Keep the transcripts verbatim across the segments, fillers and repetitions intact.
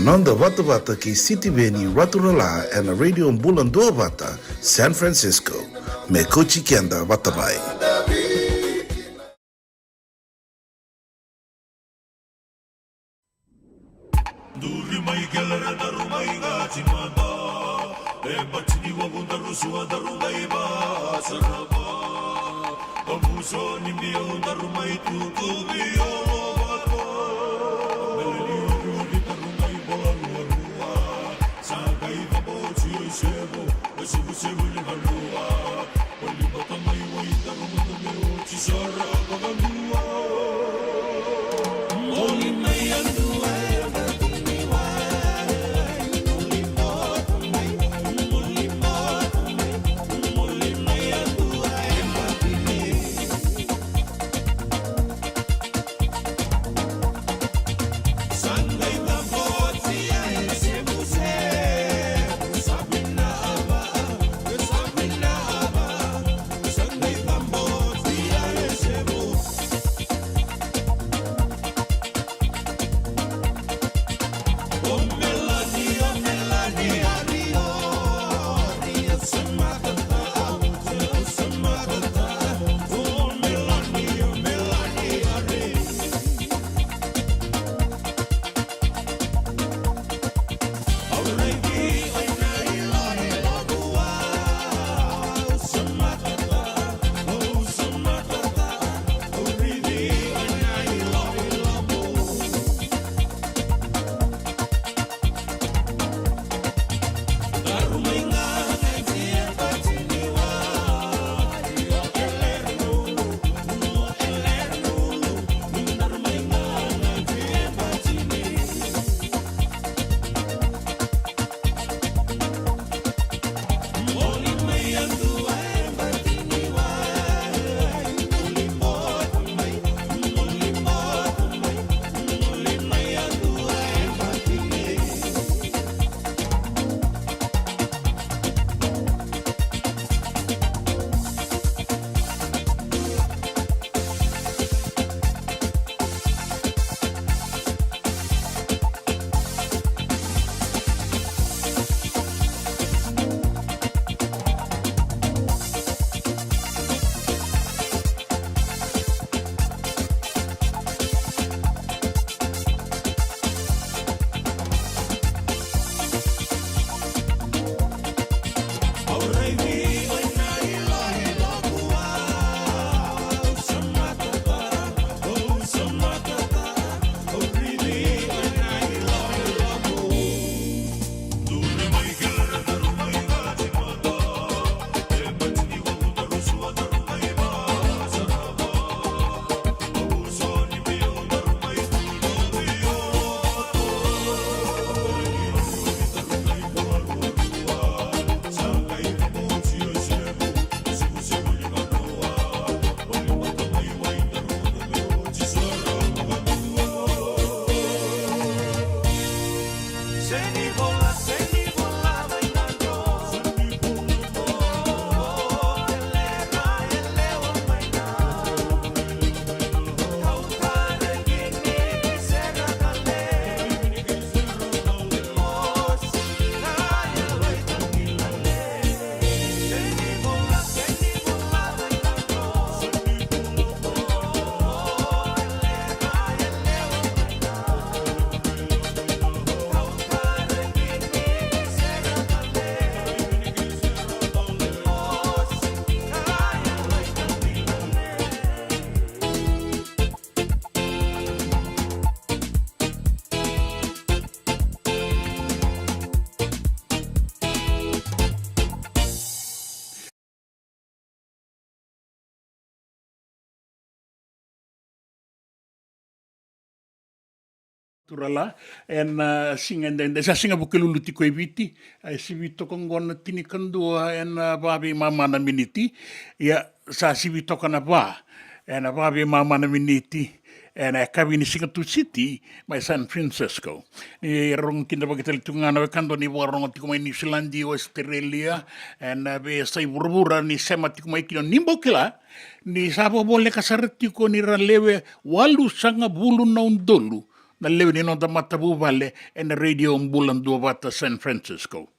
Noda vatavata kei Sitiveni Raturala ena Radio Bula Duavata, San Francisco. Me kauti keda vata mai. Duri mai kele ra daru mai gati mada. E bati ni wavu daru sua daru mai vasarava. Amuso ni biau daru mai tutu biau vata. Mele ni uri uri daru mai bola rua rua. Sa qai vaboti o i sevu, e sevu sevu ni vanua. Wali vata mai wai daru mata me oti sara vakanua. Moli mai a dua e vati ni wai. Moli mai, moli mai, moli mai a dua e vati ni. Turala, ena siga edaidai, sa siga Vukelulu tiko e Viti, e sivi toka oqo na tinikadua ena va veimama na miniti. Ia, sa sivi toka na va ena va veimama na miniti ena yakavi ni siga Tusiti mai San Francisco. Ni rogo kidavaki tale tiko ga na wekada ni vakarorogo tiko mai Niusiladi, Ositerelia, ena veiyasai vuravura ni sema tiko mai kina, ni bau kila ni sa vakavoleka sara tiko ni ra lewe walusagavulu na udolu na lewe ni noda matavuvale ena Radio Bula Duavata San Francisco.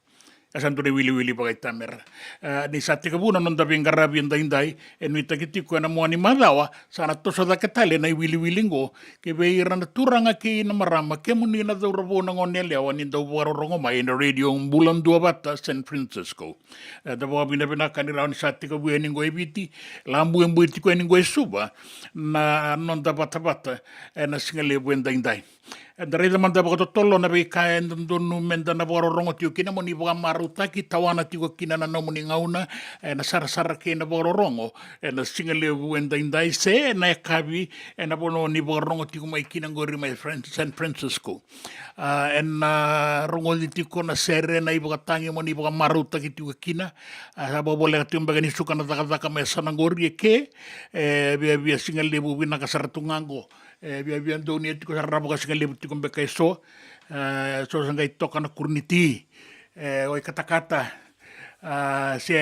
E sa dua na iwiliwili vakaitamera. E, ni sa tekivu na noda veiqaravi edaidai, e nuitaki tiko ena mua ni macawa sa na toso cake tale na iwiliwili qo ki vei ira na turaga kei na marama, kemuni na cauravou, na goneyalewa ni dau vakarorogo mai ena Radio Bula Duavata San Francisco. E, da vakavinavinaka ni rawa ni sa tekivu yani qo e Viti, labuebue tiko yani qo e Suva na noda vatavata ena siga levu edaidai. Eda raica mada vakatotolo na veika e dodonu meda na vakarorogo tiko kina, mo ni vakamarautaki, tawana tiko kina na nomuni gauna ena sarasara kei na vakarorogo ena siga levu edaidai se na yakavi ena vanua ni vakarorogo tiko mai kina qori mai Fran-, San Francisco. A, ena rogoci tiko na sere, na ivakatagi mo ni vakamarautaki tiko kina. A, sa vakavoleka tiko beka ni suka na cakacaka mai yasana qori e ke, e viavia siga levu vinaka sara tu ga qo. E viavia donuya tiko sara na vakasigalevu tiko beka e so. E so sa qai toka na kuru ni ti, e o ikatakata, a, se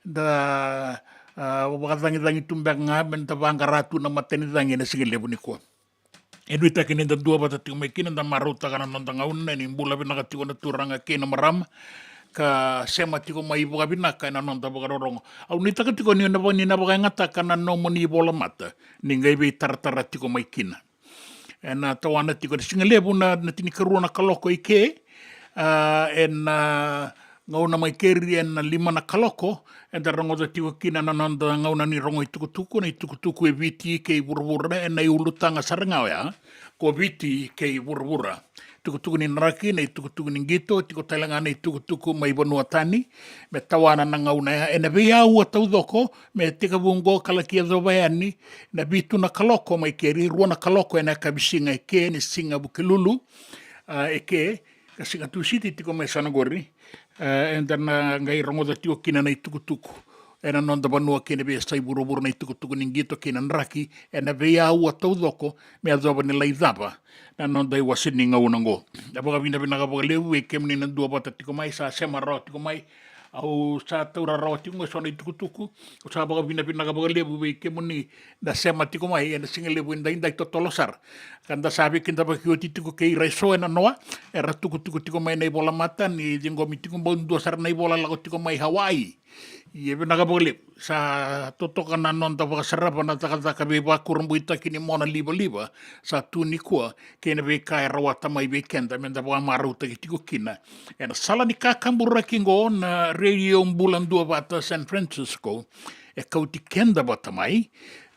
da, a, vakacagicagi tu beka ga me da vaqara tu na matanicagi ena sigalevu nikua. E nuitaki ni da duavata tiko mai kina, da marautaka na noda gauna ni bula vinaka tiko na turaga kei na marama, ka sema tiko mai vakavinaka ena noda vakarorogo. Au nuitaka tiko ni na va-, ni na vakayagataka na nomuni volamata ni qai veitaratara tiko mai kina. Ena tawana tiko ena sigalevu na, na tinikarua na kaloko i ke, a, ena gauna mai keri ena lima na kaloko, eda rogoca tiko kina na noda gauna ni rogo itukutuku, na itukutuku e Viti kei vuravura, ena iulutaga sara ga oya, ko Viti kei vuravura. Tukutuku ni draki, na itukutuku ni qito, tiko tale ga na itukutuku mai vanua tani, me tawana na gauna ya, ena veiaua taucoko, me tekivu qo ka laki yacova yani na vitu na kaloko mai keri, rua na kaloko ena yakavi siga e ke, ni siga Vukelulu, a, e ke, ka siga Tusiti tiko mai yasana qori, e, eda na qai rogoca tiko kina na itukutuku ena noda vanua kei na veiyasai vuravura, na itukutuku ni qito kei na draki, ena veiaua taucoko, me yacova ni lai cava na noda iwase ni gauna oqo. E vakavinavinaka vakalevu vei kemuni na duavata tiko mai, sa sema rawa tiko mai. Au sa taura rawa tiko qo e so na itukutuku. Au sa vakavinavinaka vakalevu vei kemuni na sema tiko mai ena sigalevu edaidai totolo sara. Ka da sa veikidavaki oti tiko kei ira e so ena noa, era tukutuku tiko mai na ivolamata ni ciqomi tiko bau dua sara na ivola lako tiko mai Hawaii. Ia vinaka vakalevu, sa totoka na noda vakasarava na cakacaka veivakurabuitaki ni mona livaliva sa tu nikua, kei na veika e rawata mai vei keda meda vakamarautaki tiko kina ena sala ni kakaburaki oqo na Radio Bula Duavata San Francisco. E kauti keda vata mai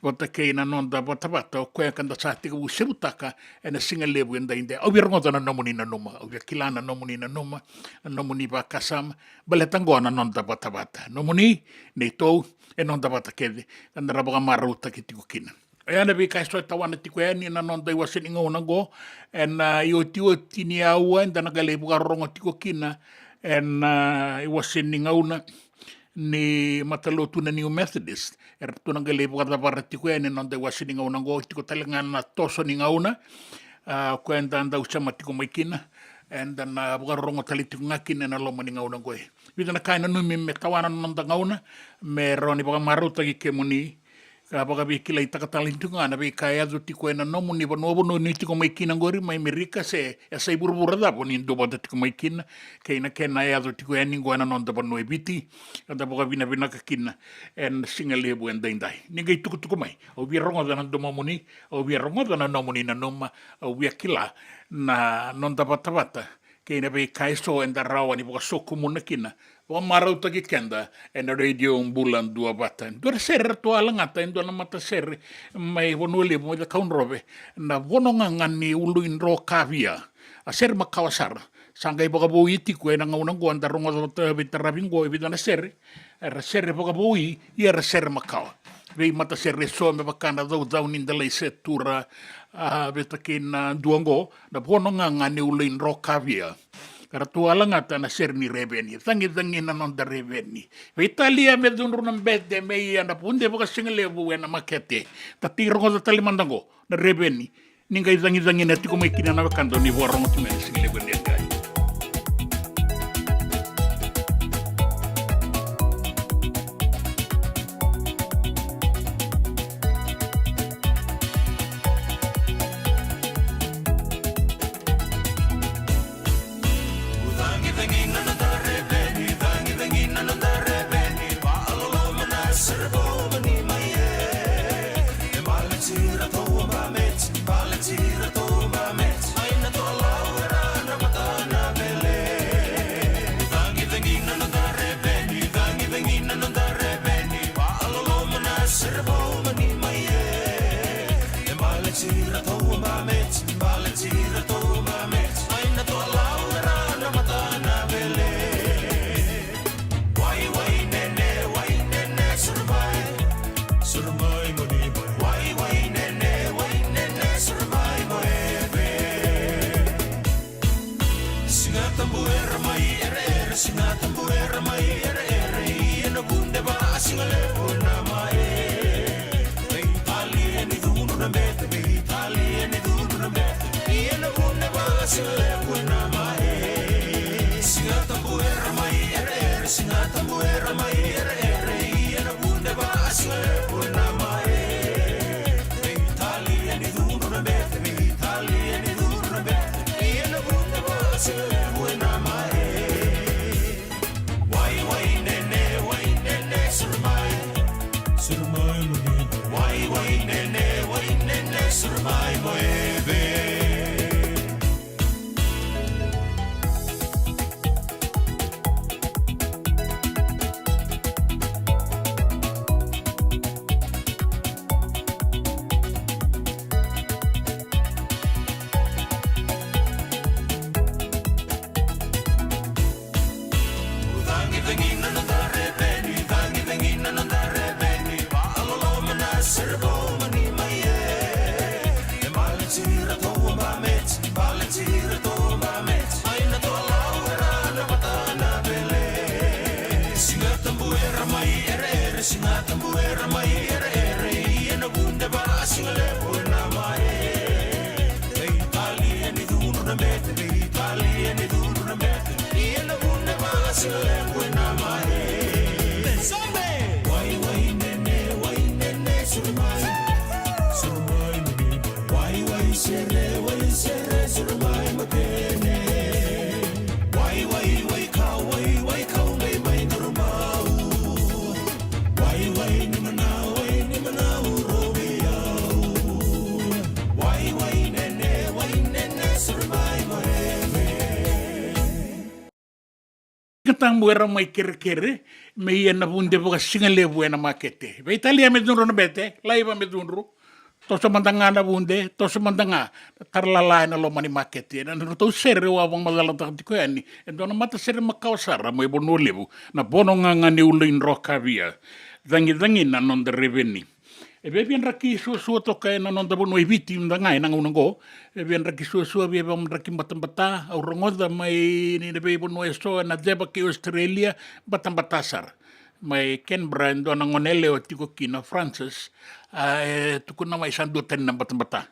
vata kei na noda vatavata, o koya ka da sa tekivu sevutaka ena sigalevu edaidai. Au via rogoca na nomuni nanuma, au via kila na nomuni nanuma, na nomuni vakasama, baleta oqo na noda vatavata. Nomuni, neitou, e noda vata kece, ka da na vakamarautaki tiko kina. Oya na veika e so e tawana tiko yani na noda iwase ni gauna oqo, ena iotioti ni aua eda na qai lai vakarorogo tiko kina ena iwase ni gauna ni matalotu na New Methodist. Eratou na qai lai vakacavara tiko yani na noda iwase ni gauna oqo, tiko tale ga na toso ni gauna. A, koya eda dau sema tiko mai kina, eda na vakarorogo tale tiko ga kina ena loma ni gauna oqo. Vica na ka e nanumi me tawana na noda gauna, me rawa ni vakamarautaki kemuni, ka vakaveikilaitaka tale tiko ga na veika e yaco tiko ena nomuni vanua, vanua ni tiko mai kina oqori, mai Merika se yasai vuravura cava ni duavata tiko mai kina, kei na kena e yaco tiko yani oqo ena noda vanua e Viti. Ka da vakavinavinaka kina ena sigalevu edaidai. Ni qai tukutuku mai, au via rogoca na domomuni, au via rogoca na nomuni nanuma, au via kila na noda vatavata kei na veika e so eda rawa ni vakasokumuna kina, vakamarautaki keda ena Radio Bula Duavata. Dua na sere ratou a lagata e dua na matasere mai Vanua Levu, mai Cakaudrove, na Vono Gaga ni Ulu i Dro Kavia. A sere makawa sara. Sa qai vakavoui tiko ena gauna oqo eda rogoca vata, veitaravi oqo e vica na sere. Era sere vakavoui, ia era sere makawa. Veimatasere e so me vaka na Caucau ni Delai Setura, a, vata kei na dua oqo, na Vono Gaga ni Ulu i Dro Kavia. Ka ratou a lagata na sere ni Reveni. Cagicagi na noda Reveni. Veitalia me cudru na bete me ia na vude vakasigalevu ena makete. Da tei rogoca tale mada oqo na Reveni. Ni qai cagicagi na tiko mai kina na wekada ni vakarorogo tu mai na sigalevu edaidai. Tira tou ba meti, bale tira tou ba meti. Mai na toa lau era na mata na vele. Wai wai nene, wai nene, suru mai. Suru mai mo ni mai. Wai wai nene, wai nene, suru mai mo eve. Siga Tabu era mai ereere, Siga Tabu era mai ereere, ia na vude va a Siga Levu e na mai. Veitalia ni cudru na bete, veitalia ni cudru na bete, ia na vude va a Siga Levu e na mai. Siga Tabu era mai ereere, Siga Tabu era mai ereere, ia na vude va a Siga Levu e na mai. Veitalia ni cudru na bete, veitalia ni cudru na bete, ia na vude va a Siga Levu e na mai. Wai wai nene, wai nene, suru mai. Suru mai mo ni. Wai wai nene, wai nene, suru mai mo eve. Cagicagi na noda reveni, cagicagi na noda reveni, vaaloloma na sere vou mani mai e. E bale tira tou ba meti, bale tira tou ba meti. Mai na toa lau era na mata na vele. Siga Tabu era mai ereere, Siga Tabu era mai ereere, ia na vude va a Siga Levu e na mai. Veitalia ni cudru na bete, veitalia ni cudru na bete, ia na vude va a Siga Levu e na mai. Wai wai nene, wai nene, suru mai. Suru mai mo ni mai. Wai wai sere, wai sere, suru mai mo kene. Wai wai wai kau, wai wai kau, mai mai durumau. Wai wai ni manau, wai ni manau, rovi au. Wai wai nene, wai nene, suru mai mo eve. Siga Tabu era mai kerekere me ia na vude vakasigalevu ena makete. Veitalia me cudru na bete, laiva me cudru. Toso mada ga na vude, toso mada ga na taralala ena loma ni makete. Ena nodratou sere au a vakamacalataka tiko yani e dua na matasere makawa sara mai Vanua Levu, na Vono Gaga ni Ulu i Drokavia. Cagicagi na noda reveni. E via via draki suasua toka ena noda vanua i Viti mada ga ena gauna oqo. E via draki suasua, via via draki batabata. Au rogoca mai ni na veivanua eso ena ceva kei Australia, batabata sara. Mai Canberra e dua na gone yalewa tiko kina, Francis, a, e tukuna mai sa dua tani na batabata.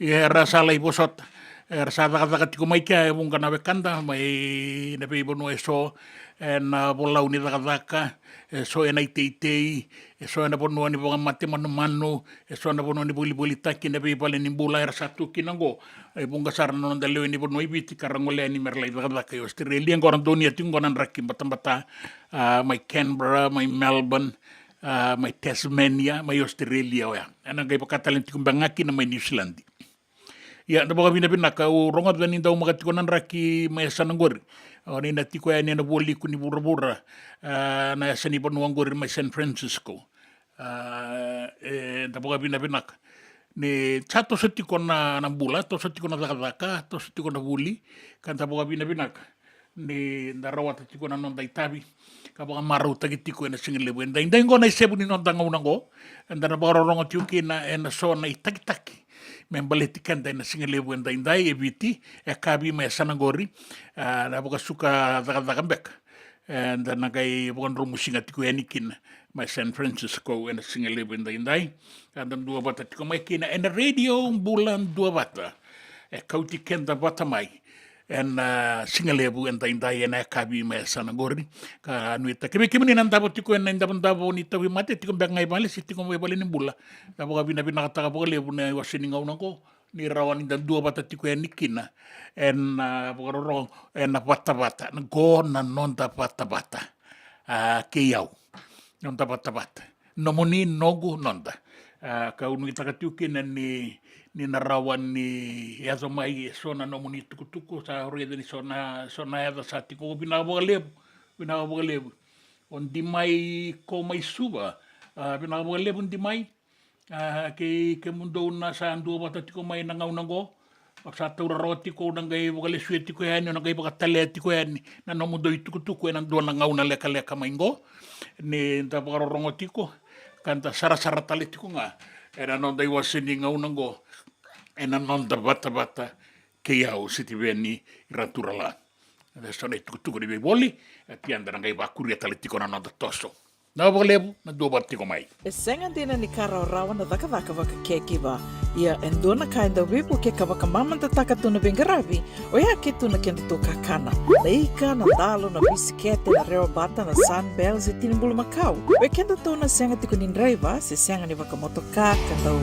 Ia era sa lai vosota, era sa cakacaka tiko mai kea e vuqa na wekada mai na veivanua eso, ena volau ni cakacaka, eso ena iteitei, eso ena vanua ni vakamate manumanu, eso na vanua ni volivolitaki, na veivale ni bula era sa tu kina oqo. E vuqa sara na noda lewe ni vanua i Viti ka ra gole yani mera lai cakacaka i Australia. Oqo ra donuya tiko oqo na draki batabata, a, mai Canberra, mai Melbourne, a, mai Tasmania, mai Australia oya. Ena qai vaka tale tiko beka ga kina mai New Zealand. Ia, da vakavinavinaka, au rogoca ni daumaka tiko na draki mai yasana qori. O ni na tiko yani ena vualiku ni vuravura, a, na yasa ni vanua qori mai San Francisco. A, e, da vakavinavinaka ni sa toso tiko na, na bula, toso tiko na cakacaka, toso tiko na vuli, ka da vakavinavinaka ni da rawata tiko na noda itavi ka vakamarautaki tiko ena sigalevu edaidai. Oqo na isevu ni noda gauna oqo, eda na vakarorogo tiko kina ena so na itakitaki me baleti keda ena sigalevu edaidai e Viti, e yakavi mai yasana qori, a, na vakasuka cakacaka beka. Eda na qai vakadromusiga tiko yani kina mai San Francisco ena sigalevu edaidai. Ka da duavata tiko mai kina ena Radio Bula Duavata. E kauti keda vata mai ena, a, sigalevu edaidai ena yakavi mai yasana qori. Ka nuitaki vei kemuni na davo tiko ena idavodavo ni tauvimate, tiko beka ga i vale se tiko mai vale ni bula, da vakavinavinakataka vakalevu na iwase ni gauna oqo ni rawa ni da duavata tiko yani kina ena, a, vakarorogo ena vatavata. Oqo na noda vatavata, a, kei au. Noda vatavata. Nomuni, noqu, noda. A, kau nuitaka tiko kina ni, ni na rawa ni yaco mai eso na nomuni tukutuku, sa raica ni so na, so na yaca sa tiko. Vinaka vakalevu, vinaka vakalevu. O Dimai ko mai Suva, a, vinaka vakalevu Dimai. A, kei kemudou na sa duavata tiko mai na gauna oqo, au sa taura rawa tiko, au na qai vakalesuya tiko yani, au na qai vakatalea tiko yani na nomudou itukutuku ena dua na gauna lekaleka mai oqo. Ni da vakarorogo tiko ka da sarasara tale tiko ga ena noda iwase ni gauna oqo, ena noda vatavata kei au, Sitiveni Raturala. Eda so na itukutuku ni veivoli, e tia da na qai vakuria tale tiko na noda toso. Na vakalevu na duavata tiko mai. E sega dina ni ka rawarawa na cakacaka vaka caregiver. Ia e dua na ka e dau veivukei ka vakamamadataka tu na veiqaravi, oya ke tu na kedatou kakana. Na ika, na dalo, na bisikete, na rewa bata, na Sunbell, se tini bulumakau. Vei kedatou na sega tiko ni draiva, se sega ni vakamotoka, ka dau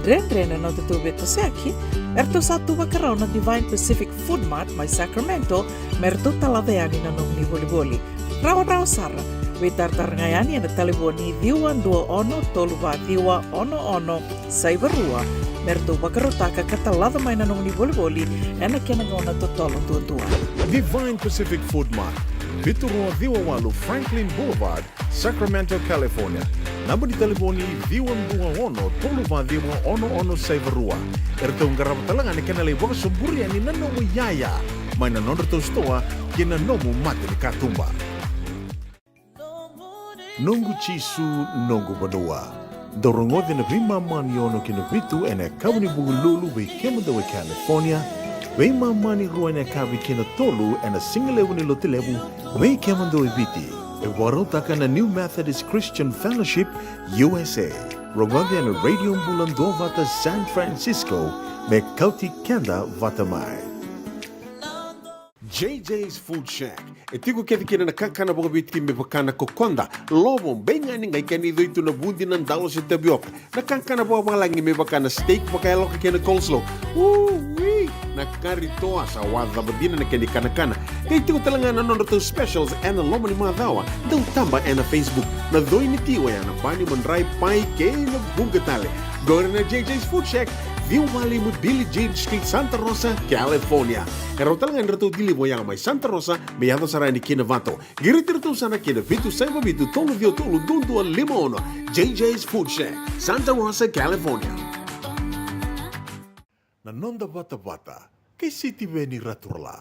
dredre na nodatou veitosoyaki, eratou sa tu vakarau na Divine Pacific Food Mart mai Sacramento, me ratou talaca yani na nomuni volivoli. Rawarawa sara, veitaratara ga yani ena talevoni ciwa dua ono tolu va ciwa ono ono saiva rua, me ratou vakarautaka ka talaca mai na nomuni volivoli ena kena gauna totolo duadua. Divine Pacific Food Mart, vitu rua ciwa walu Franklin Boulevard, Sacramento, California. Naba ni talevoni ciwa dua ono tolu va ciwa ono ono saiva rua. Eratou qarava tale ga na kena lai vakasoburi yani na nomu iyaya mai na nodratou sitoa kei na nomu mata ni katuba. Noqu Jisu, noqu vanua. Dou rogoca na veimama ni ono ki na vitu ena yakavi ni Vukelulu vei kemudou e California, veimama ni rua ena yakavi ki na tolu ena sigalevu ni Lotulevu vei kemudou e Viti. E vakarautaka na New Methodist Christian Fellowship U S A. Rogoca ena Radio Bula Duavata San Francisco me kauti keda vata mai. J J's Food Shack. E tiko kece kina na kakana vakaviti me vaka na kokoda, lovo, beigani, qai kena icoi tu na vudi, na dalo se tavioka. Na kakana vakavalagi me vaka na steak vakayaloka kei na coleslaw. Ui! Na kari toa sa wacava dina na kena ikanakana. Qai tiko tale ga na nodratou specials ena loma ni macawa. Dau taba ena Facebook. Na coi ni ti oya na bani, madrai, pai kei na vuqa tale. Qori na J J's Food Shack, ciwa walu lima Billie Jean Street, Santa Rosa, California. E rawa tale ga ni ratou deliver oya mai Santa Rosa me yaco sara yani ki Novato. Qiriti iratou sara ki na vitu saiva vitu tolu ciwa tolu dua dua lima ono. J J's Food Shack, Santa Rosa, California. Na noda vatavata kei Sitiveni Raturala.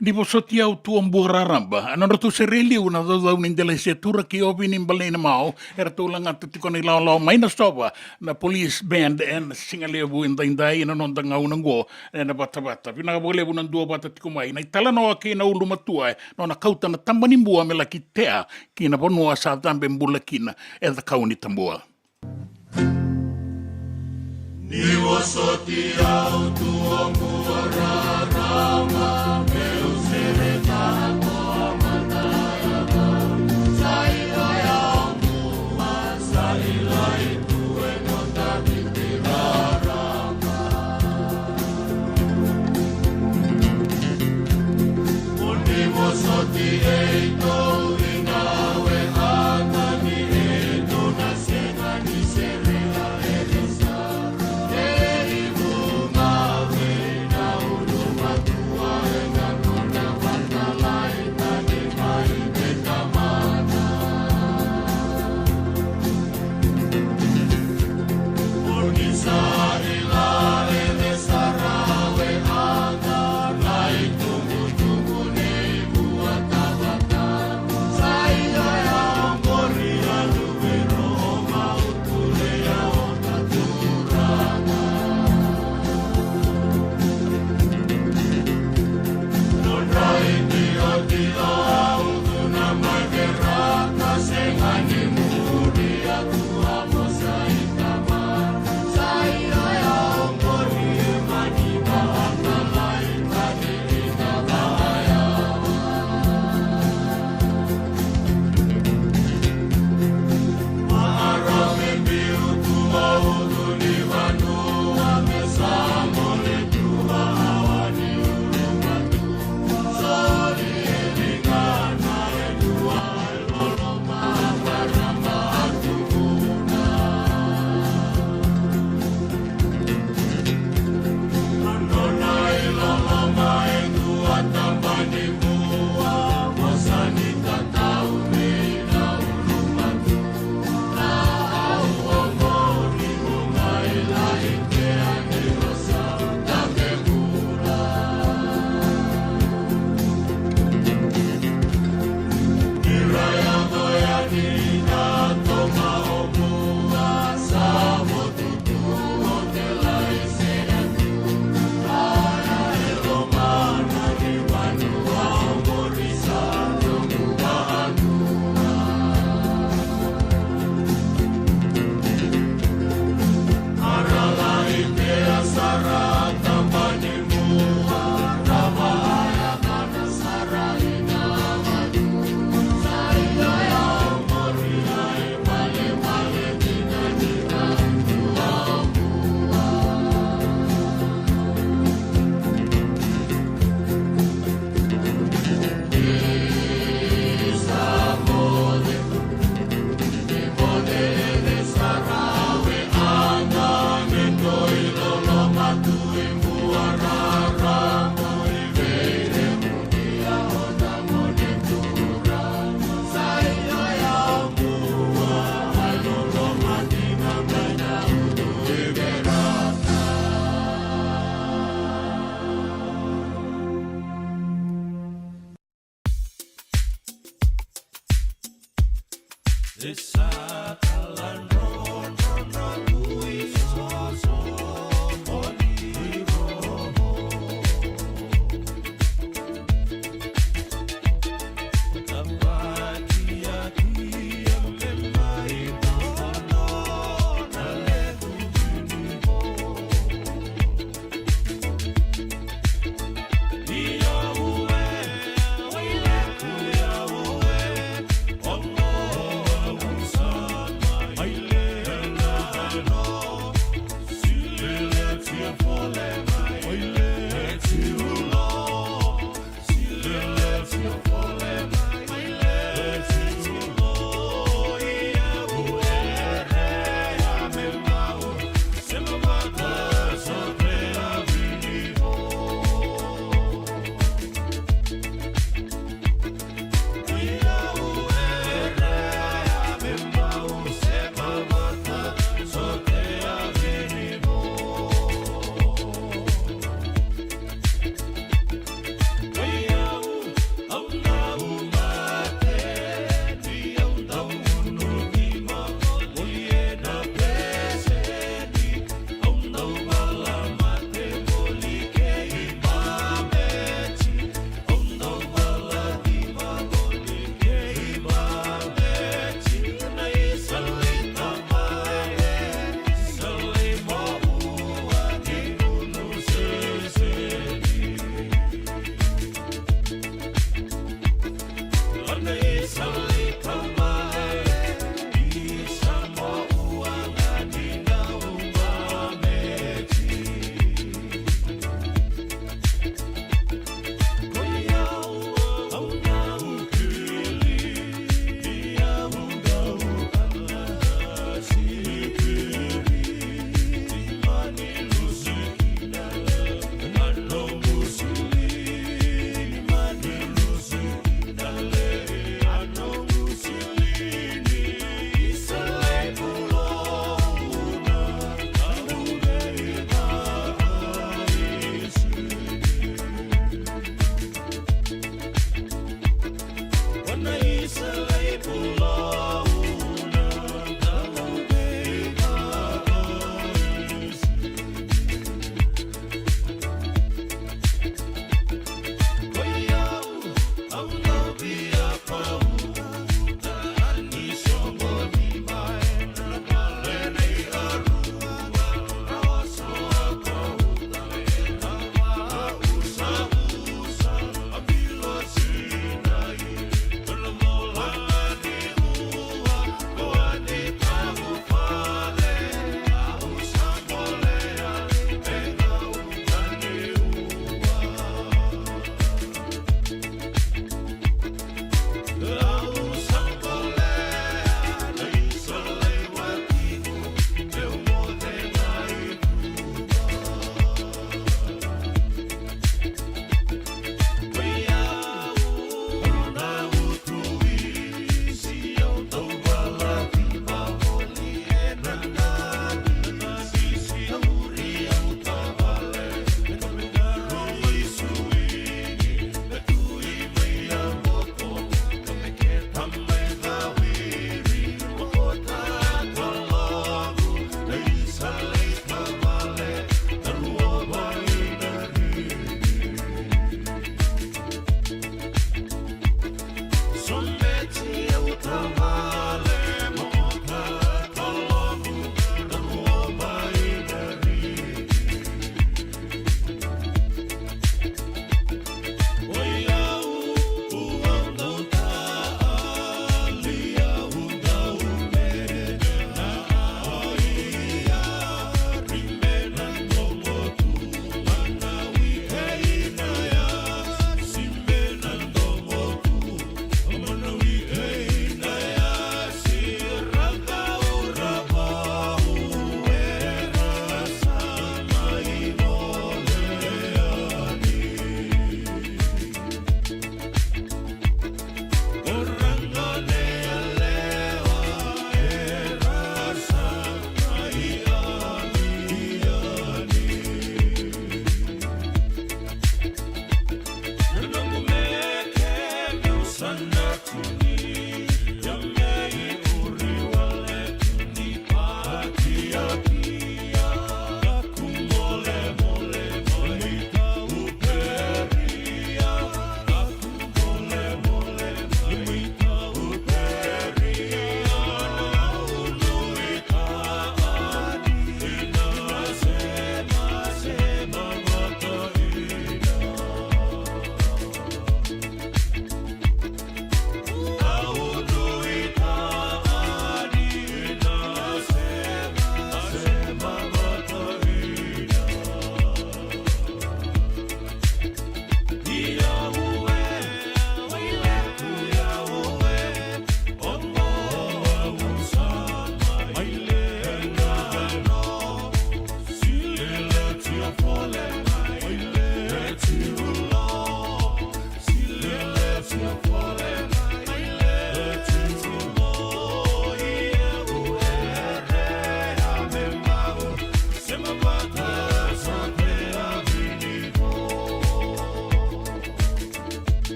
Ni vosoti au Tuabua raraba. A nodratou sere e liu na caucau ni Delaise Tura kei Ovini Baleina Mao, eratou lagata tiko na ilawalawa mai Nasova na police band ena sigalevu edaidai ena noda gauna oqo ena vatavata. Vinaka vakalevu na duavata tiko mai. Na italanoa kei na ulumatua e nona kauta na taba ni bua me laki tea ki na vanua sa cabe bula kina e Cakaunitabua. Ni vosoti au Tuabua raraba, meu sere tara ko a matayaba. Sa i laya o mua, sa i lai tu e nota viti raraba. Mo ni vosoti e i tou i gawe a ka ni e i tou na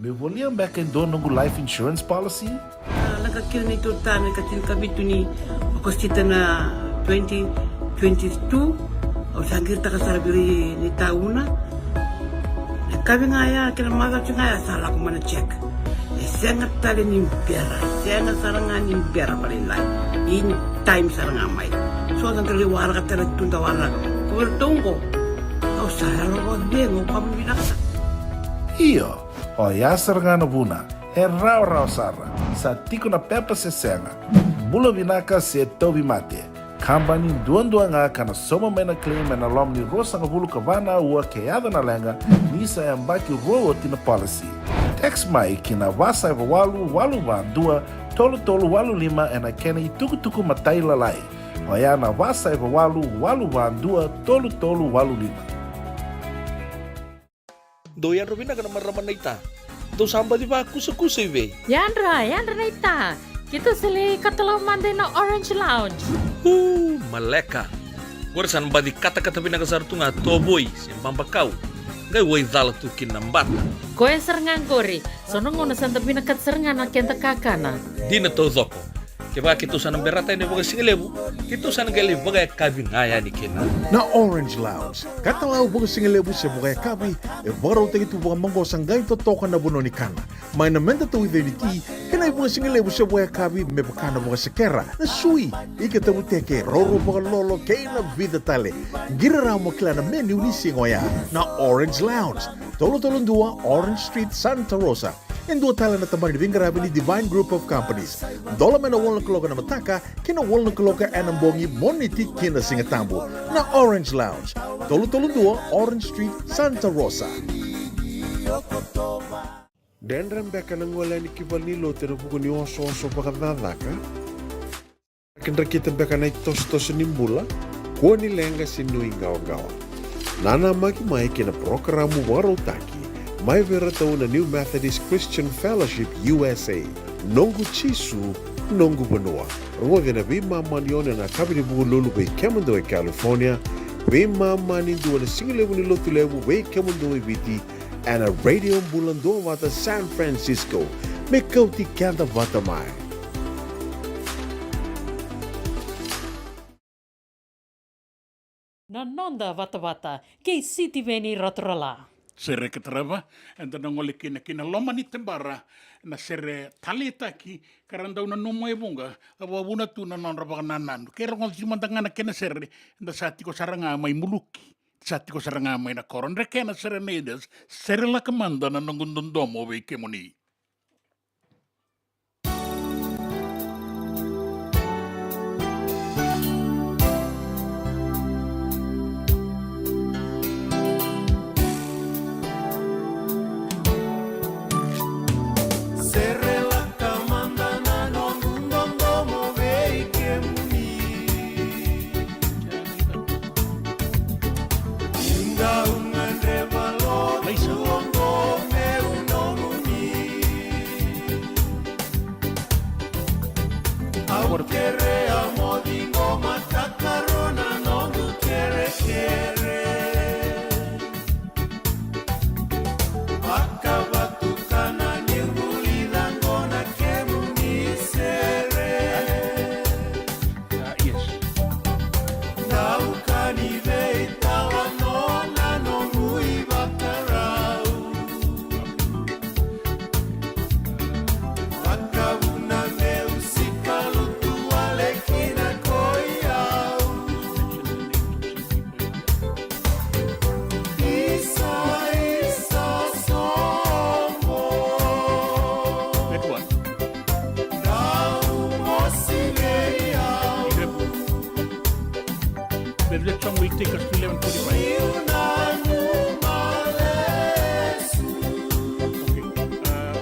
Me volia beka e dua noqu life insurance policy? A, lako kina na neitou tane ka tinikavitu ni Okosita na twenty twenty-two. Au sa qiritaka sara vei ira na itauna. Na yakavi ga ya kei na macawa ga ya sa lako mai na check. E sega tale ni bera, e sega sara ga ni bera vakalailai. In time sara ga mai. So da qai waraka tale tu da waraka. Ko vei ratou oqo. Au sa yalo vakacegu, au vakavinavinaka sara. Io, oya sara ga na vuna. E rawarawa sara. Sa tiko na pepa se sega. Bula vinaka se tauvimate. Kabani duadua ga ka na sauma mai na claim ena loma ni ruasagavulu ka va na aua ke yaco na leqa ni sa yabaki rua oti na policy. Text mai ki na va saiva walu walu va dua tolu tolu walu lima ena kena itukutuku matailalai. Oya na va saiva walu walu va dua tolu tolu walu lima. Dou yadra vinaka na marama naita. Dou sa baci vakusakusa i vei? Yadra, yadra naita. Keitou sa lai katalau mada ina Orange Lounge. Uu, maleka. Qori sa na baci katakata vinaka sara tu ga tovoi se babakau. Qai waicala tu kina na bata. Koya sara ga qori. So na gauna sa da vinakata sara ga na keda kakana. Dina taucoko. Kevaka keitou sa na berata yani vakasigalevu, keitou sa na qai lai vakayakavi ga yani kina. Na Orange Lounge, katalau vakasigalevu se vakayakavi, e vakarautaki tu vakamaqosa qai totoka na vanua ni kana. Mai na meda tauica ni ti, kei na ivakasigalevu se vakayakavi me vaka na vakasekera, na sui, ika tavuteke, roro vakalolo, kei na vica tale. Qiri rawa mo kila na menu ni siga oya. Na Orange Lounge, tolu tolu dua Orange Street, Santa Rosa. E dua tale na tabana ni veiqaravi ni Divine Group of Companies. Dola mai na walu na kaloko ena mataka kei na walu na kaloko ena bogi, Moniti ki na Sigatabu. Na Orange Lounge, tolu tolu dua Orange Street, Santa Rosa. Dredre beka na gole yani ki valenilotu ena vuku ni osooso vakacakacaka? Drakidrakita beka na itosotoso ni bula, kua ni leqa se nuiqawaqawa. Nanamaki mai ki na parokaramu vakarautaki mai vei iratou na New Methodist Christian Fellowship U S A, Noqu Jisu, Noqu Vanua. Rogoci ena veimama ni ono ena yakavi ni Vukelulu vei kemudou e California, veimama ni dua ena sigalevu ni Lotulevu vei kemudou e Viti, ena Radio Bula Duavata San Francisco, me kauti keda vata mai. Na noda vatavata kei Sitiveni Raturala. Sere ka tarava, eda na gole kina ki na loma ni tabara, na sere taleitaki, ka ra dau nanuma e vuqa, a vakavuna tu na nodra vakanananu. Ke rogoci mada ga na kena sere, eda sa tiko sara ga mai muluki. Sa tiko sara ga mai na koro. Drekena Serenaders, sere laka mada na noqu dodomo vei kemuni. Sere laka mada na noqu dodomo vei kemuni. Ah, yes. That one. That, that song will take us to eleven forty-five. Okay. Uh,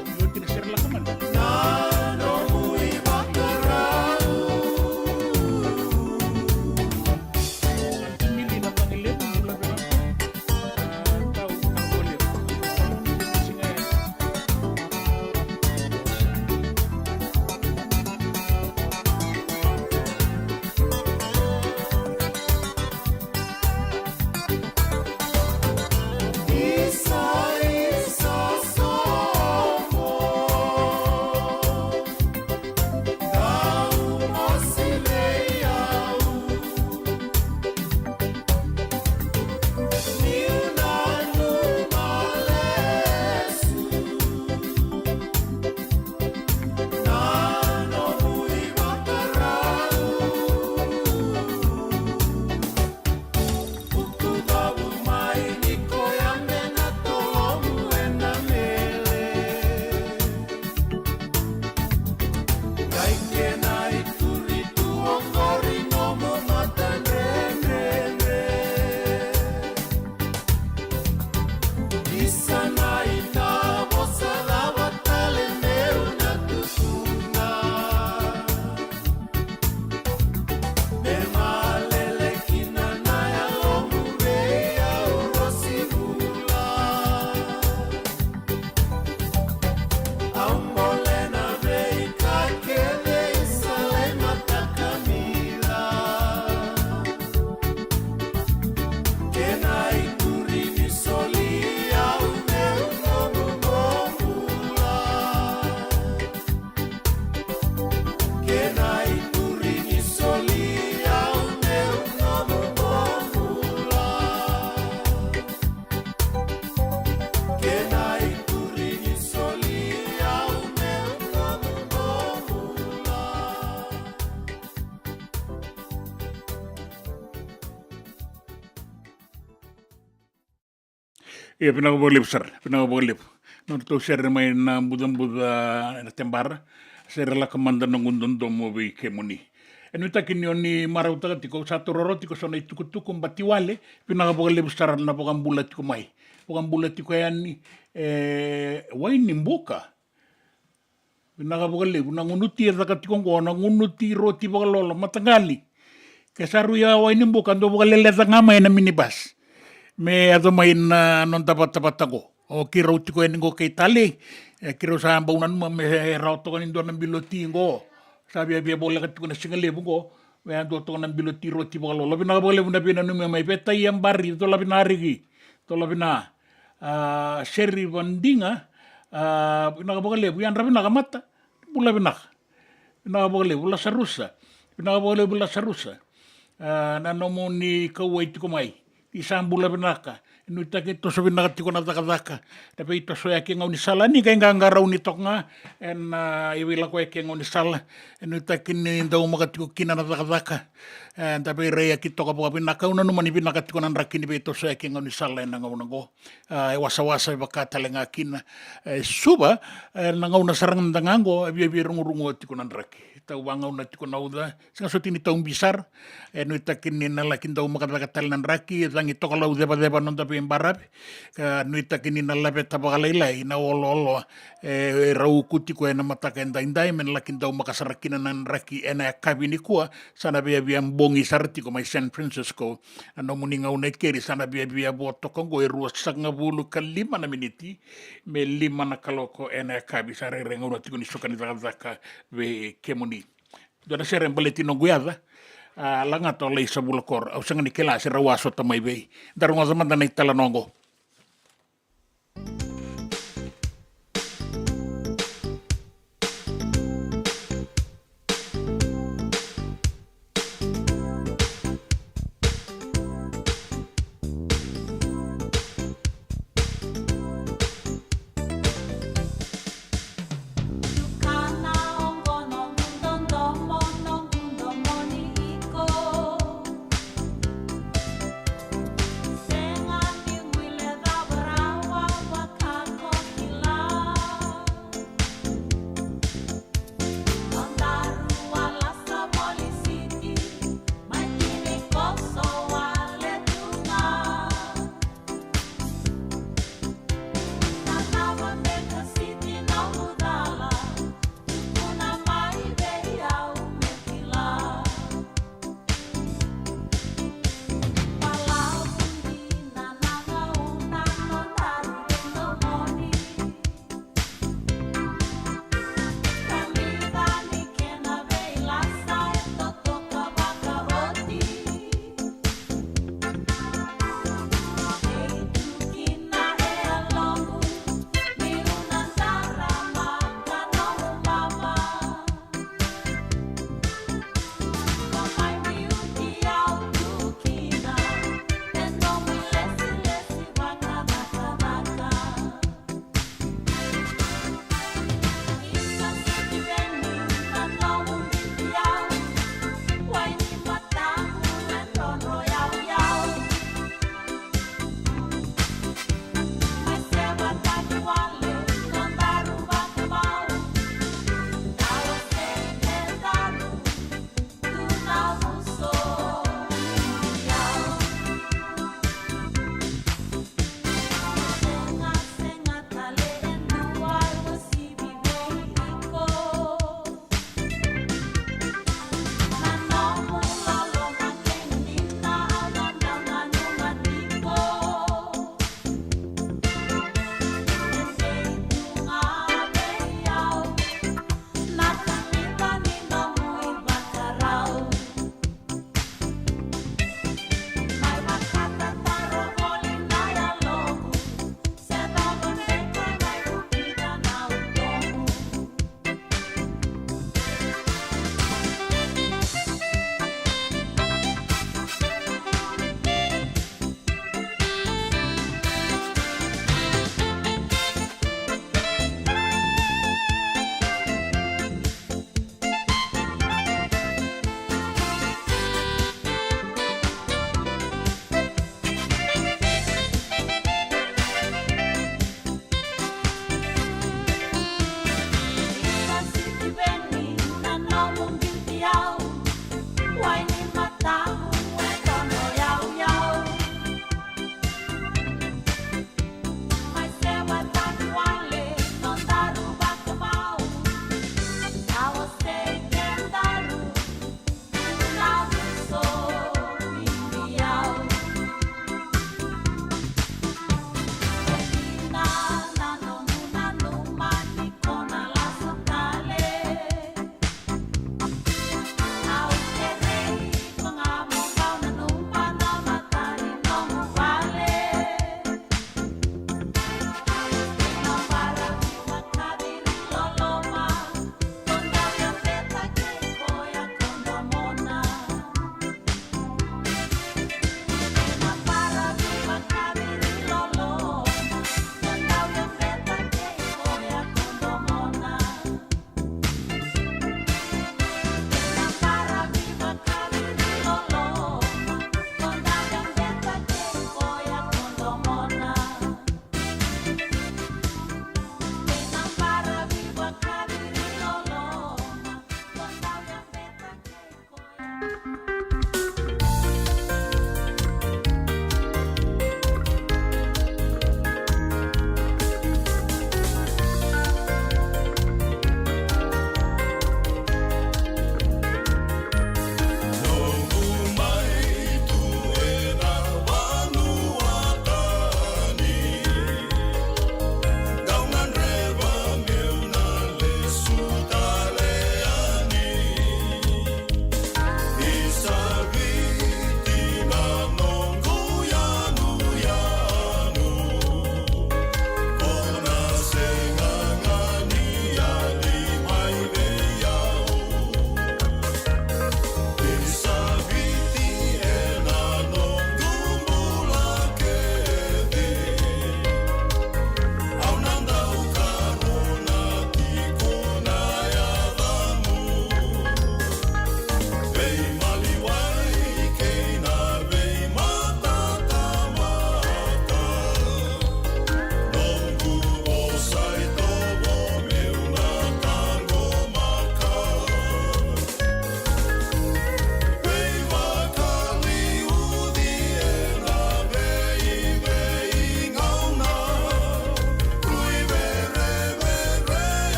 Kena ituri tu oqori nomu matadredredre. Isa na ina vosa cava tale meu na tusuga. Me malele kina na yalomu vei au Rosi Vula. Au bole na veika kece isa lai mataka mila. Kena ituri ni soli au meu nomu bobula. Kena ituri ni soli au meu nomu bobula. Kena ituri ni soli au meu nomu bobula. Ia, vinaka vakalevu sara, vinaka vakalevu. Nodratou sere mai na bucabuca ena tebara, sere lako mada noqu dodomo vei kemuni. E nuitaki ni o ni marautaka tiko, au sa taura tiko so na itukutuku bati wale, vinaka vakalevu sara na vakabula tiko mai. Vakabula tiko yani, e, Wainibuka. Vinaka vakalevu, na gunuti e caka tiko qo, na gunuti roti vakalolo, mataqali. Ke sa rui a Wainibuka, dou vakaleleca ga mai ena minibus. Me yaco mai na noda vatavata qo. O keirau tiko yani qo kei Talei, e, keirau sa bau nanuma me rawa toka ni dua na bilo ti qo. Sa viavia voleka tiko na siga levu qo. Me yadua toka na bilo ti roti vakalolo. Vinaka vakalevu na veinanumi mai. Veta ia Bari, dola vina Riki. Dola vina. A, Seri Vadiga, a, vinaka vakalevu, yadra vinaka mata, bula vinaka. Vinaka vakalevu Lasarusa, vinaka vakalevu Lasarusa. A, na nomuni kauwai tiko mai, ni sa bula vinaka. E nuitaki toso vinaka tiko na cakacaka. Na veitosoyaki e gaunisala, ni qai qaqarauni toka ga ena, a, iveilakoyaki e gaunisala. E nuitaki ni daumaka tiko kina na cakacaka. E, da veiraiyaki toka vakavinaka, au nanuma ni vinaka tiko na draki ni veitosoyaki e gaunisala ena gauna qo. A, e wasawasa, e vaka tale ga kina, e, Suva, e, na gauna sara ga da ga qo, e viavia rugurugua tiko na draki. Tau vagauna tiko na uca, sega soti ni tau bi sara. E nuitaki ni na laki daumaka caka tale na draki, e cagi tokalau cevaceva noda veibaravi. Ka nuitaki ni na laveta vakalailai na olooloa e, e rauku tiko ena mataka edaidai, me na laki daumaka sara kina na draki ena yakavi nikua, sa na viavia bogi sara tiko mai San Francisco. A nomuni gauna e keri sa na viavia vo toka qo e ruasagavulu ka lima na miniti me lima na kaloko ena yakavi, sa rairai gauna tiko ni suka ni cakacaka vei kemuni. Dua na sere baleti noqu yaca, a, lagata o Laisa Vulakoro, au sega ni kila se rau a sota mai vei. Da rogoca mada na italanoa qo.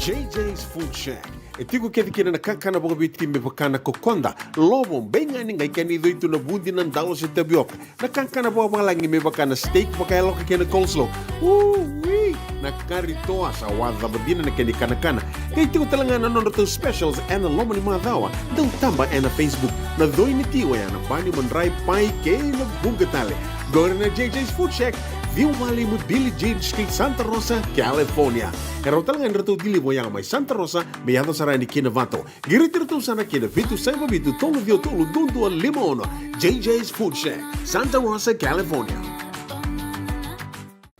J J's Food Shack. E tiko kece kina na kakana vakaviti me vaka na kokoda, lovo, beigani, qai kena icoi tu na vudi, na dalo se tavioka. Na kakana vakavalagi me vaka na steak, vakayaloka kei na coleslaw. Ui! Na kari toa sa wacava dina na kena ikanakana. Qai tiko tale ga na nodratou specials ena loma ni macawa. Dau taba ena Facebook. Na coi ni ti oya na bani, madrai, pai kei na vuqa tale. Qori na J J's Food Shack, ciwa walu lima Billie Jean Street, Santa Rosa, California. E rawa tale ga ni ratou deliver oya mai Santa Rosa me yaco sara yani ki Novato. Qiriti iratou sara ki na vitu saiva vitu tolu ciwa tolu dua dua lima ono. J J's Food Shack, Santa Rosa, California.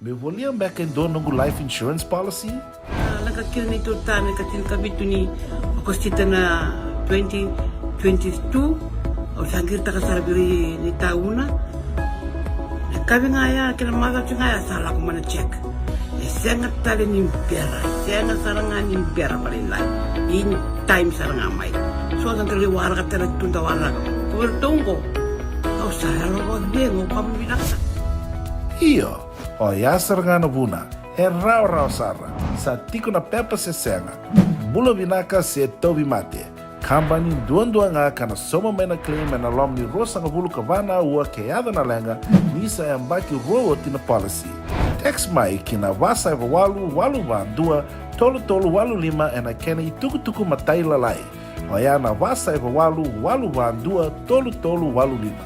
Meu volia beka e dua noqu life insurance policy? A, lako kina neitou tane ka tinikavitu ni Okosita na twenty twenty-two. Au sa qiritaka sara vei ira na itauna. Na kavi ga ya kei na macawa ga ya sa lako mai na check. E sega tale ni bera, e sega sara ga ni bera vakalailai. In time sara ga mai. So sa dau lai waraka tale tu da waraka. Ko vei ratou oqo, au sa yalo vakacegu, au kama vinaka sara. Io, oya sara ga na vuna. E rawarawa sara. Sa tiko na pepa se sega. Bula vinaka se tauvimate. Kabani duadua ga ka na sauma mai na claim ena loma ni ruasagavulu ka va na aua ke yaco na leqa, ni sa yabaki rua oti na policy. Text mai ki na va saiva walu walu va dua tolu tolu walu lima ena kena itukutuku matailalai. Oya na va saiva walu walu va dua tolu tolu walu lima.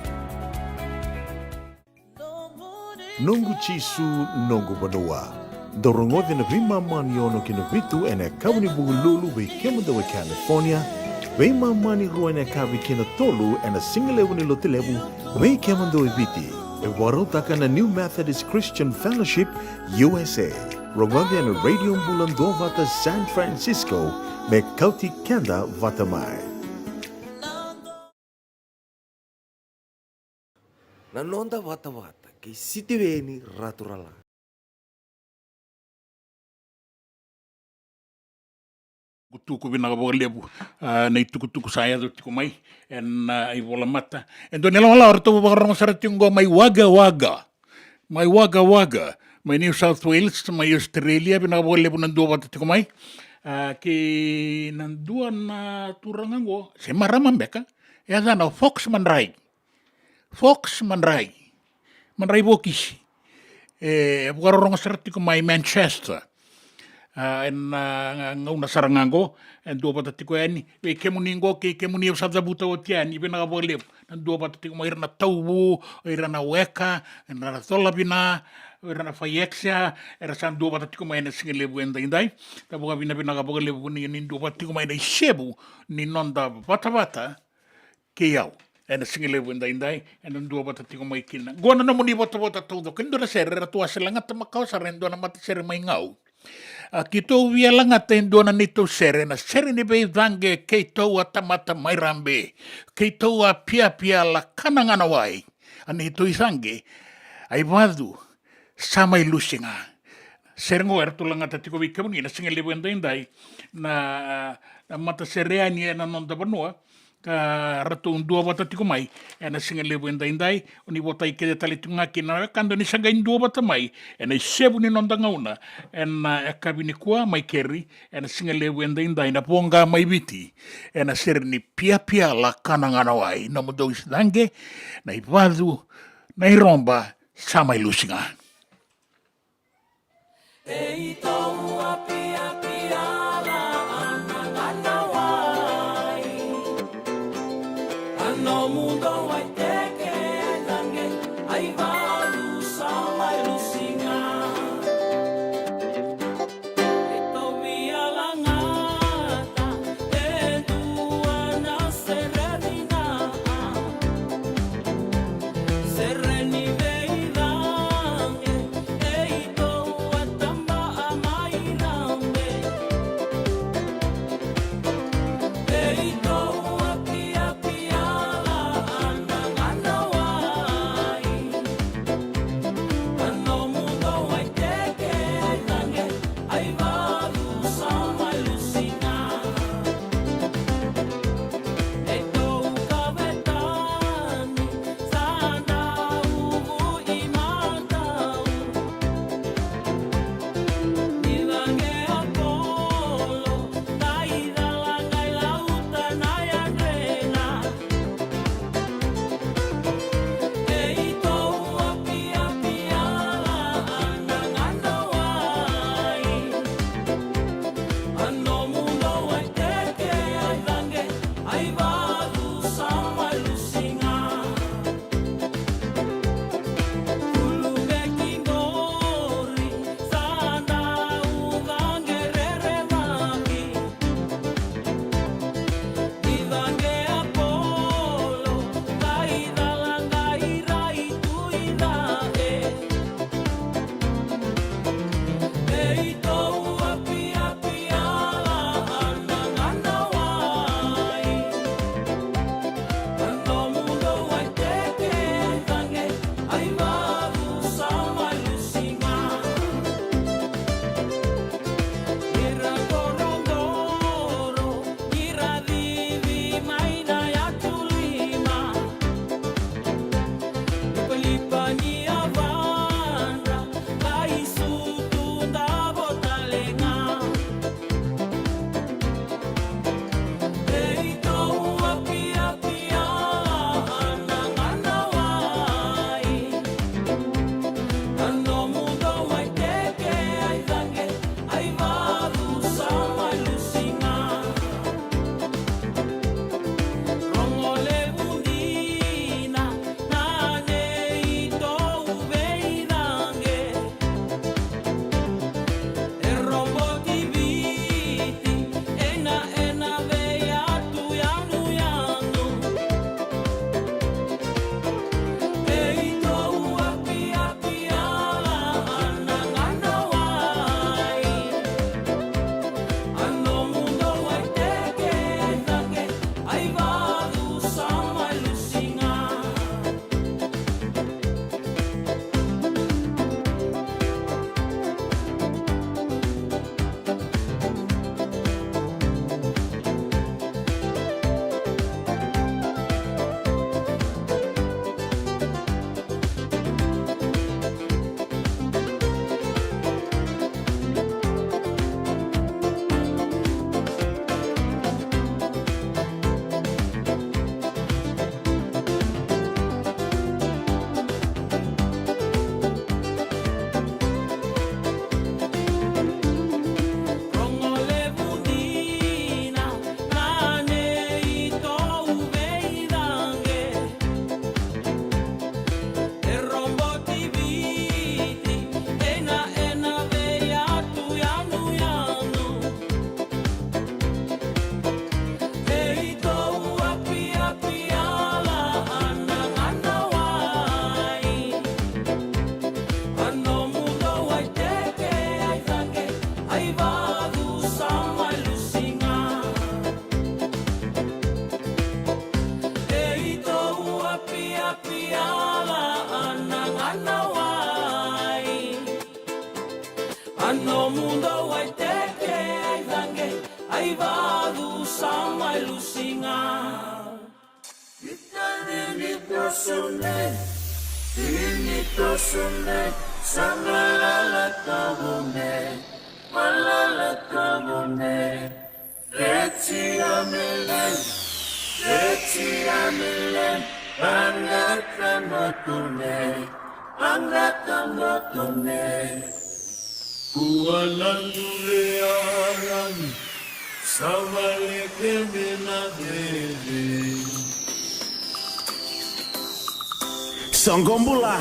Noqu Jisu, noqu vanua. Dou rogoci na veimama ni ono ki na vitu ena yakavi ni Vukelulu vei kemudou e California, veimama ni rua ena yakavi ki na tolu ena sigalevu ni Lotulevu vei kemudou e Viti. E vakarautaka na New Methodist Christian Fellowship U S A. Rogoci ena Radio Bula Duavata San Francisco me kauti keda vata mai. Na noda vatavata kei Sitiveni Raturala. Tukutuku vinaka vakalevu, a, na itukutuku sa yaco tiko mai ena, a, ivolamata. E dua na ilawalawa ratou vakarorogo sara tiko qo mai Wagga Wagga. Mai Wagga Wagga, mai New South Wales, mai Australia, vinaka vakalevu na duavata tiko mai. A, kei na dua na turaga qo, se marama beka, e yacana o Fox Madrai. Fox Madrai. Madrai Vokisi. E, vakarorogo sara tiko mai Manchester. A, ena, a, gauna sara ga qo, e duavata tiko yani. Vei kemuni qo, kei kemuni au sa cavuta oti yani, vinaka vakalevu. Na duavata tiko mai ira na Tauvu, ira na Weka, ira na Colavina, ira na Faiexia, era sa duavata tiko mai ena sigalevu edaidai. Da vakavinavinaka vakalevu ni, ni duavata tiko mai na isevu ni noda vatavata kei au ena sigalevu edaidai, ena duavata tiko mai kina. Qo na nomuni vatavata taucoko, e dua na sere, eratou a se lagata makawa sara e dua na matasere mai Gau. A, keitou via lagata e dua na neitou sere, na sere ni veicaqe, keitou a tamata mai Rabe, keitou a piapia lakana ga na wai. A neitou icaqe, a ivacu sa mai lusi ga. Sere qo eratou lagata tiko vei kemuni na sigalevu edaidai, na, na matasere yani ena noda vanua, ka ratou duavata tiko mai ena sigalevu edaidai. O ni votai kece tale tiko ga kina na wekada ni sa qai duavata mai ena isevu ni noda gauna ena yakavi nikua mai keri ena sigalevu edaidai, na voqa mai Viti, ena sere ni piapia lakana ga na wai, nomudou icaqe, na ivacu, na iroba sa mai lusi ga. A nomu dau ai teke ai cage, ai vacu sa mai lusiga. Tini ni toso me, tini ni toso me, sa malala tovo me, malala tovo me. Reti amelen, reti amelen, pangata moto me, pangata moto me. Kua na dure alan, sa vale kemena veve. Soqo bula.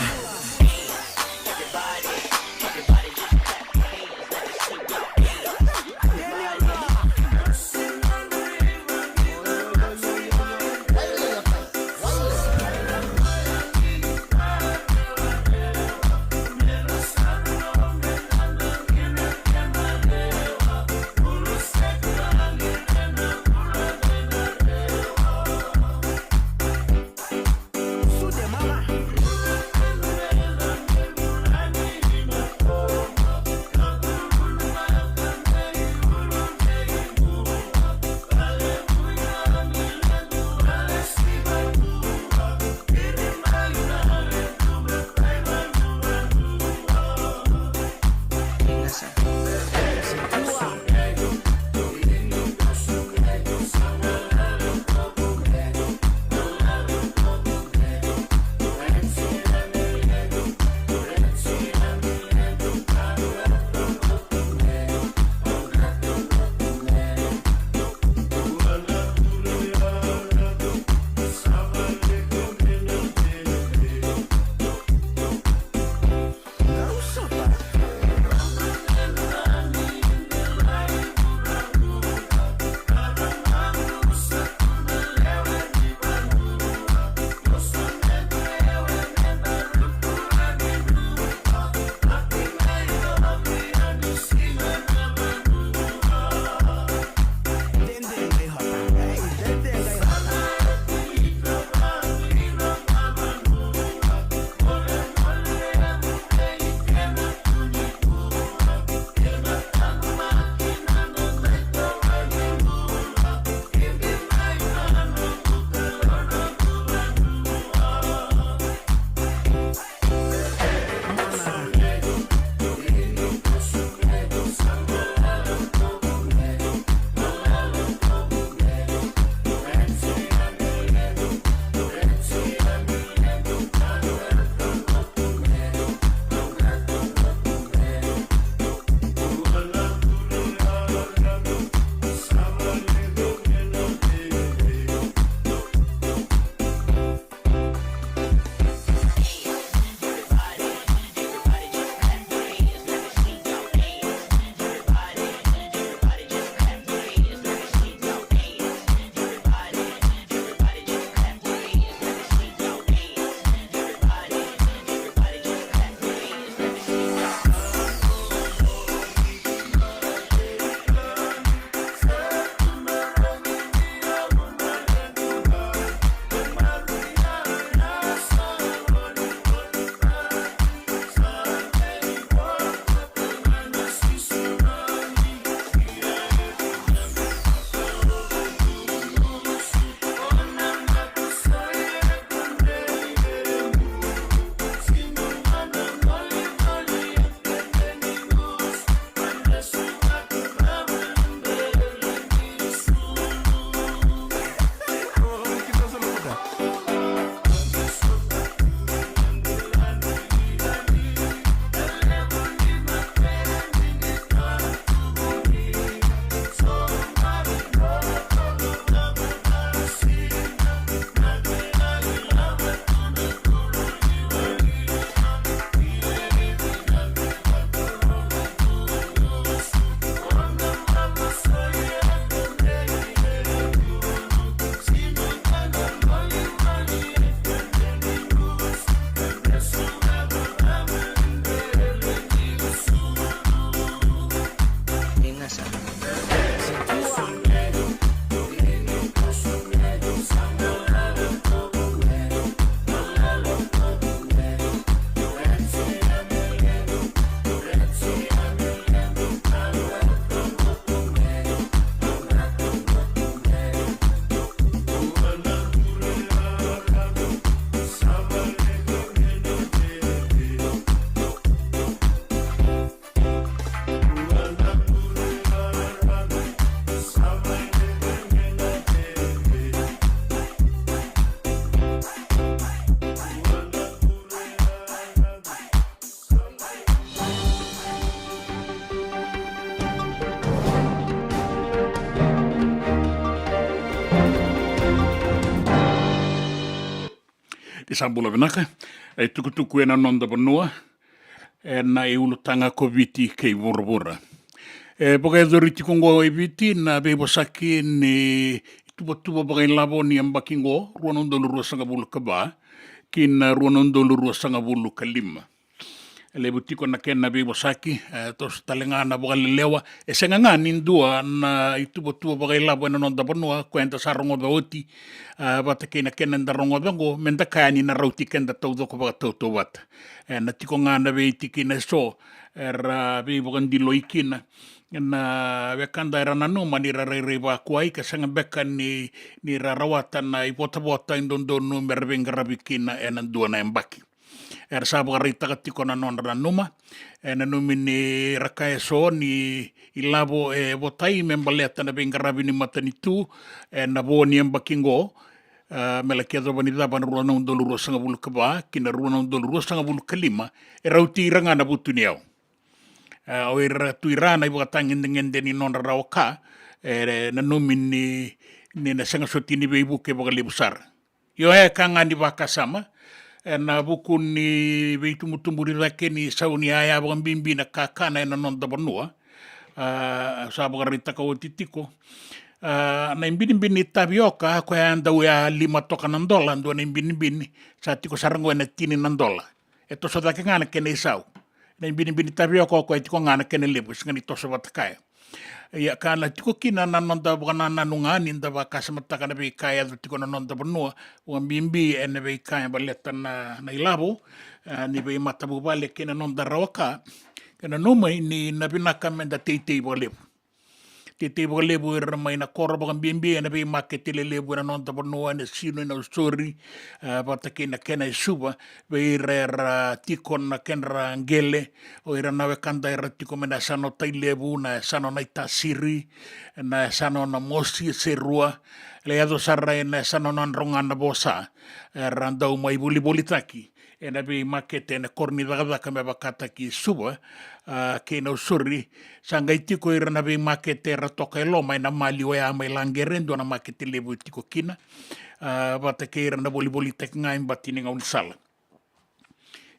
Sa bula vinaka. E tukutuku ena noda vanua, ena iulutaga ko Viti kei vuravura. E vakayacori tiko oqo e Viti na veivosaki ni tuvatuva vakailavo ni yabaki oqo, rua na udolu ruasagavulu ka va ki na rua na udolu ruasagavulu ka lima. E levu tiko na kena veivosaki, e toso tale ga na vakalelewa. E sega ga ni dua na ituvatuva vakailavo ena noda vanua ko eda sa rogoca oti, a, vata kei na kena eda rogoca oqo, meda kaya ni na rauti keda taucoko vakatautauvata. E na tiko ga na veitikina eso era veivakadiloi kina. Na wekada era nanuma ni ra rairai vakuai, ka sega beka ni, ni ra rawata na ivotavota e dodonu me ra veiqaravi kina ena dua na yabaki. Era sa vakaraitaka tiko na nodra nanuma. E nanumi ni ra kaya eso ni ilavo e votai me baleta na veiqaravi ni matanitu ena vo ni yabaki oqo, a, me laki yacova ni cava na rua na udolu ruasagavulu ka va ki na rua na udolu ruasagavulu ka lima, e rauti ira ga na vutuniyau. A, o ira tu ira na ivakatagedegede ni nodra rawa ka, e nanumi ni, ni na sega soti ni veivuke vakalevu sara. Io, e ka ga ni vakasama, ena vuku ni veitubutuburi cake ni sau ni yaya vakabibi na kakana ena noda vanua. A, sa vakaraitaka oti tiko. A, na ibinibini tavioka, koya e dau ya lima toka na dola, dua na ibinibini, sa tiko sara oqo ena tini na dola. E toso cake ga na kena isau. Na ibinibini tavioka o koya e tiko ga na kena levu, e sega ni toso vata kaya. Ia ka na tiko kina na noda vakanananu ga ni da vakasamataka na veika e yaco tiko na noda vanua, vakabibi ena veika e baleta na, na ilavo, a, ni veimatavuvale kei na noda rawa ka. Ke nanuma ni na vinaka meda teitei vakalevu. Teitei vakalevu ira mai na koro vakabibi ena veimakete lelevu ena noda vanua, ena Sinu, ena Usori, a, vata kei na kena e Suva, vei ira era tiko na kedra qele, o ira na wekada era tiko mai na yasana o Tailevu, na yasana o Naitasiri, na yasana o Namosi, e Serua, e lai yaco sara ena yasana o Nadroga, Navosa, era dau mai volivolitaki ena veimakete ena koro ni cakacaka me vakataki Suva, a, kei na Usori. Sa qai tiko ira na veimakete era toka e loma ena maliwa ya mai Laqere, dua na makete levu e tiko kina, a, vata kei ira na volivolitaki ga e bati ni gaunisala.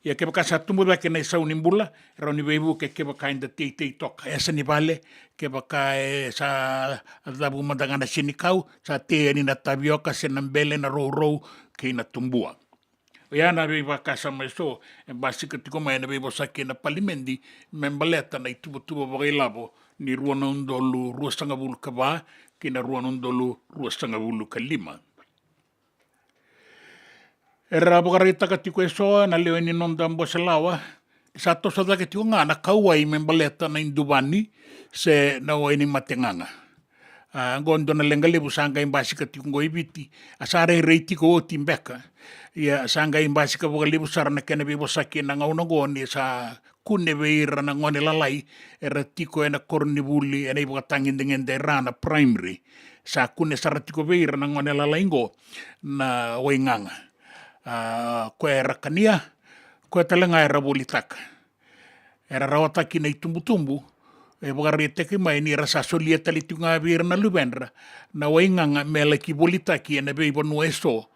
Ia kevaka sa tubu cake na isau ni bula, e rawa ni veivuke kevaka eda teitei toka. E yasa ni vale, kevaka e sa cavu mada ga na senikau, sa tei yani na tavioka se na bele, na rourou kei na tubua. Oya na veivakasama eso e basika tiko mai ena veivosaki ena palimedi me baleta na ituvatuva vakailavo ni rua na udolu ruasagavulu ka va ki na rua na udolu ruasagavulu ka lima. Era vakaraitaka tiko eso na lewe ni noda bose lawa ni sa toso cake tiko ga na kauwai me baleta na iduvani se na wai ni mate gaga. A, oqo dua na leqa levu sa qai basika tiko oqo i Viti, a sa rairai tiko oti beka. Ia sa qai basika vakalevu sara na kena veivosaki ena gauna oqo ni sa kune vei ira na gone lalai era tiko ena koronivuli ena ivakatagedegede era na primary. Sa kune sara tiko vei ira na gone lalai oqo na waigaga. A, koya era kania, koya tale ga era volitaka. Era rawataki na itubutubu, e vakaraitaki mai ni ra sa solia tale tiko ga vei ira na luvedra na waigaga me laki volitaki ena veivanua eso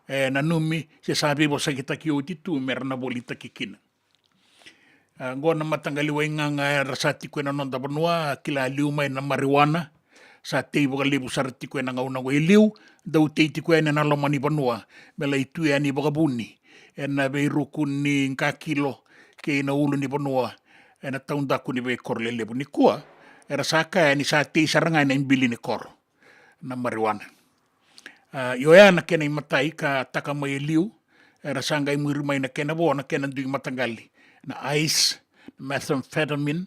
e nanumi se sa veivosakitaki oti tu me ra na volitaki kina. A, oqo na mataqali waigaga era sa tiko ena noda vanua, a kila liu mai na marijuana. Sa tei vakalevu sara tiko ena gauna oqo e liu, dau tei tiko yani ena loma ni vanua me lai tu yani vakavuni ena veiruku ni qakilo kei na ulunivanua ena taudaku ni veikoro lelevu. Nikua era sa kaya ni sa tei sara ga ena ibili ni koro na marijuana. A, io, oya na kena imatai ka taka mai e liu, era sa qai muri mai na kena vo na kena dui mataqali, na ice, na methamphetamine.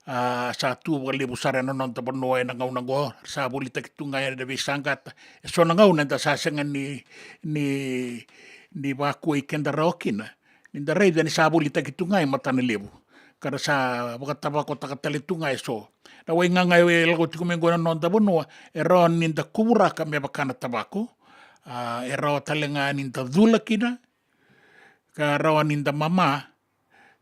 A, sa tu vakalevu sara ena noda vanua ena gauna oqo, sa volitaki tu ga ena veisaqata. Eso na gauna eda sa sega ni, ni, ni vakuai keda rawa kina ni da raica ni sa volitaki tu ga e matana levu, ka ra sa vakatavakotaka tale tu ga eso. Na waigaga e lako tiko mai oqo na noda vanua, e rawa ni da kuvuraka me vaka na tavako, a, e rawa tale ga ni da cula kina, ka rawa ni da mama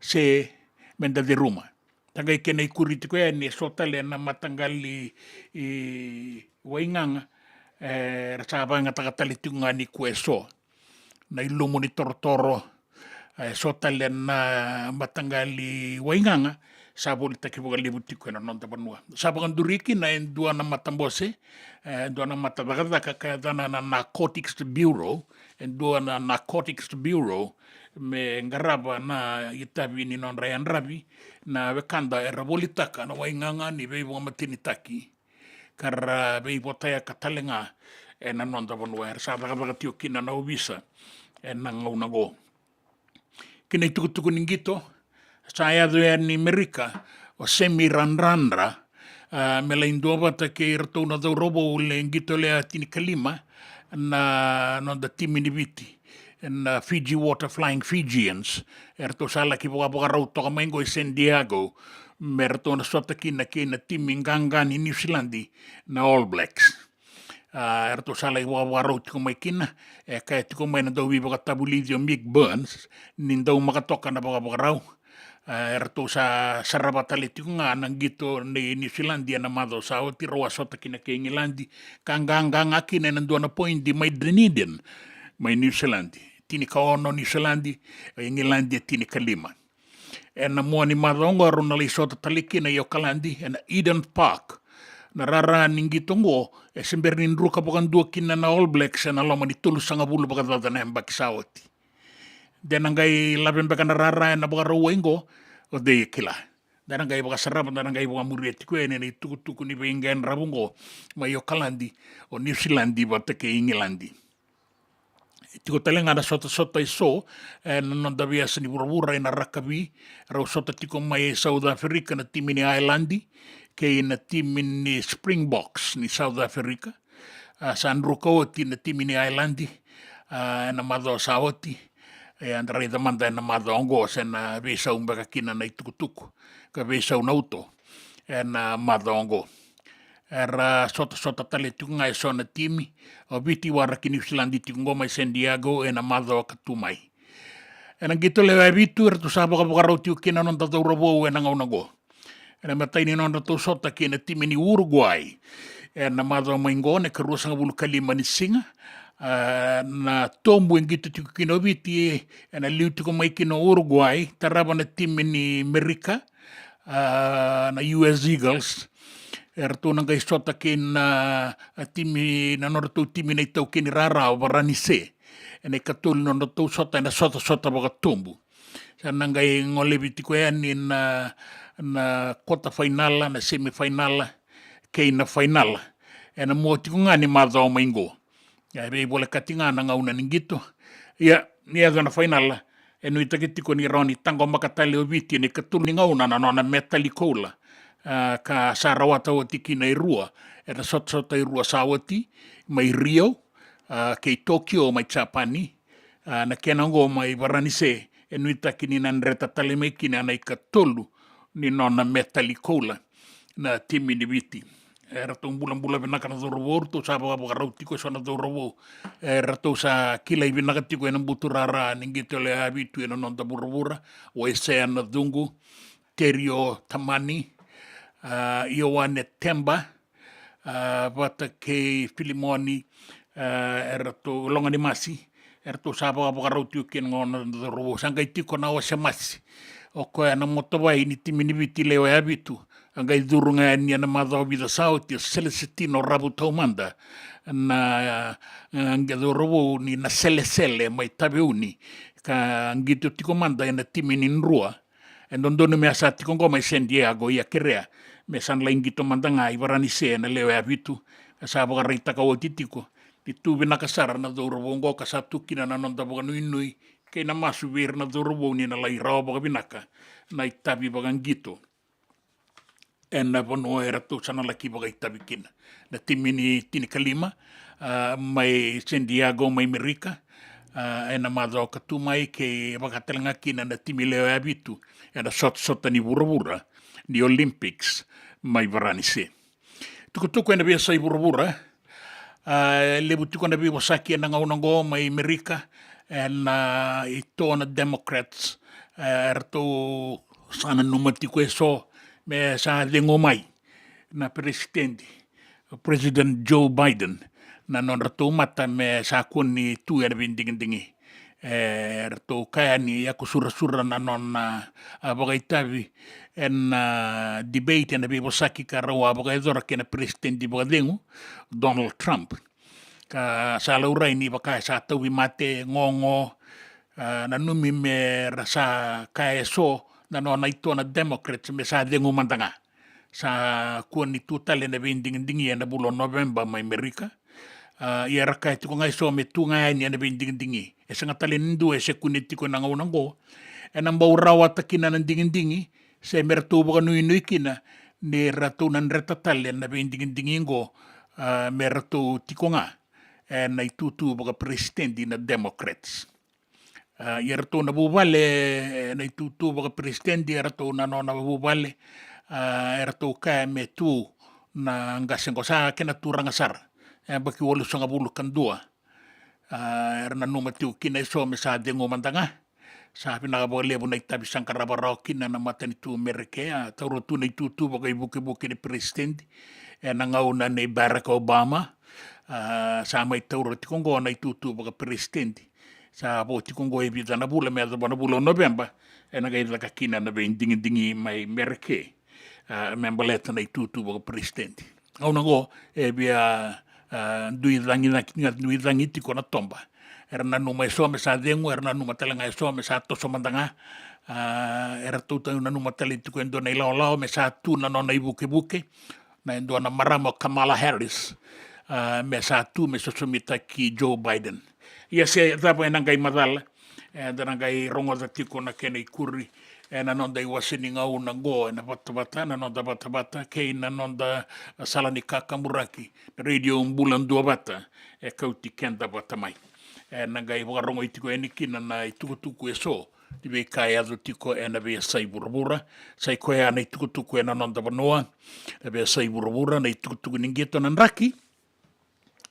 se me da ceruma. Sa qai kena ikuri tiko yani eso tale na mataqali waigaga, e, ra sa vakayagataka tale tiko ga nikua eso. na ilumu ni torotoro, e so tale na mataqali waigaga sa volitaki vakalevu tiko ena noda vanua. Sa vakaduri kina e dua na matabose, e dua na matacakacaka ka yacana na Narcotics Bureau, e dua na Narcotics Bureau, me qarava na itavi ni nodra yadravi na wekada era volitaka na waigaga ni veivakamatenitaki ka ra veivotayaka tale ga ena noda vanua. Era sa cakacaka tiko kina na ovisa ena gauna oqo. Kina itukutuku ni qito, sa yaco yani Merika o Semi Radradra, a, me lai duavata kei iratou na cauravou le qito lewe tinikalima na noda timi ni Viti, na Fiji Water Flying Fijians. Eratou sa laki vakavakarau toka mai qo i San Diego me ratou na sota kina kei na timi qaqa ni Niusiladi, na All Blacks. A, eratou sa lai vakavakarau tiko mai kina, e kaya tiko mai na dauveivakatavulici o Mick Burns ni dau maka toka na vakavakarau. A, eratou sa sarava tale tiko ga na qito nei Niusiladi ena macawa sa oti, rau a sota kina kei Igiladi, ka qaqa ga kina ena dua na poidi mai Dunedin, mai Niusiladi. Tinikaono Niusiladi, Igiladi e tinikalima. Ena mua ni macawa oqo rau na lai sota tale kina i Okaladi ena Eden Park. Na rara ni qito oqo e se bera ni druka vakadua kina na All Blacks ena loma ni tolusagavulu vakacaca na yabaki sa oti. De na qai lave beka na rara ena Vakarauwai oqo, o cei e kila. Da na qai vakasarava, da na qai vakamuria tiko yani na itukutuku ni veiqaravi oqo mai Okaladi, o Niusiladi vata kei Igiladi. Tiko tale ga na sotasota eso ena noda veiyasa ni vuravura ena rakavi, rau sota tiko mai e South Africa na timi ni Ireland kei na timi ni Springboks ni South Africa. A, sa druka oti na timi ni Ireland, a, ena macawa sa oti. E, eda raica mada ena macawa oqo se na veisau beka kina na itukutuku ka veisau na uto ena macawa oqo. Era sotasota tale tiko ga eso na timi, o Viti waraki Niusiladi tiko oqo mai San Diego ena macawa ka tu mai. Ena qito lewe vitu eratou sa vakavakarau tiko kina na noda cauravou ena gauna oqo. Ena imatai ni nodratou sota kei na timi ni Uruguay ena macawa mai oqo, na ikaruasagavulu ka lima ni siga. A, na tobu e qito tiko kina o Viti, ena liu tiko mai kina o Uruguay, tarava na timi ni Merika, a, na U S Eagles. Eratou na qai sota kei na, a, timi, na nodratou timi na itaukei ni rara o Varanise. Ena ikatolu ni nodratou sota ena sotasota vakatobu. Sa na qai golevi tiko yani na, na kota fainala, na semi fainala kei na fainala ena mua tiko ga ni macawa mai oqo. E veivolekati ga na gauna ni qito. Ia, ni yaco na fainala, e nuitaki tiko ni rawa ni taqomaka tale o Viti ena ikatolu ni gauna na nona metali koula, a, ka sa rawata oti kina e rua ena sotasota e rua sa oti, mai Rio, a, kei Tokyo mai Japani. A, na kena oqo mai Varanise e nuitaki ni na dreta tale mai kina ena ikatolu ni nona metali koula na timi ni Viti. E ratou bulabula vinaka na cauravou, ratou sa vakavakarau tiko eso na cauravou. E ratou sa kilai vinaka tiko ena buturara ni qito lewe vitu ena noda vuravura, o Esea Nacuqu, Terio Tamani, a, Ioane Temba, a, vata kei Filimoni, a, eratou, Loganimasi, eratou sa vakavakarau tiko kina gona na cauravou. Sa qai tiko na Ose Masi, o koya na motovai ni timi ni Viti lewe vitu. A qai curu ga yani ena macawa vica sa oti o Selesitino Ravu Taumada, na, a, qai cauravou ni Naselesele mai Taveuni, ka qito tiko mada ena timi ni Drua. E dodonu me a sa tiko oqo mai San Diego, ia kerea me sa na lai qito mada ga i Varanise ena lewe vitu. Ka sa vakaraitaka oti tiko ni tu vinaka sara na cauravou oqo, ka sa tu kina na noda vakanuinui kei na masu vei ira na cauravou ni na lai rawa vakavinaka na itavi vakaqito ena vanua eratou sa na laki vakaitavi kina. Na timi ni tinikalima, a, mai San Diego, mai Merika, a, ena macawa ka tu mai, kei vaka tale ga kina na timi lewe vitu ena sotasota ni vuravura ni Olympics mai Varanise. Tukutuku ena veiyasai vuravura, a, e levu tiko na veivosaki ena gauna oqo mai Merika, ena, a, ito na Democrats, a, eratou sa nanuma tiko eso me sa cegu mai na peresitedi, o President Joe Biden, na nodratou mata me sa kua ni tu ena veidigidigi. E ratou kaya ni yaku surasura na nona, a, vakaitavi ena, a, debate ena veivosaki ka rau a vakayacora kei na peresitedi vakacegu, Donald Trump. Ka sa laurai ni vaka e sa tauvimate, gogo, a, nanumi me ra sa kaya eso na nona ito na Democrats me sa cegu mada ga. Sa kua ni tu tale na veidigidigi ena vula o Noveba mai Merika. A, ia ra kaya tiko ga eso me tu ga yani ena veidigidigi. E sega tale ni dua e se kune tiko ena gauna oqo. Ena bau rawata kina na digidigi, se me ratou vakanuinui kina ni ratou na dreta tale na veidigidigi oqo, a, me ratou tiko ga ena itutu vakaperesitedi na Democrats. A, ia ratou na vuvale, e, na itutu vakaperesitedi, e ratou na nona vuvale, a, e ratou kaya me tu na qase oqo, sa kena turaga sara. E, yabaki walusagavulu ka dua. A, era nanuma tiko kina eso me sa cegu mada ga. Sa vinaka vakalevu na itavi sa qarava rawa kina na matanitu Merika, a, taura tu na itutu vakaivukevuke ni peresitedi ena gauna nei Barack Obama. A, sa mai taura tiko oqo na itutu vakaperesitedi. Sa vo tiko oqo e vica na vula me yacova na vula o Noveba, ena qai caka kina na veidigidigi mai Merika, a, me baleta na itutu vakaperesitedi. Gauna oqo e via, a, dui cagi, cagi, dui cagi tiko na toba. Era nanuma eso me sa cegu, era nanuma tale ga eso me sa toso mada ga. A, era tautau nanuma tale tiko e dua na ilawalawa me sa tu na nona ivukevuke, na e dua na marama o Kamala Harris, a, me sa tu me sosomitaki Joe Biden. Ia se cava ena qai macala, eda na qai rogoca tiko na kena ikuri ena noda iwase ni gauna oqo ena vatavata, na noda vatavata kei na noda sala ni kakaburaki, na Radio Bula Duavata, e kauti keda vata mai. Ena qai vakarogoi tiko yani kina na itukutuku eso ni veika e yaco tiko ena veiyasai vuravura. Sa i koya na itukutuku ena noda vanua, na veiyasai vuravura, na itukutuku ni qito, na draki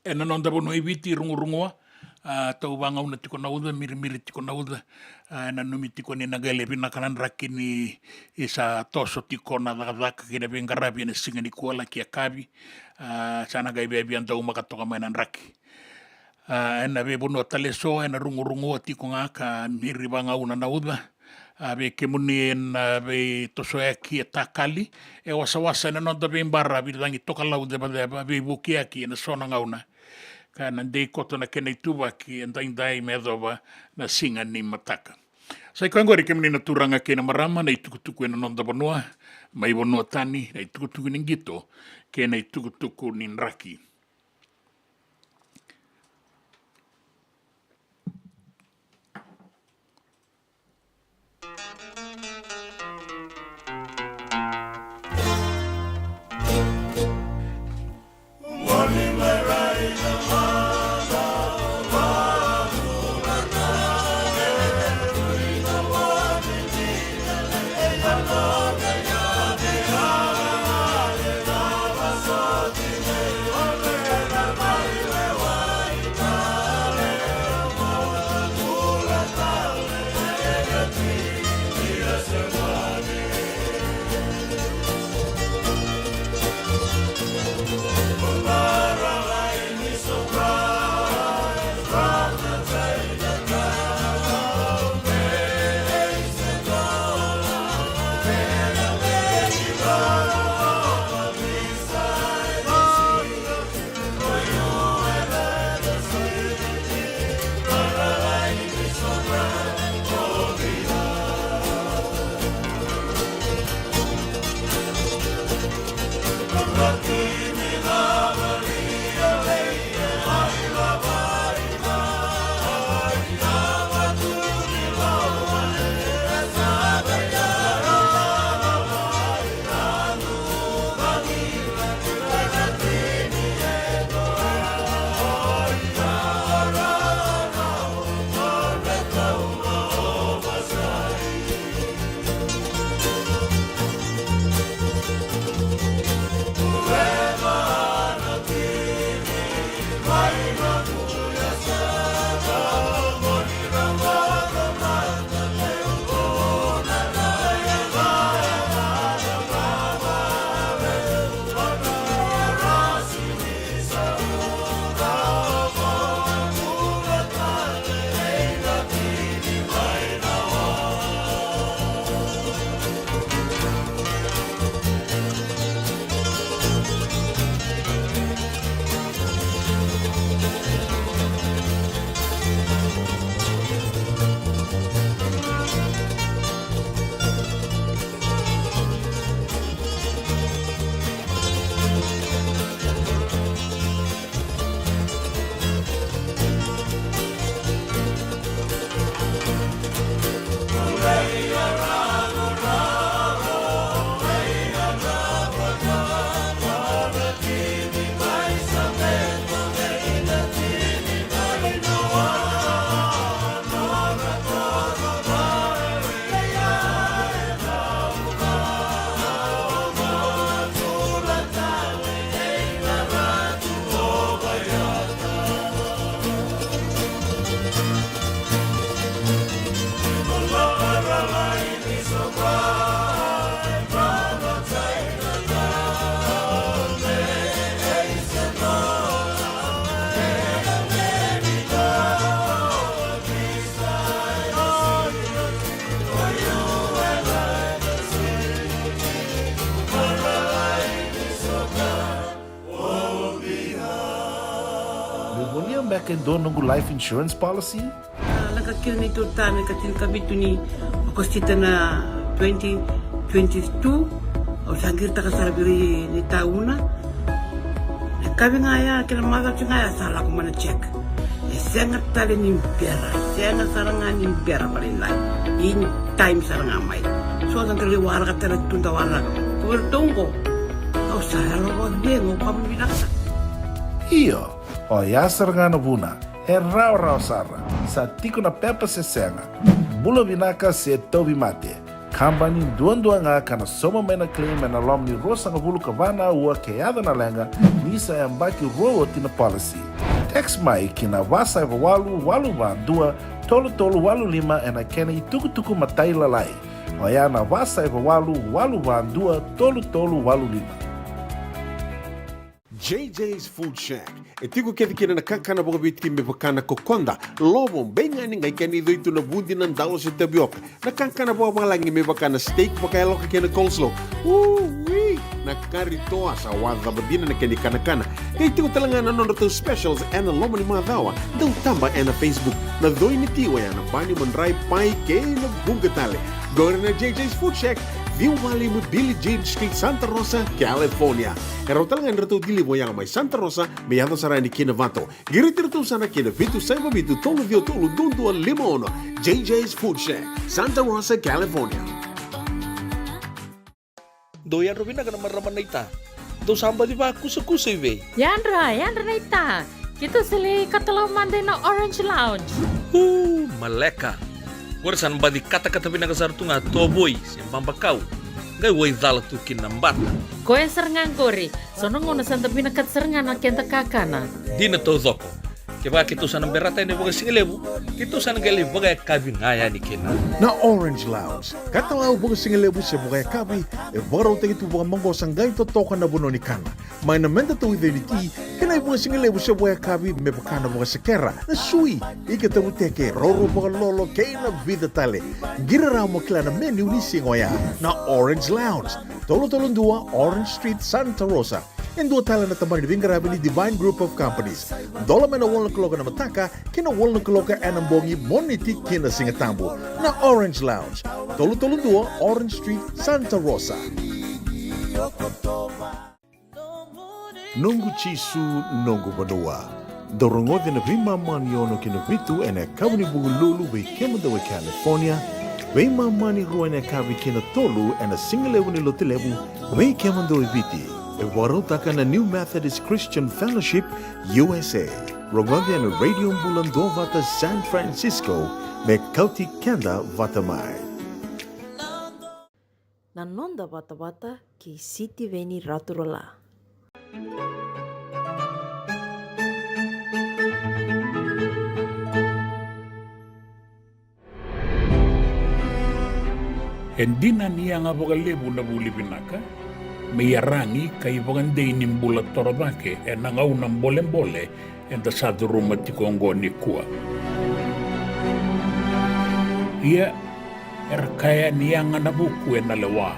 ena noda vanua i Viti, rugurugua, a, tau vagauna tiko na uca, mirimiri tiko na uca. A, e nanumi tiko ni na qai lai vinaka na draki ni sa toso tiko na cakacaka kei na veiqaravi ena siga nikua laki yakavi. A, sa na qai viavia daumaka toka mai na draki. A, ena veivanua tale eso ena rugurugua tiko ga ka miri vagauna na uca. A, vei kemuni ena veitosoyaki e takali, e wasawasa ena noda veibara, veicagi tokalau cevaceva, veivukiyaki ena so na gauna. Ka na dei koto na kena ituvaki edaidai me yacova na siga ni mataka. Sa i koya oqori kemuni na turaga kei na marama, na itukutuku ena noda vanua, mai vanua tani, na itukutuku ni qito kei na itukutuku ni draki. Ke dua noqu life insurance policy? A, lako kina ni tu tame ka tinikavitu ni Okosita na twenty twenty-two. Au sa qiritaka sara vei ira ni tauna. Na kavi ga ya kei na macawa ga ya sa lako mai na check. E sega tale ni bera, e sega sara ga ni bera, vale lai. In time sara ga mai. So da qai waraka tale tu da waraka. Ko vei ratou qo. Au sa yalo vakacegu, au vakavinavinaka. Io, oya sara ga na vuna. E rawarawa sara. Sa tiko na pepa se sega. Bula vinaka se tauvimate. Kabani duadua ga ka na sauma mai na claim ena loma ni ruasagavulu ka va na aua ke yaco na leqa, ni sa yabaki rua oti na policy. Text mai ki na va saiva walu walu va dua tolu tolu walu lima ena kena itukutuku matailalai. Oya na va saiva walu walu va dua tolu tolu walu lima. J J's Food Shack. E tiko kece kina na kakana vakaviti me vaka na kokoda, lovo, beigani, qai kena icoi tu na vudi, na dalo se tavioka. Na kakana vakavalagi me vaka na steak vakayaloka kei na coleslaw. Ui! Na kari toa sa wacava dina na kena ikanakana. Qai tiko tale ga na nodratou specials ena loma ni macawa. Dau taba ena Facebook. Na coi ni ti oya na bani, madrai, pai kei na vuqa tale. Qori na J J's Food Shack, ciwa walu lima Billie Jean Street, Santa Rosa, California. E rawa tale ga ni ratou deliver oya mai Santa Rosa me yaco sara yani ki Novato. Qiriti iratou sara ki na vitu saiva vitu tolu ciwa tolu dua dua lima ono. J J's Food Shack, Santa Rosa, California. Dou yadra vinaka na marama naita. Dou sa baci vakusakusa i vei? Yadra, yadra naita. Keitou sa lai katalau mada ina Orange Lounge. Uu, maleka. Qori sa na baci katakata vinaka sara tu ga tovoi se babakau. Qai waicala tu kina na bata. Koya sara ga qori. So na gauna sa da vinakata sara ga na keda kakana. Dina taucoko. Kevaka keitou sa na berata yani vakasigalevu, keitou sa na qai lai vakayakavi ga yani kina. Na Orange Lounge, katalau vakasigalevu se vakayakavi, e vakarautaki tu vakamaqosa qai totoka na vanua ni kana. Mai na medatou icoi ni ti, kei na ivakasigalevu se vakayakavi me vaka na vakasekera, na sui, ika tavuteke, roro vakalolo kei na vica tale. Qiri rawa mo kila na menu ni siga oya. Na Orange Lounge, tolu tolu dua Orange Street, Santa Rosa. E dua tale na tabana ni veiqaravi ni Divine Group of Companies. Dola mai na walu na kaloko ena mataka ki na walu na kaloko ena bogi, Moniti ki na Sigatabu. Na Orange Lounge, tolu tolu dua Orange Street, Santa Rosa. Noqu Jisu, noqu vanua. Dou rogoca na veimama ni ono ki na vitu ena yakavi ni Vukelulu vei kemudou e California. Veimama ni rua ena yakavi ki na tolu ena sigalevu ni Lotulevu vei kemudou e Viti. E vakarautaka na New Methodist Christian Fellowship U S A. Rogoca ena Radio Bula Duavata San Francisco me kauti keda vata mai. Na noda vatavata kei Sitiveni Raturala. E dina ni yaga vakalevu na vuli vinaka, me iyaragi ka ivakadei ni bula torocake ena gauna bolebole eda sa curuma tiko oqo nikua. Ia, era kaya ni yaga na vuku ena lewa,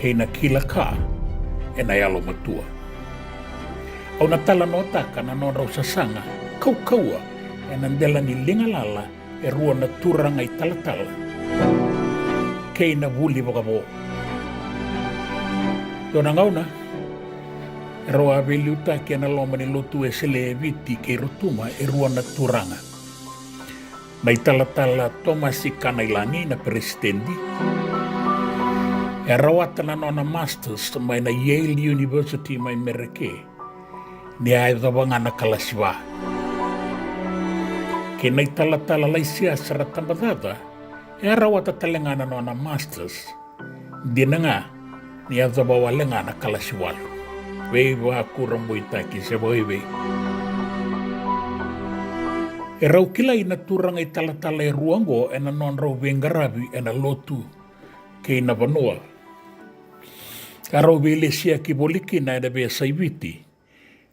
kei na kila ka ena yalomatua. Au na talanoataka na nodrau sasaga kaukauwa ena dela ni liga lala e rua na turaga italatala kei na vuli vakavo. Dua na gauna, erau a veiliutaki ena loma ni Lotu Wesele e Viti kei Rotuma e rua na turaga. Na italatala Tomasi Kanailagi na peresitedi, e rawata na nona masters mai na Yale University mai Mereke, ni a yacova ga na kalasi va. Kei na italatala Laisiasa Ratabacaca, e a rawata tale ga na nona masters, dina ga ni yacova wale ga na kalasi walu. Veivakurabuitaki se vakaivei. E rau kilai na turaga italatala e rua oqo ena nodrau veiqaravi ena lotu kei na vanua. A rau veilesiyaki voli kina ena veiyasai Viti,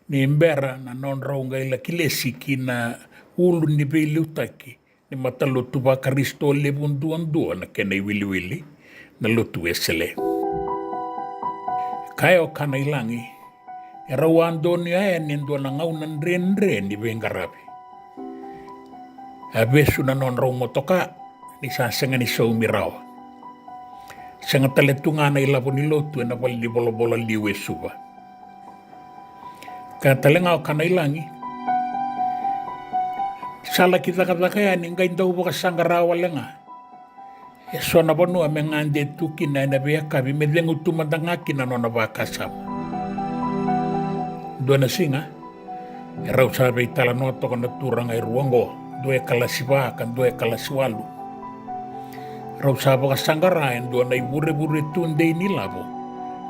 ni bera na nodrau qai laki lesi ki na ulu ni veiliutaki ni matalotu vaKarisito levu duadua na kena iwiliwili, na Lotu Wesele. Kaya o Kanailagi, E rau a donuya yani e dua na gauna dredre ni veiqaravi. A vesu na nodrau motoka ni sa sega ni saumi rawa. Sega tale tu ga na ilavo ni lotu ena vale ni volavola liu e Suva. Kaya tale ga o Kanailagi, sa laki cakacaka yani, qai dau vakasaqara wale ga. E so na vanua me gade tu kina ena veiyakavi me cegu tu mada ga kina na nona vakasama. Dua na siga, e rau sa veitalanoa toka na turaga e rua oqo, dua e kalasi va ka dua e kalasi walu. Rau sa vakasaqara e dua na ivurevure tudei ni lavo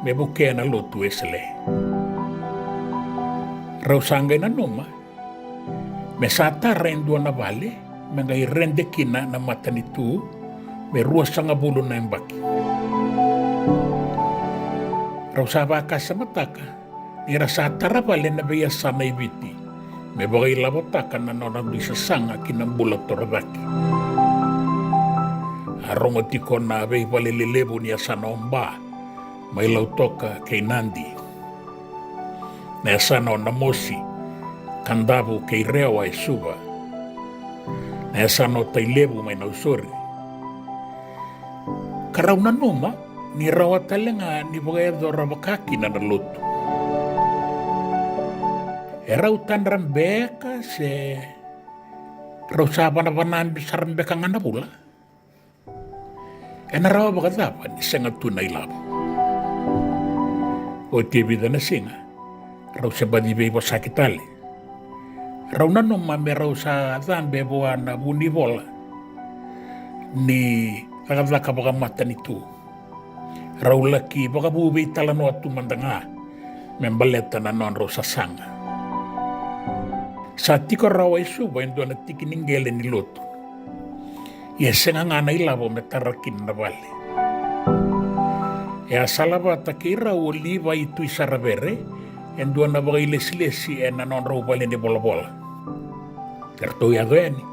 me vukea na lotu Wesele. Rau sa qai nanuma me sa tara e dua na vale me qai rede kina na matanitu me ruasagavulu na yabaki. Rau sa vakasamataka ni ra sa tara vale na veiyasana e Viti me vakailavotaka na nona dui sasaga ki na bula torocake. A rogo tiko na veivale lelevu ni yasana o Ba mai Lautoka kei Nadi, na yasana o Namosi, Kadavu kei Rewa e Suva, na yasana o Tailevu mai Nausori. Ka rau nanuma ni rawa tale ga ni vakayacora vakakina na lotu. E rau tadra beka se rau sa vanavana sara beka ga na vula? Ena rawa vakacava ni sega tu na ilavo? Oti e vica na siga, rau se baci veivosaki tale. Rau nanuma me rau sa cabe vua na vunivola ni cakacaka vakamatanitu. Rau laki vakavu veitalanoa tu mada ga me baleta na nodrau sasaga. Sa tiko rawa e Suva e dua na tiki ni qele ni lotu. Ia sega ga na ilavo me tara kina na vale. E a salavata kei rau o Livai Tui Saravere e dua na vakailesilesi ena nodrau vale ni volavola. Eratou yaco yani,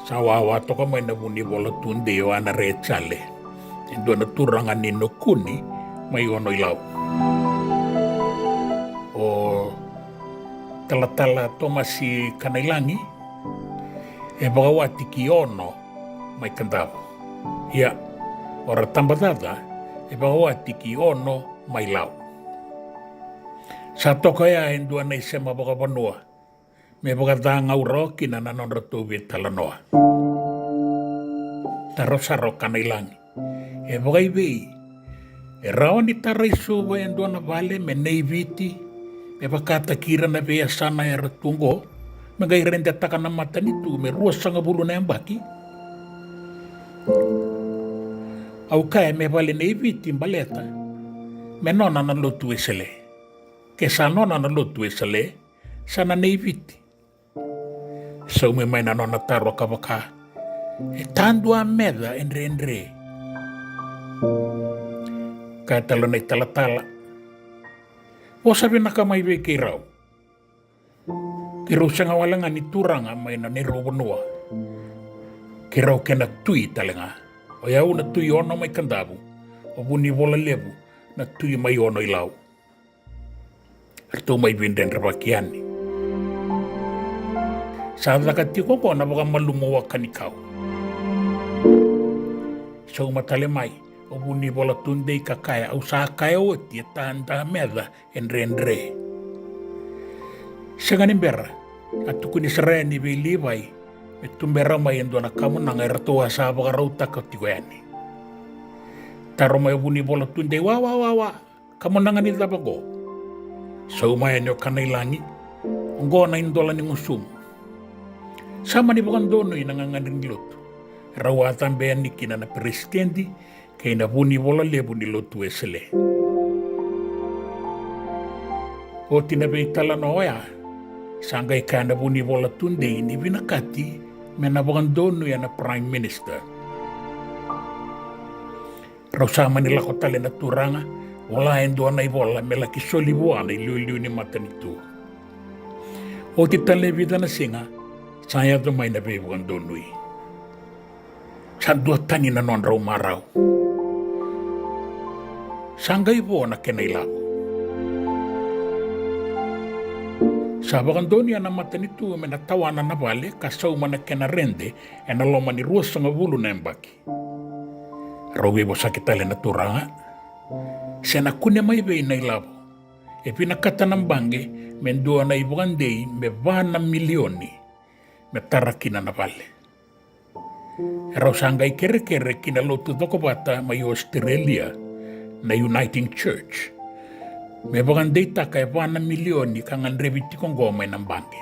sa wawa toka mai na vunivola tudei o Ana Rejale, e dua na turaga ni Nukuni mai Ono-i-Lau. O Talatala Tomasi Kanailagi e vakawati ki Ono mai Kadavu. Ia, o Ratabacaca e vakawati ki Ono mai Lau. Sa toka oya e dua na isema vakavanua me vakacagau rawa kina na nodratou veitalanoa. Taro sara o Kanailagi, e vakaivei e rawa ni tara i Suva e dua na vale me nei Viti me vakataki ira na veiyasana era tu oqo, me qai redetaka na matanitu me ruasagavulu na yabaki? Au kaya me vale nei Viti baleta me nona na lotu Wesele. Ke sa nona na lotu Wesele, sa na nei Viti. Saumi mai na nona taro ka vaka, e tadua meca e dredre. Kaya tale na italatala, vosa vinaka mai vei keirau. Keirau sega wale ga ni turaga mai na neirau vanua. Keirau kena tui tale ga. O yau na Tui Ono mai Kadavu, o Vunivola Levu na Tui mai Ono-i-Lau. Ratou mai veidredrevaki yani. Sa caka tiko oqo na vakamalumu waka ni kau. Sauma tale mai o Vunivola Tudei ka kaya, au sa kaya oti e tadua meca e dredre. Sega ni bera, a tukuni sara yani vei Livai me tubera mai e dua na kamunaga eratou a sa vakarautaka tiko yani. Taro mai o Vunivola Tudei, wa, wa, wa, wa. Kamunaga ni cava oqo? Sauma yani o Kanailagi, oqo na idola ni gusumu. Sa mani vakadonui na gagadre ni lotu. Rau a cabe yani kina na peresitedi kei na Vunivola Levu ni Lotu Wesele. Oti na veitalanoa oya, sa qai kaya na Vunivola Tudei ni vinakati me na vakadonuya na Prime Minister. Rau sa mani lako tale na turaga, vola e dua na ivola me laki soli vua na iliuliu ni matanitu. Oti tale e vica na siga, sa yaco mai na veivakadonui. Sa duatani na nodrau marau. Sa qai vo na kena ilavo. Sa vakadonuya na matanitu me na tawana na vale ka sauma na kena rede ena loma ni ruasagavulu na yabaki. Rau veivosaki tale na turaga, se na kune mai vei na ilavo. E vinakata na baqe me dua na ivakadei me va na milioni me tara kina na vale. E rau sa qai kerekere ki na lotu cokovata mai Ositerelia, na Uniting Church, me vakadeitaka e va na milioni ka gadrevi tiko oqo mai na baqe.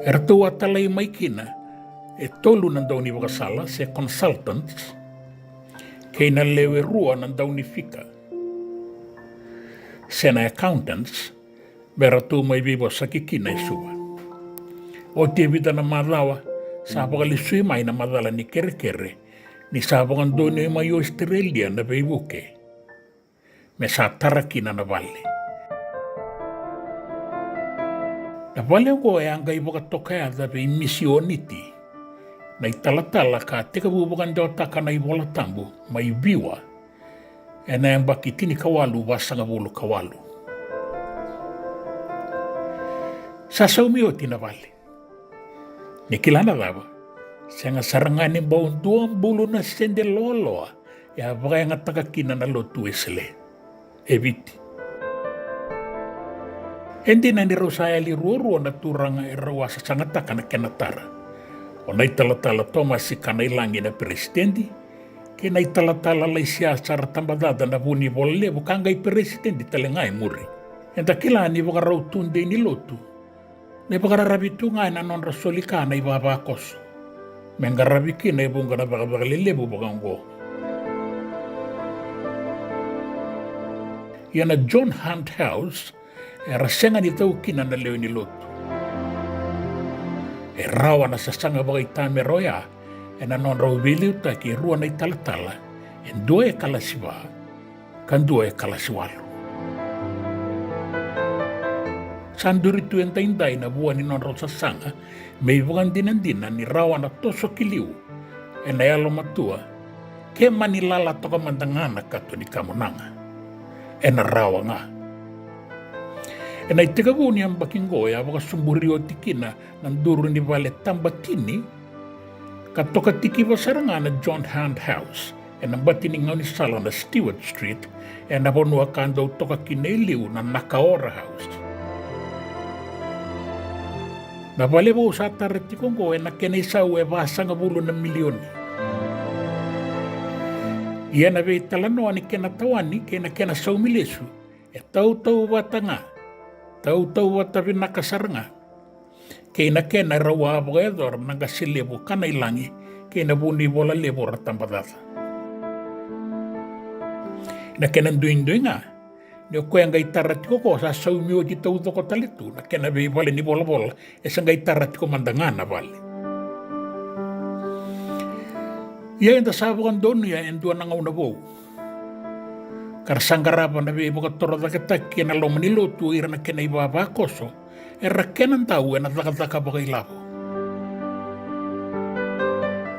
E ratou a talai mai kina e tolu na daunivakasala se consultants kei na lewe rua na daunifika se na accountants, me ratou mai veivosaki kina e Suva. Oti e vica na macawa, sa vakalesui mai na macala ni kerekere ni sa vakadonuya mai Ositerelia na veivuke me sa tara kina na vale. Na vale oqo e a qai vakatokayaca vei misioniti, na italatala ka tekivu vakadewataka na iVolatabu mai Viwa ena yabaki tinikawalu vasagavulu ka walu. Sa saumi oti na vale. Ni kila na cava, sega sara ga ni bau dua bulu na sede loaloa e a vakayagataka kina na lotu Wesele e Viti. E dina ni rau sa yali ruarua na turaga e rau a sasagataka na kena tara. O na italatala Tomasi Kanailagi na peresitedi, kei na italatala Laisiasa Ratabacaca na vunivola levu ka qai peresitedi tale ga e muri. Eda kila ni vakarau tudei ni lotu na ivakararavi tu ga ena nodra soli ka na ivavakoso me qaravi kina e vuqa na cakacaka lelevu vakaoqo. Ia na John Hunt House era sega ni tau kina na lewe ni lotu. E rawa na sasaga vakaitamera oya ena nodrau veiliutaki e rua na italatala, e dua e kalasi va ka dua e kalasi walu. Sa duri tu e daidai na vua ni nodrau sasaga me ivakadinadina ni rawa na toso ki liu ena yalomatua, ke mani lala toka mada ga na kato ni kamunaga. Ena rawa ga. Ena itekivu ni yabaki oqo e a vakasuburi oti kina na duru ni vale tabatini ka tokatikiva sara ga na John Hunt House ena bati ni gaunisala na Stewart Street, ena vanua ka dau toka kina e liu na Nakaora House. Na vale vou sa tara tiko oqo ena kena isau e vasagavulu na milioni. Ia na veitalanoa ni kena tawani kei na kena saumi lesu e tautauvata ga, tautauvata vinaka sara ga kei na kena e rau a vakayacora na qase levu Kanailagi kei na vunivola levu Ratabacaca. Na kena duidui ga ni o koya qai tara tiko oqo sa saumi oti taucoko tale tu na kena veivale ni volavola, e sa qai tara tiko mada ga na vale. Ia eda sa vakadonuya e dua na gauna vou ka ra sa qarava na veivakatorocaketaki ena loma ni lotu o ira na kena ivavakoso era kena dau ena cakacaka vakailavo.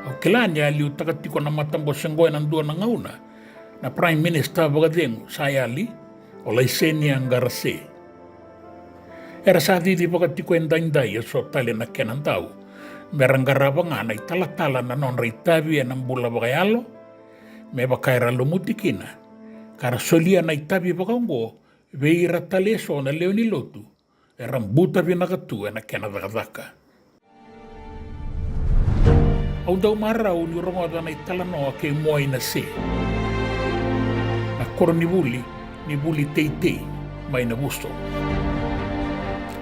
Au kila ni a liutaka tiko na matabose oqo ena dua na gauna na Prime Minister vakacegu sa yali, o Laisenia Qarase. Era sa cicivaka tiko e daidai eso tale na kena dau me ra qarava ga na italatala na nodra itavi ena bula vakayalo, me vaka era lumuti kina ka ra solia na itavi vakaoqo vei ira tale eso na lewe ni lotu era buta vinaka tu ena kena cakacaka. Au dau marau niu rogoca na italanoa kei Muaina Se, na koronivuli ni vuli teitei mai Navuso.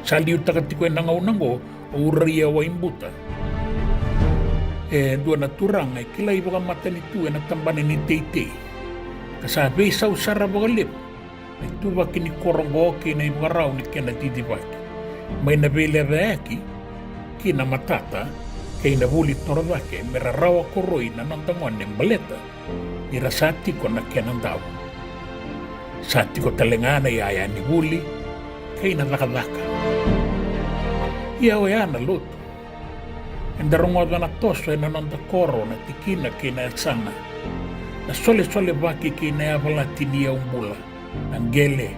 Sa liutaka tiko ena gauna oqo o Uraia Waibuta, e dua na turaga e kilai vakamatanitu ena tabana ni teitei, ka sa veisau sara vakalevu na ituvaki ni koro oqo kei na ivakarau ni kena cicivaki, mai na veilecayaki ki na matata kei na vuli torocake me ra rawa koroi na noda gone baleta ni ra sa tiko na kena dau. Sa tiko tale ga na iyaya ni vuli kei na cakacaka. Ia oya na lotu. Eda rogoca na toso ena noda koro na tikina kei na yasana, na solesolevaki kei na yavalati ni yaubula, na qele,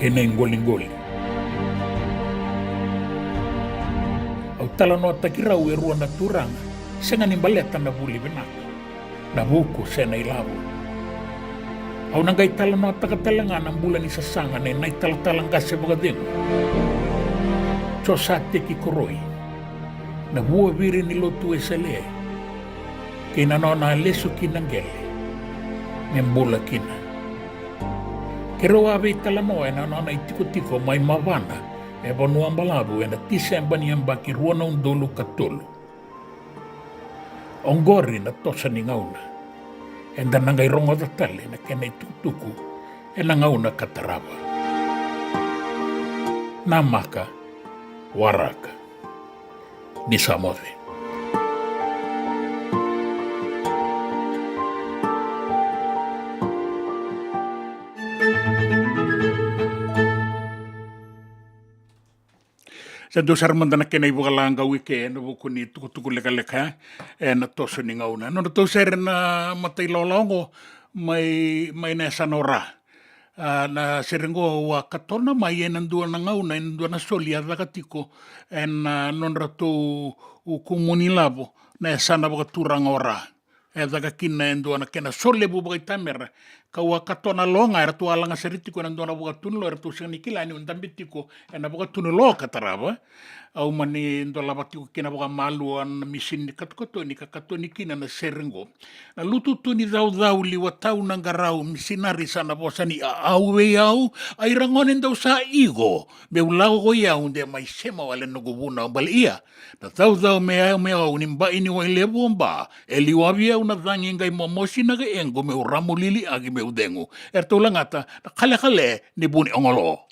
kei na iqoliqoli. Au talanoataki rau e rua na turaga, sega ni baleta na vuli vinaka, na vuku se na ilavo. Au na qai talanoataka tale ga na bula ni sasaga nei na italatala qase vakacegu, Josateki Koroi, na vuaviri ni lotu Wesele, kei na nona a lesu ki na qele me bula kina. Keirau a veitalanoa ena nona itikotiko mai Mavana e Vanua Balavu ena Tiseba ni yabaki rua na udolu ka tolu. Oqori na toso ni gauna. Eda na qai rogoca tale na kena itukutuku ena gauna ka tarava. Namaka, waraka. Ni sa moce. Sa dua sara mada na kena ivakalagau i ke ena vuku ni tukutuku lekaleka ena toso ni gauna. Nodratou sere na matailawalawa oqo mai, mai na yasana o Ra. A, na sere oqo au a katona mai ena dua na gauna, ena dua na soli a caka tiko ena nodratou kumuni lavo na yasana vakaturaga o Ra. E caka kina e dua na kena solevu vakaitamera. Kau a katona lo ga, eratou a lagasere tiko ena dua na vakatunulo, eratou sega ni kila niu dabe tiko ena vakatunulo ka tarava. Au mani dolava tiko kina vakamalua na misini ni katokatoni ka katoni kina na sere oqo. Na lutu tu ni caucau liwa tau na qarau, misinari sa na vosa ni a au vei au, ai ra gone dau sa iko, meu lako ko i au de mai sema wale noqu vunau bale ia. Na caucau me au, me au ni bai ni wai levu o ba, e liwavi au na cagi qai momosi na qai equ meu ramu lili agi meu cegu. Eratou lagata na kalekale ni vuni ogolo.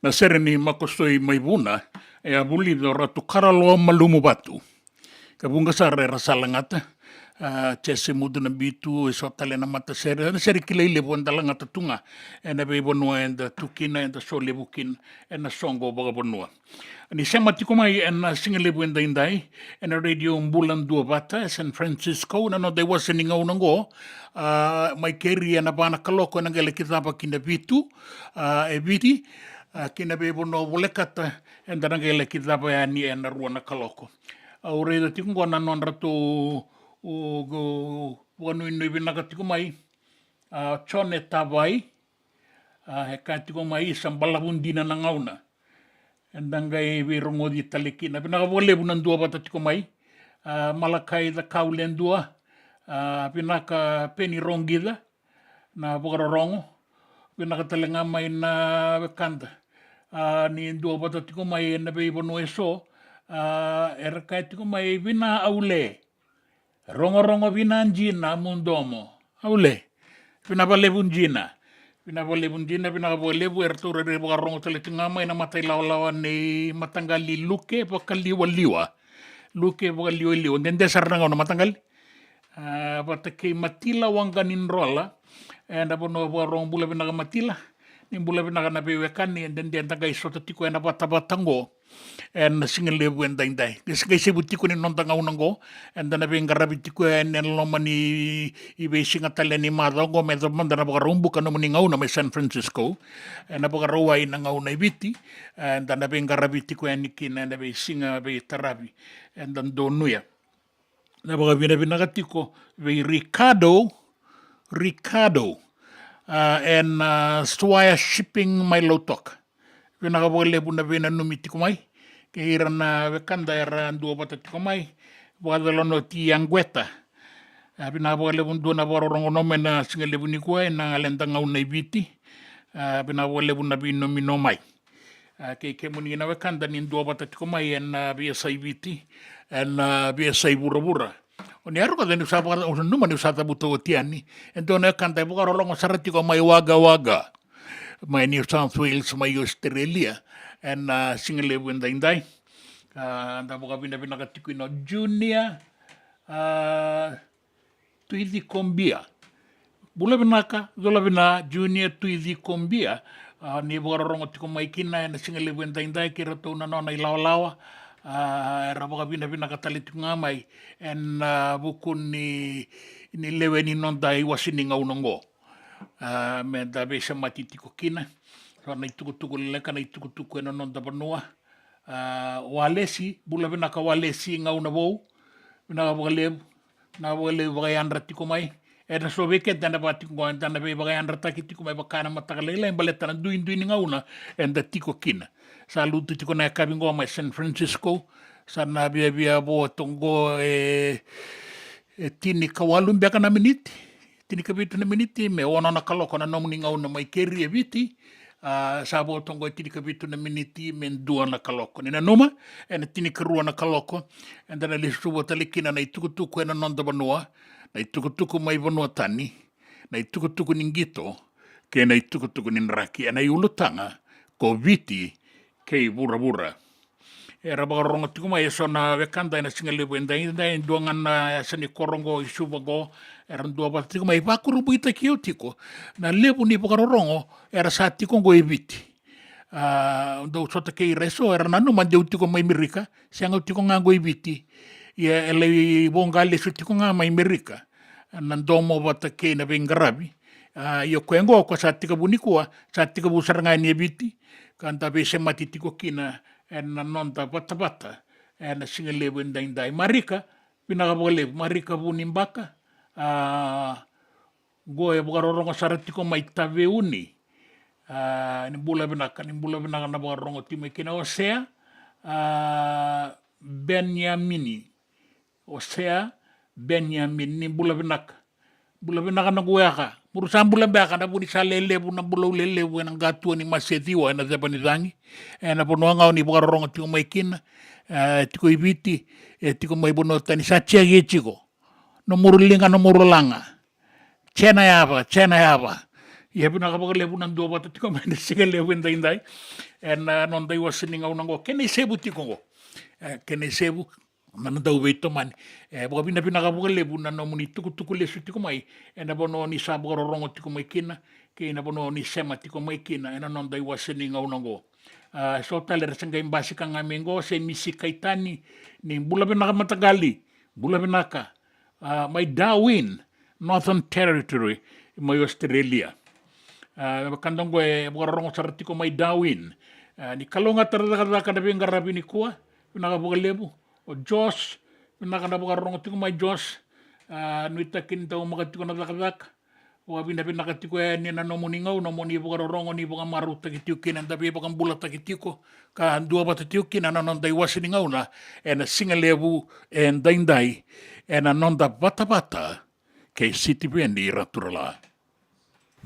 Na sere ni Makosoi mai Vuna e a vulica o Ratu Karaloa Malumuvatu. Ka vuqa sara era sa lagata, a, Jese Mudunabitu, e so tale na matasere, na sere kilai levu eda lagata tu ga ena veivanua eda tu kina, eda solevu kina ena soqo vakavanua. Ni sema tiko mai ena sigalevu edaidai ena Radio Bula Duavata e San Francisco, na noda iwase ni gauna oqo, a, mai keri ena va na kaloko ena qai laki cava ki na vitu, a, e Viti, a, ki na veivanua volekata eda na qai laki cava yani ena rua na kaloko. Au raica tiko oqo na nodratou, o, o, vakanuinui vinaka tiko mai, a, Jone Tavai, a, e kaya tiko mai, sa balavu dina na gauna. Eda qai veirogoci tale kina. Vinaka vakalevu na duavata tiko mai, a, Malakai Cakau Ledua, a, vinaka Peni Roqica na vakarorogo. Vinaka tale ga mai na wekada, a, ni duavata tiko mai ena veivanua e so, a, era kaya tiko mai, vina Aule. Rogorogo vina dina mu domo. Aule. Vina vakalevu dina. Vina vakalevu dina, vina vakalevu, eratou rairai vakarorogo tale tiko ga mai na matailawalawa nei mataqali Luke Vakaliwaliwa. Luke Vakaliwaliwa. Dede sara na gauna mataqali. A, vata kei Matila Waqanidrola. Ena vanua vakarorogo, bula vinaka Matila. Ni bula vinaka na veiwekani, e dede eda qai sota tiko ena vatavata oqo. Ena sigalevu edaidai. Qai se qai sevu tiko ni noda gauna oqo, eda na veiqaravi tiko yani ena loma ni veisiga tale ni macawa oqo, me yacova mada na Vakaraubuka nomuni gauna mai San Francisco. Ena Vakarauwai na gauna e Viti, eda na veiqaravi tiko yani kina ena veisiga veitaravi eda donuya. Na vakavinavinaka tiko vei Ricardo, Ricardo, a, ena, a, Swire Shipping mai Lautoka. Vinaka vakalevu na veinanumi tiko mai. Kei ira na wekada era duavata tiko mai, vakacalona o Ti Yaqueta. A, vinaka vakalevu dua na vakarorogo nomu ena sigalevu nikua ena leda gauna e Viti. A, vinaka vakalevu na veinanumi no mai. A, kei kemuni na wekada ni duavata tiko mai ena, a, veiyasai Viti, ena, a, veiyasai vuravura. O ni a rogoca niu sa vaka, o nanuma niu sa cavuta oti yani e dua na wekada e vakarorogo sara tiko mai Wagga Wagga, mai New South Wales, mai Australia, ena, a, sigalevu edaidai. A, da vakavinavinaka tiko kina o Junior, a, Tuicikobia. Bula vinaka, cola vina Junior Tuicikobia, a, ni vakarorogo tiko mai kina ena sigalevu edaidai kei iratou na nona ilawalawa, a, era vakavinavinaka tale tiko ga mai ena, a, vuku ni, ni lewe ni noda iwase ni gauna oqo. A, me da veisemati tiko kina. So na itukutuku leleka, na itukutuku ena noda vanua. A, Walesi, bula vinaka Walesi, gauna vou. Vinaka vakalevu, vinaka vakalevu vakayadra tiko mai. Ena so vei keda eda vaka tiko oqo, eda na veivakayadrataki tiko mai vaka na mataka lailai baleta na duidui ni gauna eda tiko kina. Sa lutu tiko na yakavi oqo mai San Francisco, sa na viavia vo toqo e, e tinikawalu beka na miniti. Tinikavitu na miniti me ono na kaloko na nomuni gauna mai keri e Viti. A, sa vo toqo e tinikavitu na miniti me dua na kaloko. Ni nanuma, ena tinikarua na kaloko eda na lesu sobu tale kina na itukutuku ena noda vanua, na itukutuku mai vanua tani, na itukutuku ni qito kei na itukutuku ni draki ena iulutaga ko Viti kei vuravura. Era vakarorogo tiko mai eso na wekada ena sigalevu edaidai, e dua ga na yasa ni koro oqo i Suva oqo, era duavata tiko mai, vakurabuitaki au tiko na levu ni vakarorogo era sa tiko oqo e Viti. A, dau sota kei ira eso era nanuma de au tiko mai Merika, sega, au tiko ga oqo e Viti. Ia e lai voqa lesu tiko ga mai Merika na domo vata kei na veiqaravi. A, ia o koya oqo ko sa tekivu nikua, sa tekivu sara ga yani e Viti, ka da veisemati tiko kina ena noda vatavata ena sigalevu edaidai. Marika, vinaka vakalevu. Marika Vunibaka, a, oqo e vakarorogo sara tiko mai Taveuni. A, ni bula vinaka, ni bula vinaka na vakarorogo tiko mai kina. Osea, a, Beniamini. Osea Beniamini, ni bula vinaka. Bula vinaka na kueka. Muru sa bula beka, na vu ni sa lelevu na bulou lelevu ena qatua ni maseciwa ena ceva ni cagi. Ena vanua ga o ni vakarorogo tiko mai kina, e tiko i Viti, e tiko mai vanua tani, sa ciaki e tiko. Nomuru liga, nomuru laga. Cena yava, cena yava. Ia vinaka vakalevu na duavata tiko mai na siga levu edaidai ena noda iwase ni gauna oqo. Kena isevu tiko oqo. E, kena isevu na, na dau veitomani. E, vakavinavinaka vakalevu na nomuni tukutuku lesu tiko mai ena vanua ni sa vakarorogo tiko mai kina, kei na vanua ni sema tiko mai kina ena noda iwase ni gauna oqo. A, so tale era se qai basika ga mai oqo, se Misi Kaitani, ni bula vinaka mataqali, bula vinaka. A, mai Darwin, Northern Territory, mai Australia. A, vaka dou qo e vakarorogo sara tiko mai Darwin. A, ni kalougata na cakacaka na veiqaravi nikua, vinaka vakalevu. O Josh, vinaka na vakarorogo tiko mai Josh. A, nuitaki ni daumaka tiko na cakacaka. Vakavinavinaka tiko yani ena nomuni gauna mo ni vakarorogo, ni vakamarautaki tiko kina, da veivakabulataki tiko, ka duavata tiko kina na noda iwase ni gauna ena siga levu edaidai ena noda vatavata kei Sitiveni Raturala.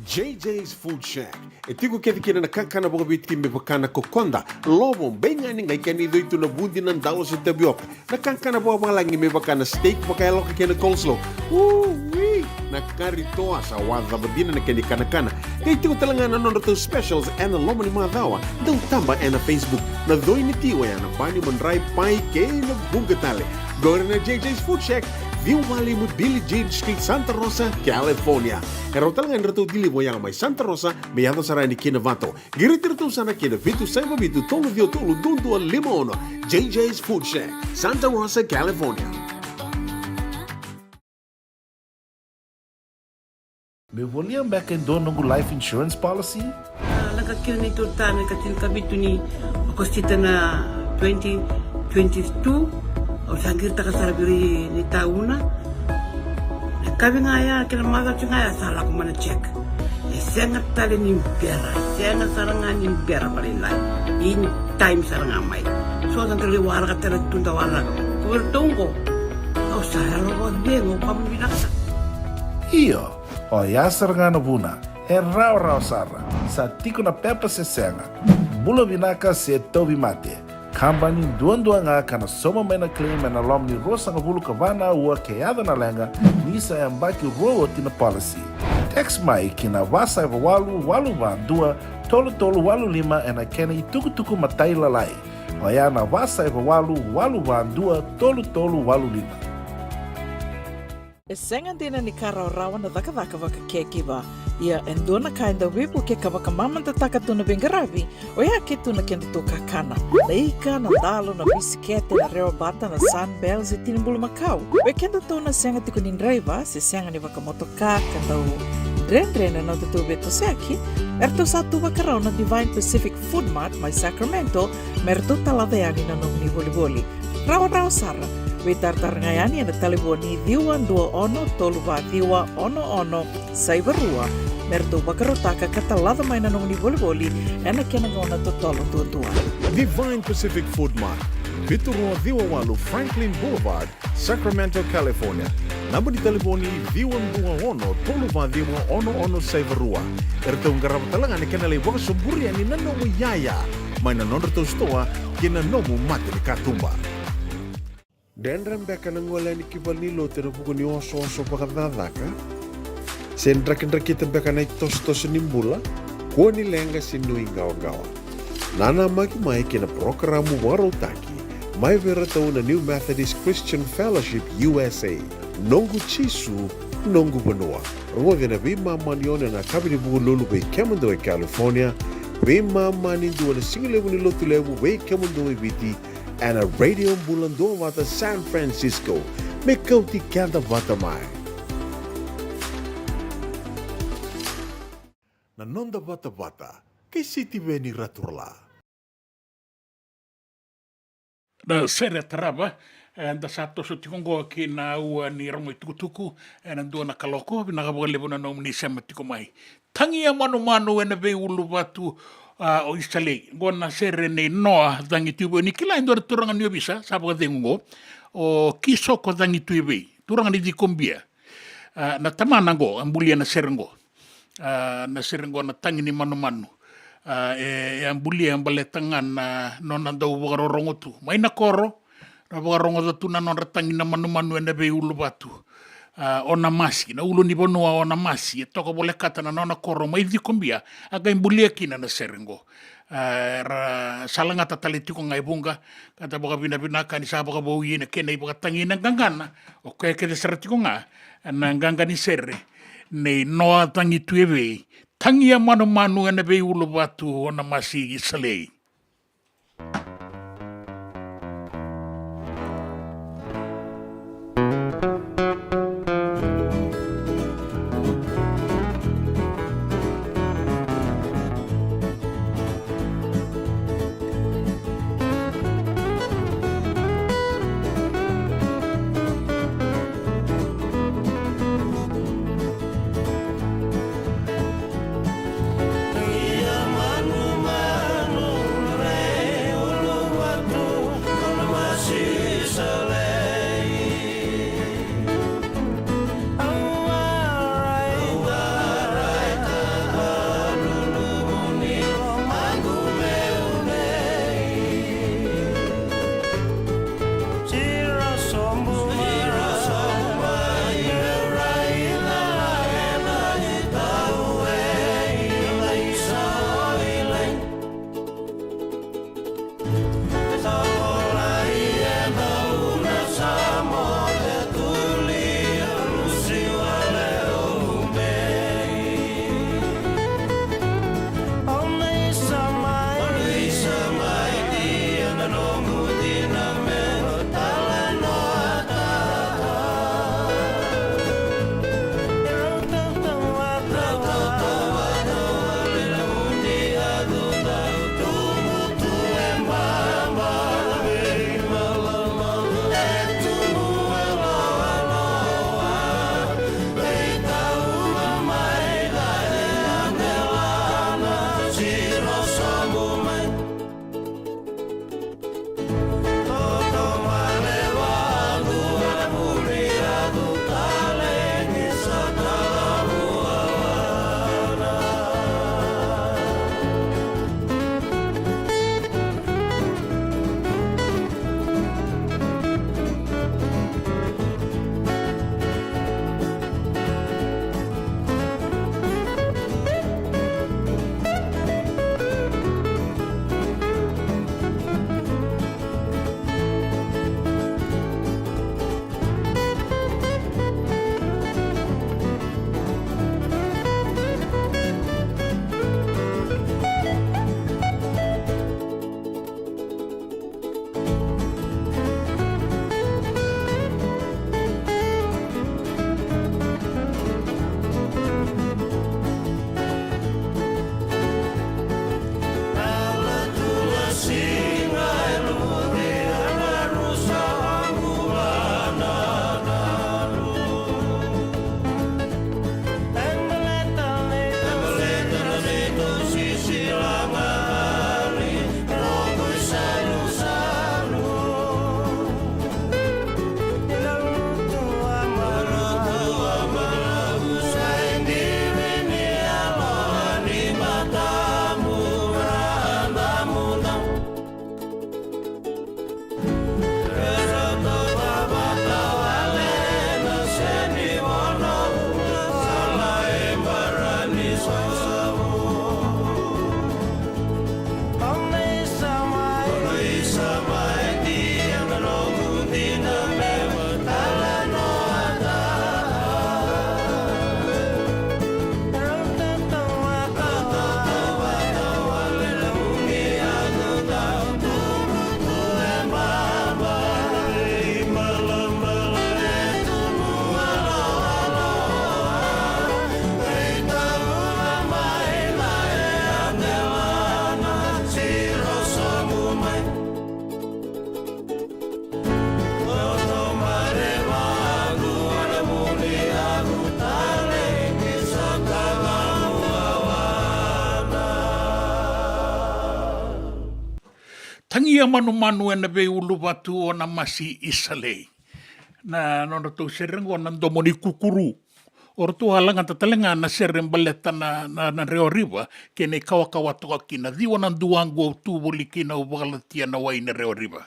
J J's Food Shack. E tiko kece kina na kakana vakaviti me vaka na kokoda, lovo, beigani, qai kena icoi tu na vudi, na dalo se tavioka. Na kakana vakavalagi me vaka na steak vakayaloka kei na coleslaw. Ui! Na kari toa sa wacava dina na kena ikanakana. Qai tiko tale ga na nodratou specials ena loma ni macawa. Dau taba ena Facebook. Na coi ni ti oya na bani, madrai, pai kei na vuqa tale. Qori na J J's Food Shack, ciwa walu lima Billie Jean Street, Santa Rosa, California. E rawa tale ga ni ratou deliver oya mai Santa Rosa me yaco sara yani ki Novato. Qiriti iratou sara ki na vitu saiva vitu tolu ciwa tolu dua dua lima ono. J J's Food Shack, Santa Rosa, California. Meu volia beka e dua noqu life insurance policy? A, lako kina neitou retirement ena ika tinikavitu ni Okosita na twenty twenty-two. Au sa qiritaka sara vei ira na itauna. Na yakavi ga ya kei na macawa tiko ga ya sa lako mai na check. E sega tale ni bera, e sega sara ga ni bera vakalailai. In time sara ga mai. So da qai waraka tale tu, da waraka. Ko vei iratou oqo, au sa yalo vakacegu, au vakavinavinaka sara. Io, oya sara ga na vuna. E rawarawa sara. Sa tiko na pepa se sega. Bula vinaka se tauvimate. Kabani duadua ga ka na sauma mai na claim ena loma ni ruasagavulu ka va na aua ke yaco na leqa, ni sa yabaki rua oti na policy. Text mai ki na va saiva walu walu va dua tolu tolu walu lima ena kena itukutuku matailalai. Oya na va saiva walu walu va dua tolu tolu walu lima. E sega dina ni ka rawarawa na cakacaka vaka caregiver. Ia e dua na ka e dau veivuke ka vakamamadataka tu na veiqaravi, oya ke tu na kedatou kakana. Na ika, na dalo, na bisikete, na rewabata, na Sunbell se tini bulumakau. Vei kedatou na sega tiko ni draiva se sega ni vakamotoka ka dau dredre na nodatou veitosoyaki, eratou sa tu vakarau na Divine Pacific Food Mart mai Sacramento me ratou talaca yani na nomuni volivoli. Rawarawa sara. Veitaratara ga yani ena talevoni ciwa dua ono tolu va ciwa ono ono saiva rua me ratou vakarautaka ka talaca mai na nomuni volivoli ena kena gauna totolo duadua. Divine Pacific Food Mart, vitu rua ciwa walu Franklin Boulevard, Sacramento, California. Naba ni talevoni ciwa dua ono tolu va ciwa ono ono saiva rua. Eratou qarava tale ga na kena lai vakasoburi yani na nomu iyaya mai na nodratou sitoa ki na nomu mata ni katuba. Dredre beka na gole yani ki valenilotu ena vuku ni osooso vakacakacaka? Se drakidrakita beka na itosotoso ni bula? Kua ni leqa se nuiqawaqawa. Nanamaki mai ki na parokaramu vakarautaki mai vei iratou na New Methodist Christian Fellowship U S A, Noqu Jisu, Noqu Vanua. Rogoci ena veimama ni ono ena yakavi ni Vukelulu vei kemudou e California, veimama ni dua na sigalevu ni Lotulevu vei kemudou e Viti, ena Radio Bula Duavata San Francisco. Me kauti keda vata mai. Na noda vatavata kei Sitiveni Raturala. Na sere tarava, e, da sa toso tiko oqo ki na aua ni rogo itukutuku, e, ena dua na kaloko. Vinaka vakalevu na nomuni sema tiko mai. Tagia manumanu ena veiuluvatu, a, o Isalei. Oqo na sere nei Noa Cagituivei. Ni kila e dua na turaga ni ovisa sa vakacegu oqo, o Kisoko Cagituivei, turaga ni Cikobia. A, na tamana oqo a bulia na sere oqo. A, na sere oqo na Tagi ni Manumanu. A, e, e a bulia e baleta ga na nona dau vakarorogo tu mai na koro, na vakarogoca tu na nodra tagi na manumanu ena veiuluvatu. a, o Namasi, na ulunivanua o Namasi, e toka volekata na nona koro mai Cikobia, a qai bulia kina na sere qo. A, ra sa lagata tale tiko ga e vuqa, ka da vakavinavinaka ni sa vakavouya na kena ivakatagi na qaqana, o koya kece sara tiko ga na qaqa ni sere nei Noa Tagi Tuevei, Tagia Manumanu ena Veiuluvatu o Namasi Isalei. Tagia manumanu ena veiuluvatu o Namasi Isalei. Na nodratou sere oqo na Domo ni Kukuru. O ratou a lagata tale ga na sere baleta na, na, na Rewa River, kei na ikawakawa toka kina, ciwa na dua qo au tu voli kina, au vakalatia na wai na Rewa River.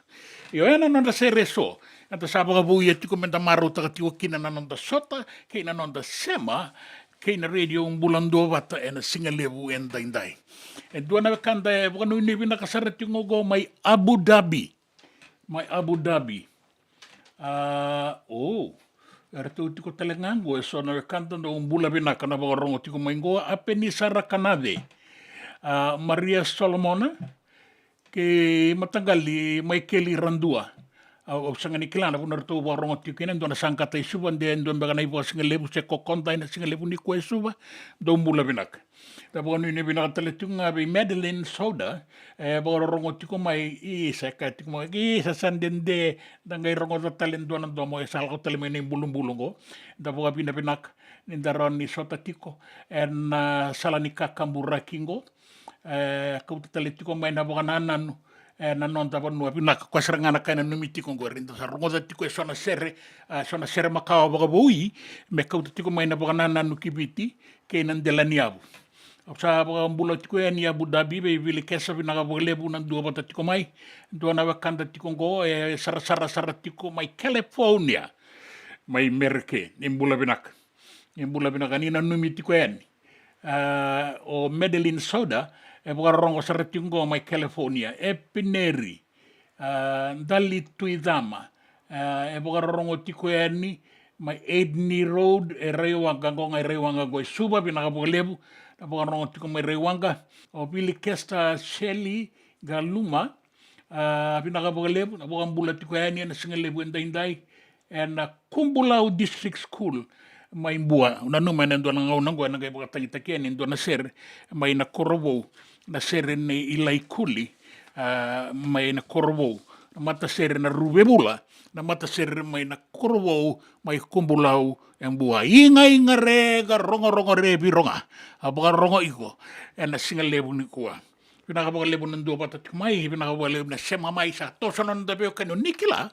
Io, ya na nodra sere eso. Eda sa vakavouya tiko meda marautaka tiko kina na noda sota kei na noda sema kei na Radio Bula Duavata ena siga levu edaidai. E dua na wekada e vakanuinui vinaka sara tiko qo mai Abu Dhabi. Mai Abu Dhabi. A, o, eratou tiko tale ga qo eso na wekada, dou bula vinaka na vakarorogo tiko mai qo. A, Penisa Rakanace, a, Maria Solomona, kei mataqali Maikeli Radua. Au, au sega ni kila na vanua ratou vakarorogo tiko kina, e dua na saqata i Suva, de dua beka na ivakasigalevu se kokoda ena sigalevu nikua e Suva, dou bula vinaka. Da vakanuinui vinaka tale tiko ga vei Madeline Soda, e vakarorogo tiko mai, i sa ka tiko mai, i sa sa dede, da qai rogoca tale dua na domo, e sa lako tale mai na ibulubulu qo. Da vakavinavinaka ni da rawa ni sota tiko ena sala ni kakaburaki qo. E kauta tale tiko mai na vakanananu, e, na noda vanua vinaka. Koya sara ga na ka e nanumi tiko qori, da sa rogoca tiko eso na sere, a, eso na sere makawa vakavoui, me kauta tiko mai na vakanananu ki Viti kei na dela ni yavu. Au sa vakabula tiko yani Abu Dhabi vei Vili Kesa, vinaka vakalevu na duavata tiko mai. Dua na wekada tiko qo e sarasara sara tiko mai California, mai Mereke, ni bula vinaka. Ni bula vinaka, ni nanumi tiko yani. A, o Madeline Soda e vakarorogo sara tiko qo mai California. Epineri, a, Dali Tuicama, a, e vakarorogo tiko yani mai Adeney Road e Raiwaqa, qo ga e Raiwaqa qo e Suva, vinaka vakalevu na vakarorogo tiko mai Raiwaqa. O Vili Kesta Seli Galuma, a, vinaka vakalevu na vakabula tiko yani ena sigalevu edaidai ena Kubulau District School mai Bua. Au nanuma ena dua na gauna qo ena qai vakatagitaki yani e dua na sere mai na Korovou, na sere nei Ilai Kuli, a, mai na Korovou, na matasere na Ruvevula, na matasere mai na Korovou, mai Kubulau e Bua. Igaiga re ka rogorogo re viroga, a vakarorogo iko ena sigalevu nikua. Vinaka vakalevu na duavata tiko mai, vinaka vakalevu na sema mai. Sa toso na noda veiwekani, o ni kila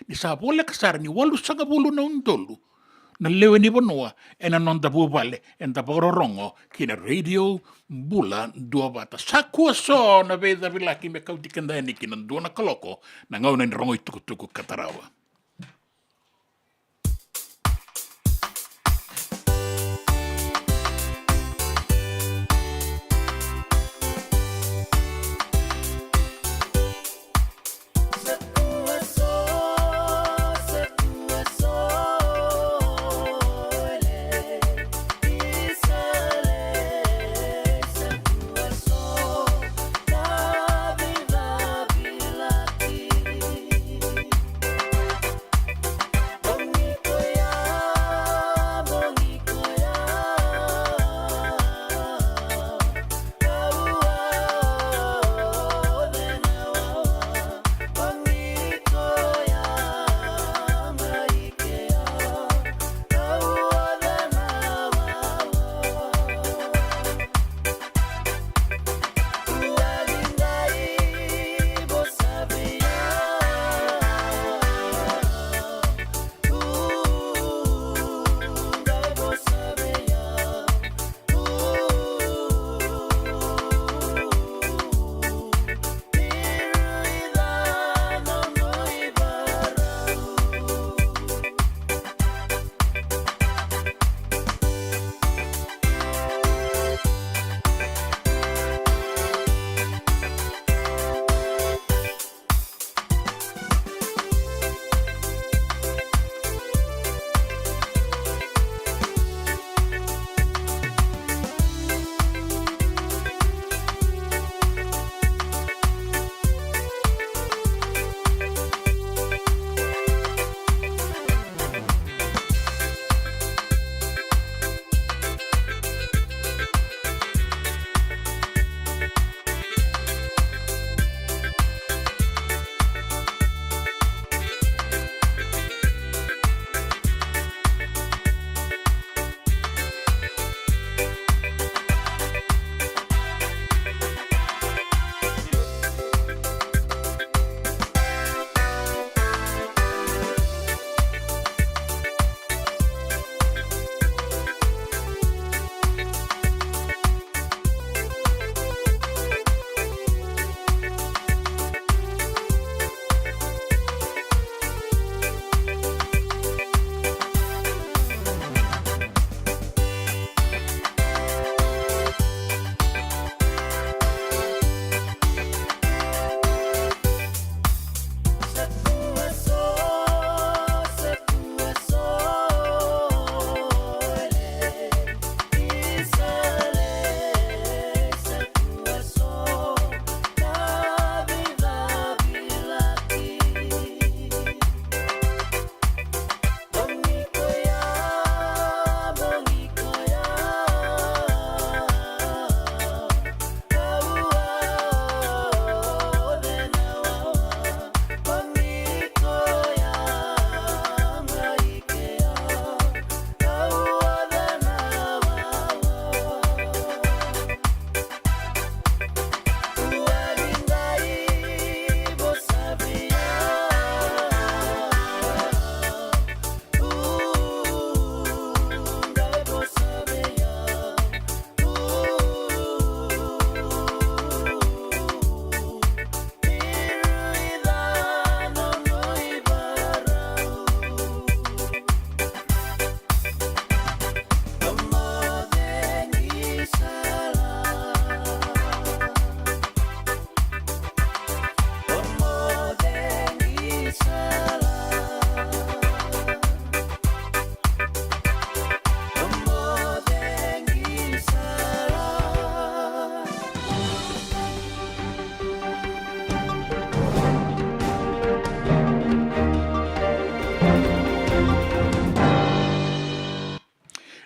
ni sa voleka sara ni walusagavulu na udolu na lewe ni vanua ena noda vuvale eda vakarorogo ki na Radio Bula Duavata. Sa kua so na veicavilaki me kauti keda yani ki na dua na kaloko, na gauna ni rogo itukutuku ka tarava.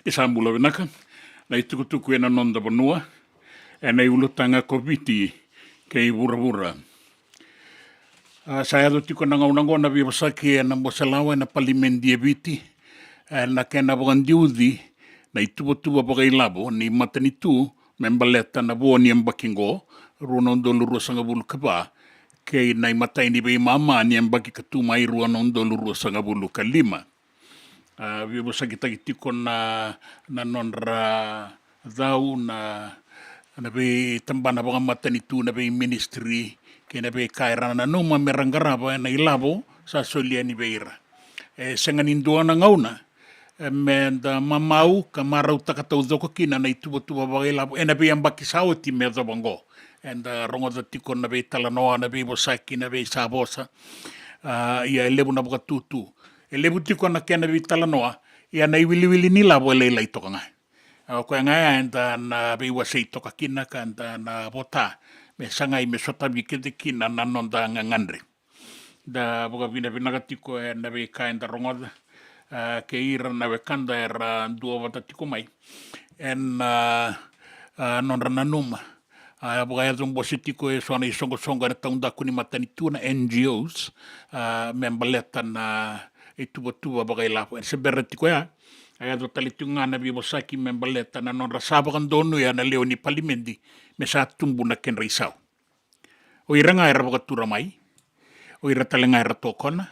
Ni sa bula vinaka na itukutuku ena noda vanua, ena iulutaga ko Viti kei vuravura. A, sa yaco tiko na gauna oqo na veivosaki ena bose lawa ena palimedi e Viti, ena kena vakadiuci na ituvatuva vakailavo ni matanitu me baleta na vo ni yabaki oqo, rua na udolu ruasagavulu ka va, kei na imatai ni veimama ni yabaki ka tu mai, rua na udolu ruasagavulu ka lima. A, veivosakitaki tiko na, na nodra cau na, na veitabana vakamatanitu, na veiministri, kei na veika era nanuma me ra qarava ena ilavo sa soli yani vei ira. E sega ni dua na gauna, e, me da mamau ka marautaka taucoko kina na ituvatuva vakailavo ena veiyabaki sa oti me yacova oqo. Eda rogoca tiko na veitalanoa, na veivosaki, na veisavosa. A, ia e levu na vakatutu. E levu tiko na kena veitalanoa, ia na iwiliwili ni lavo e lailai toka ga. A, o koya ga ya eda na veiwasei toka kina ka da na vota me sagai me sotavi kece kina na noda gagadre. Da vakavinavinaka tiko ena veika eda rogoca, a, kei ira na wekada era duavata tiko mai ena, a, nodra nanuma. A, vakayaco bose tiko eso na isoqosoqo ena taudaku ni matanitu, na N G Os, a, me baleta na ituvatuva vakailavo. E se bera tiko ya, a yaco tale tiko ga na veivosaki me baleta na nodra sa vakadonuya na lewe ni palimedi me sa tubu na kedra isau. O ira ga era vakatura mai, o ira tale ga era tokona,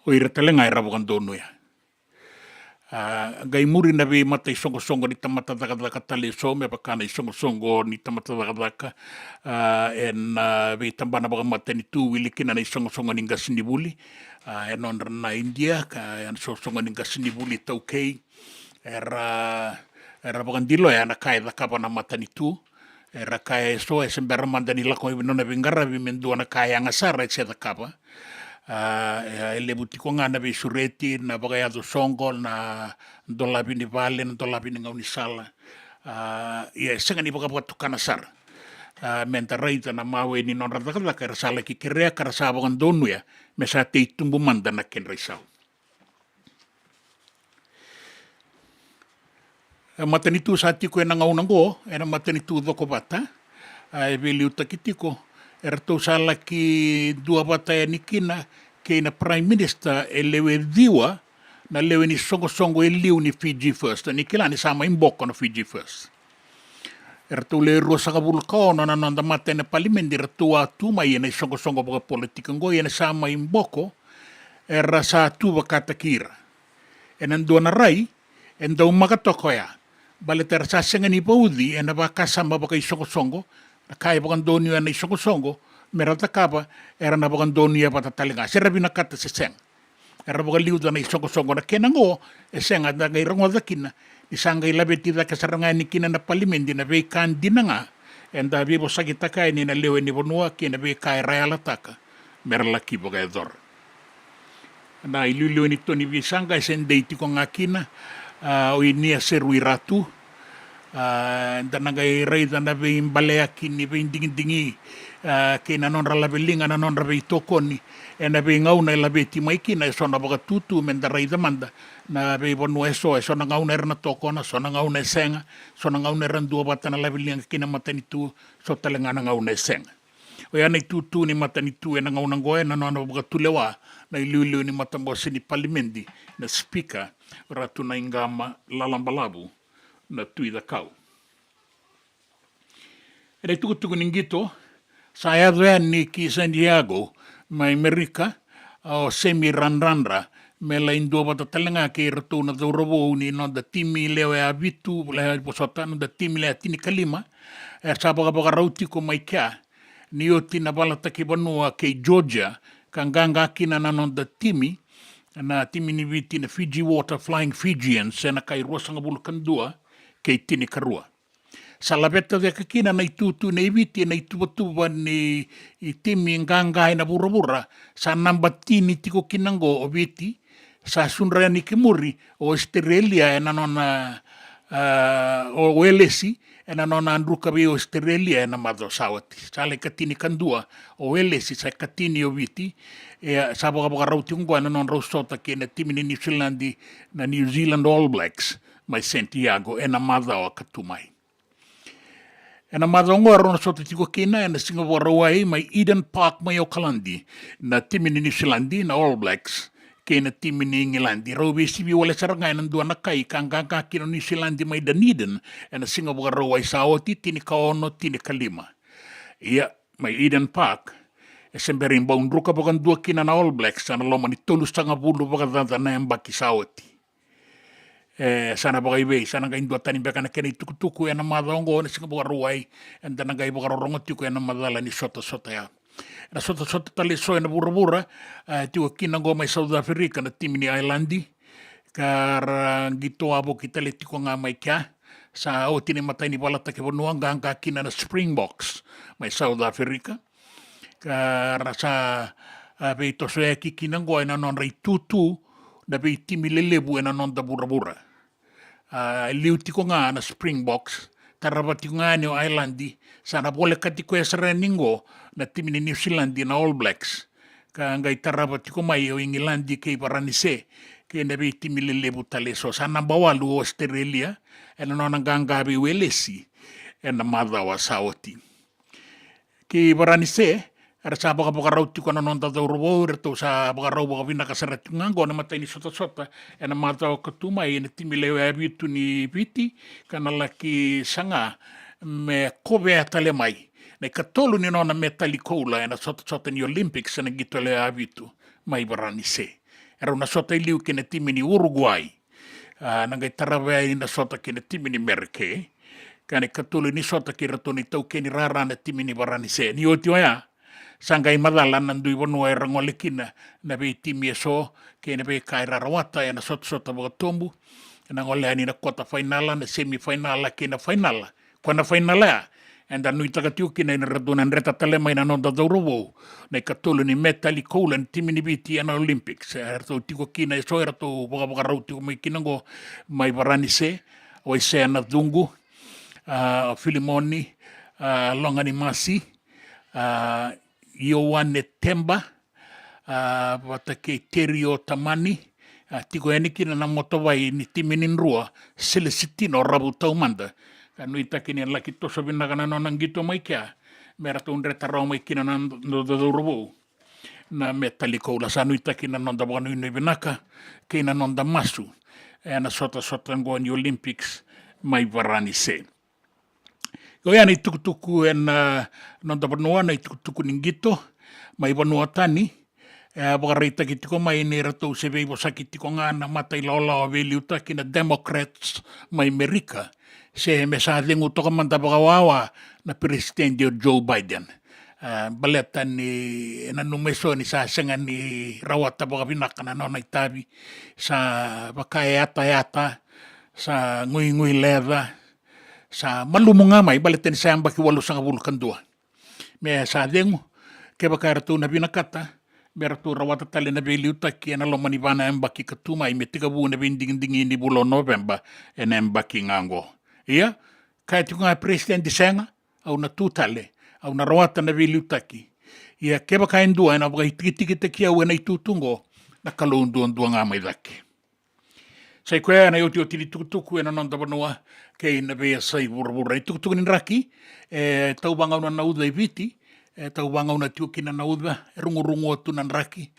o ira tale ga era vakadonuya. A, qai muri na veimata isoqosoqo ni tamata cakacaka tale eso, me vaka na isoqosoqo ni tamata cakacaka, a, ena, a, veitabana vakamatanitu, wili kina na isoqosoqo ni qasenivuli, a, e nodra na Idia, ka, e na isoqosoqo ni qasenivuli taukei, era, era vakadiloya na ka e cakava na matanitu, era kaya eso, e se bera mada ni lako mai na nona veiqaravi me dua na ka yaga sara e se cakava. A, e, e levu tiko ga na veisureti, na vakayaco soqo, na dolavi ni vale, na dolavi ni gaunisala. A, ia e sega ni vakavatukana sara. A, me da raica na mawe ni nodra cakacaka, era sa laki kerea ka ra sa vakadonuya me sa tei tubu mada na kedra isau. E matanitu sa tiko ena gauna oqo, ena matanitu cokovata, a, e veiliutaki tiko, eratou sa laki duavata yani kina kei na Prime Minister e lewe ciwa na lewe ni soqosoqo e liu ni Fiji First, ni kila ni sa mai boko na Fiji First. Eratou lewe ruasagavulu ka ono na noda mata ena palimedi, eratou a tu mai ena isoqosoqo vakapolitiki oqo, ia na sa mai boko, era sa tu vakataki ira. Ena dua na rai, e dau maka toka oya. Baleta era sa sega ni vauci ena vakasama vakaisoqosoqo, na ka e vakadonuya na isoqosoqo me ra cakava, era na vakadonuya vata tale ga. Se ra vinakata se sega. Era vakaliuca na isoqosoqo na kena oqo, e sega da qai rogoca kina, ni sa qai laveti cake sara ga yani kina na palimedi na veika dina ga eda veivosakitaka yani na lewe ni vanua kei na veika era yalataka me ra laki vakayacora. Na iliuliu ni to ni veisaqa e se dei tiko ga kina, a, o Inia Seruiratu, a, da na qai raica na veibaleyaki ni veidigidigi, a, kei na nodra laveliga na nodra veitokoni ena veigauna e laveti mai kina eso na vakatutu me da raica mada. Na veivanua eso, eso na gauna era na tokona, so na gauna e sega, so na gauna era duavata na laveliga kei na matanitu, so tale ga na gauna e sega. Oya na itutu ni matanitu ena gauna oqo ena nona vakatulewa na iliuliu ni matabose ni palimedi, na Speaker, Ratu Naiqama Lalabalavu na Tui Cakau. Ena itukutuku ni qito, sa yaco yani ki San Diego mai Merika o Semi Radradra me lai duavata tale ga kei iratou na cauravou ni noda timi lewe a vitu, lewe vosota, noda timi lewe a tinikalima, e sa vakavakarau tiko mai kea ni oti na valataki vanua kei Georgia, ka qaqa kina na noda timi, na timi ni Viti, na Fiji Water Flying Fijians, ena kai ruasagavulu ka dua kei tinikarua. Sa laveta cake kina na itutu nei Viti ena ituvatuva ni timi qaqa ena vuravura, sa naba tini tiko kina oqo o Viti, sa sudra yani ki muri o Australia ena nona, a, o Welesi, ena nona druka vei Australia ena macawa sa oti. Sa lai katini kadua o Welesi, sa katini o Viti, e, sa vakavakarau tiko oqo ena nodrau sota kei na timi ni New Zealand, na New Zealand All Blacks, mai Santiago ena macawa ka tu mai. Ena macawa oqo erau na sota tiko kina ena Siga Vakarauwai mai Eden Park mai Okaladi na timi ni Niusiladi na All Blacks kei na timi ni Igiladi. Rau veisivi wale sara ga ena dua na kai ka qaqa kina o Niusiladi mai Dunedin ena Siga Vakarauwai sa oti, tinikaono tinikalima. Ia, mai Eden Park e se bera ni bau druka vakadua kina na All Blacks ena loma ni tolusagavulu vakacaca na yabaki sa oti. E, sa na vakaivei, sa na qai dua tani beka na kena itukutuku ena macawa oqo na Siga Vakarauwai, eda na qai vakarorogo tiko ena macala ni sotasota ya. Ena sotasota tale eso ena vuravura, e, tiko kina oqo mai South Africa na timi ni Ireland, ka ra qito wavoki tale tiko ga mai kea. Sa oti na imatai ni valataki vanua, qaqa kina na Springboks mai South Africa. Ka ra sa, a, veitosoyaki kina oqo ena nodra itutu na veitimi lelevu ena noda vuravura. A, e liu tiko ga na Springboks, tarava tiko ga yani o Ireland, sa na volekati koya sara yani oqo na timi ni Niusiladi na All Blacks. Ka qai tarava tiko mai o Igiladi kei Varanise, kei na veitimi lelevu tale eso. Sa naba walu o Ositerelia ena nona qaqa vei Welesi ena macawa sa oti. Kei Varanise, era sa vakavakarau tiko na noda cauravou, eratou sa vakarau vakavinaka sara tiko ga oqo na imatai ni sotasota ena macawa ka tu mai, ena timi lewe ya vitu ni Viti, ka na laki saga me kovea tale mai na ikatolu ni nona metali koula ena sotasota ni Olympics ena qito lewe ya vitu mai Varanise. Erau na sota i liu kei na timi ni Uruguay. A, na qai tarava yani na sota kei na timi ni Merike, ka na ikatolu ni sota kei ratou na itaukei ni rara na timi ni Varanise. Ni oti oya, sa qai macala na dui vanua era gole kina na veitimi eso kei na veika era rawata ena sotasota vakatobu. Ena gole yani na kota fainala, na semi fainala kei na fainala. Ko na fainala ya, eda nuitaka tiko kina ni ratou na dreta tale mai na noda cauravou na ikatolu ni metali koula ni timi ni Viti ena Olympics. Eratou tiko kina eso eratou vakavakarau tiko mai kina oqo mai Varanise, o Aisea Nacuqu, a, o Filimoni, a, Loganimasi, a, Ioane Teba, a, vata kei Terio Tamani, a, tiko yani kina na motovai ni timi ni Drua, Selesitino Ravu Taumada. Ka nuitaki ni laki toso vinaka na nona qito mai kea me ratou dreta rawa mai kina na noda cauravou na metali koula. Sa nuitaki na noda vakanuinui vinaka kei na noda masu ena sotasota oqo ni Olympics mai Varanise. Oya na itukutuku ena noda vanua, na itukutuku ni qito mai vanua tani. E a vakaraitaki tiko mai ni ratou se veivosaki tiko ga na mata ilawalawa veiliutaki na Democrats mai Merika, se me sa cegu toka mada vakawawa na Peresitedi o Joe Biden. A, baleta ni nanuma eso ni sa sega ni rawata vakavinaka na nona itavi, sa vaka e yatayata, sa guigui leca, sa malumu ga mai, baleta ni sa yabaki walusagavulu ka dua. Me sa cegu, kevaka eratou na vinakata me ratou rawata tale na veiliutaki ena loma ni va na yabaki ka tu mai, me tekivu na veidigidigi ni vula o Noveba ena yabaki ga oqo. Ia, kaya tiko ga Peresitedi, sega, au na tu tale, au na rawata na veiliutaki. Ia kevaka e dua ena vakaitikitikitaki au ena itutu oqo, na Kalou duadua ga mai cake. Sa i koya na iotioti ni tukutuku ena noda vanua kei na veiyasai vuravura. Itukutuku ni draki, e tauvagauna na uca i Viti, e tauvagauna tiko kina na uca, e rugurugu tu na draki,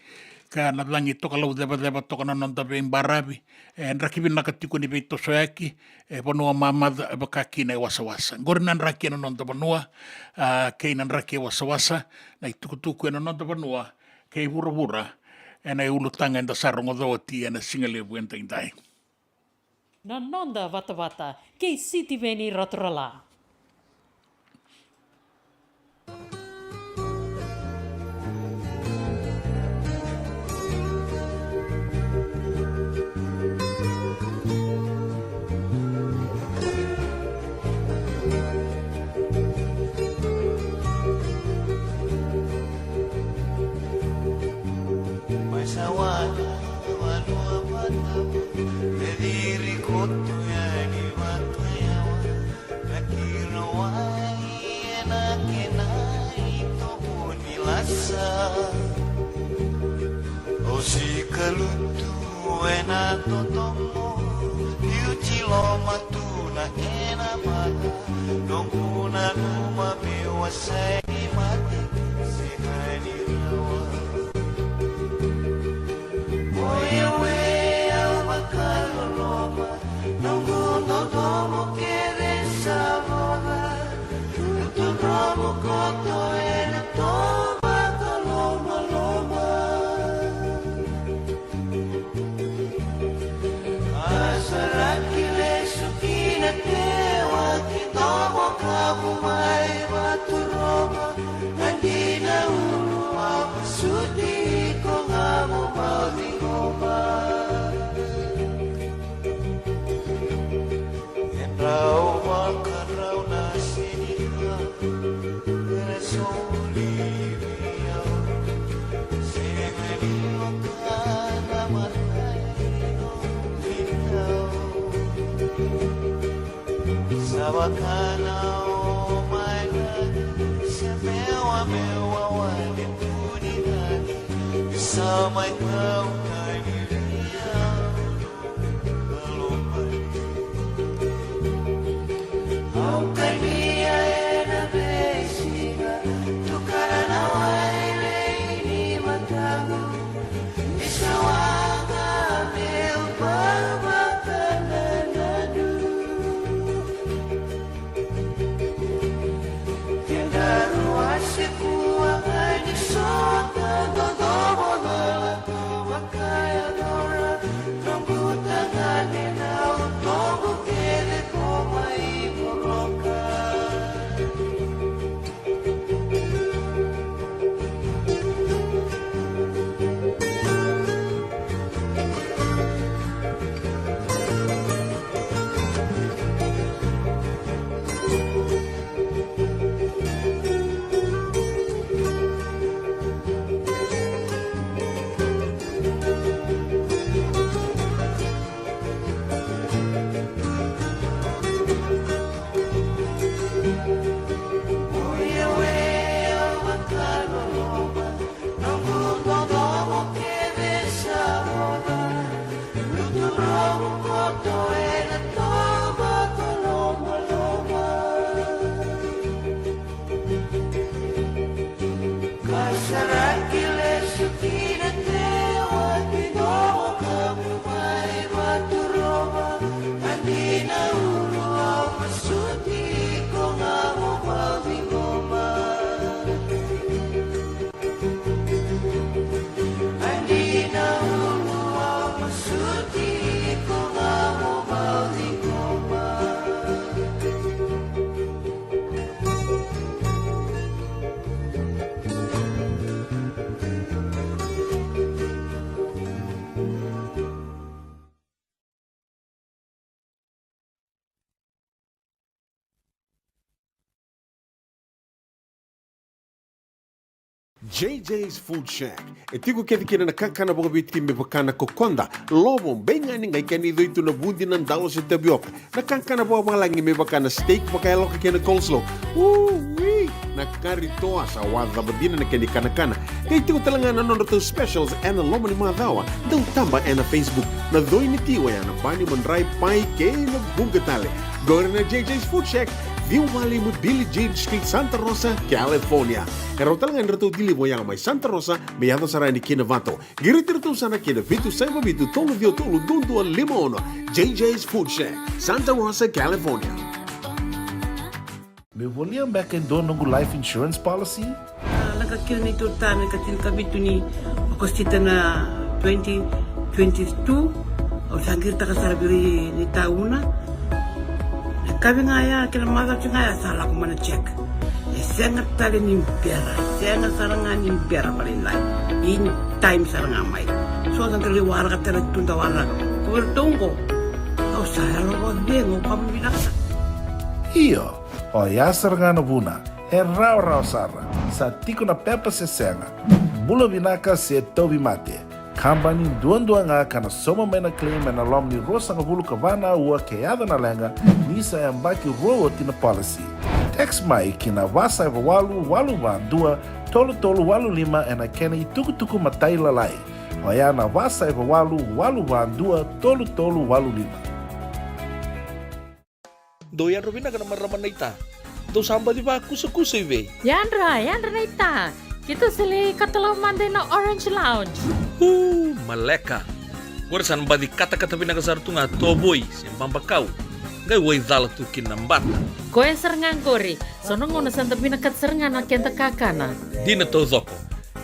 ka na cagi toka laucevaceva toka na noda veibaravi. E draki vinaka tiko ni veitosoyaki, e vanua mamaca, e vaka kina e wasawasa. Qori na draki ena noda vanua, a, kei na draki e wasawasa, na itukutuku ena noda vanua kei vuravura ena iulutaga eda sa rogoca oti ena sigalevu edaidai. Na noda vatavata kei Sitiveni Raturala. Mai sa wale, vanua vata, me ciri koto yani vata yawa, na kira wai ena kena itovo ni lasa. Au sika lutu ena totomo, biuti Loma tu na ena mata, noqu nanuma meu a sega ni mate, sega ni rawa. Oi au e, au vakaloloma, noqu dodomo kece sa vola, nodromu koto ena toba ka lomaloma. A sa raki lesu ki na tewa ki domo ka vu mai vaturova, na dina ulu a masuti iko ga mo mauci goma. E drau vakarau na sinika, e na soli vei au. Sega ni oka na matai no vinau. Sa vaka na o mai na se mewa mewa wale tu ni nani. Sa mai kau tani vei au. Au kania ena veisiga, tukana na wai vei ni mataqu. Ni sa waqa meu vavakanananu. Keda rua se kua ga ni sota, dodomo cala ka vakayacora. Noqu tagane na utoqu kece ko mai muroka. Ka sa raki lesu ki na tewa ki domo ka vu mai vaturova, a dina ulu au masuti iko ga mo vauci goma. A dina ulu au masuti iko ga mo vauci goma. J J's Food Shack. E tiko kece kina na kakana vakaviti me vaka na kokoda, lovo, beigani, qai kena icoi tu na vudi, na dalo se tavioka. Na kakana vakavalagi me vaka na steak vakayaloka kei na coleslaw. Ui! Na kari toa sa wacava dina na kena ikanakana. Qai tiko tale ga na nodratou specials ena loma ni macawa. Dau taba ena Facebook. Na coi ni ti oya na bani, madrai, pai kei na vuqa tale. Qori na J J's Food Shack, ciwa walu lima Billie Jean Street, Santa Rosa, California. E rawa tale ga ni ratou deliver oya mai Santa Rosa me yaco sara yani ki Novato. Qiriti iratou sara ki na vitu saiva vitu tolu ciwa tolu dua dua lima ono. J J's Food Shack, Santa Rosa, California. Meu volia beka e dua noqu life insurance policy? A, lako kina neitou retirement ka tinikavitu ni Okosita na twenty twenty-two. Au sa qiritaka sara vei ira ni tauna. Na yakavi ga ya kei na macawa ga ya sa lako mai na check. E sega tale ni bera, sega sara ga ni bera vakalailai. In time sara ga mai. So sa qai waraka tale tu da waraka. Ko iratou qo, au sa yalo vakacegu, au vakavinavinaka sara. Io, oya sara ga na vuna. E rawarawa sara. Sa tiko na pepa se sega. Bula vinaka se tauvimate. Kabani duadua ga ka na sauma mai na claim ena loma ni ruasagavulu ka va na aua ke yaco na leqa, ni sa yabaki rua oti na policy. Text mai ki na va saiva walu walu va dua tolu tolu walu lima ena kena itukutuku matailalai. Oya na va saiva walu walu va dua tolu tolu walu lima. Dou yadra vinaka na marama naita. Dou sa baci vakusakusa i vei? Yadra, yadra naita. Keitou sa lai katalau mada ina Orange Lounge. Uu, maleka. Qori sa na baci katakata vinaka sara tu ga tovoi se babakau. Qai waicala tu kina na bata. Koya sara ga qori. So na gauna sa da vinakata sara ga na keda kakana. Dina taucoko.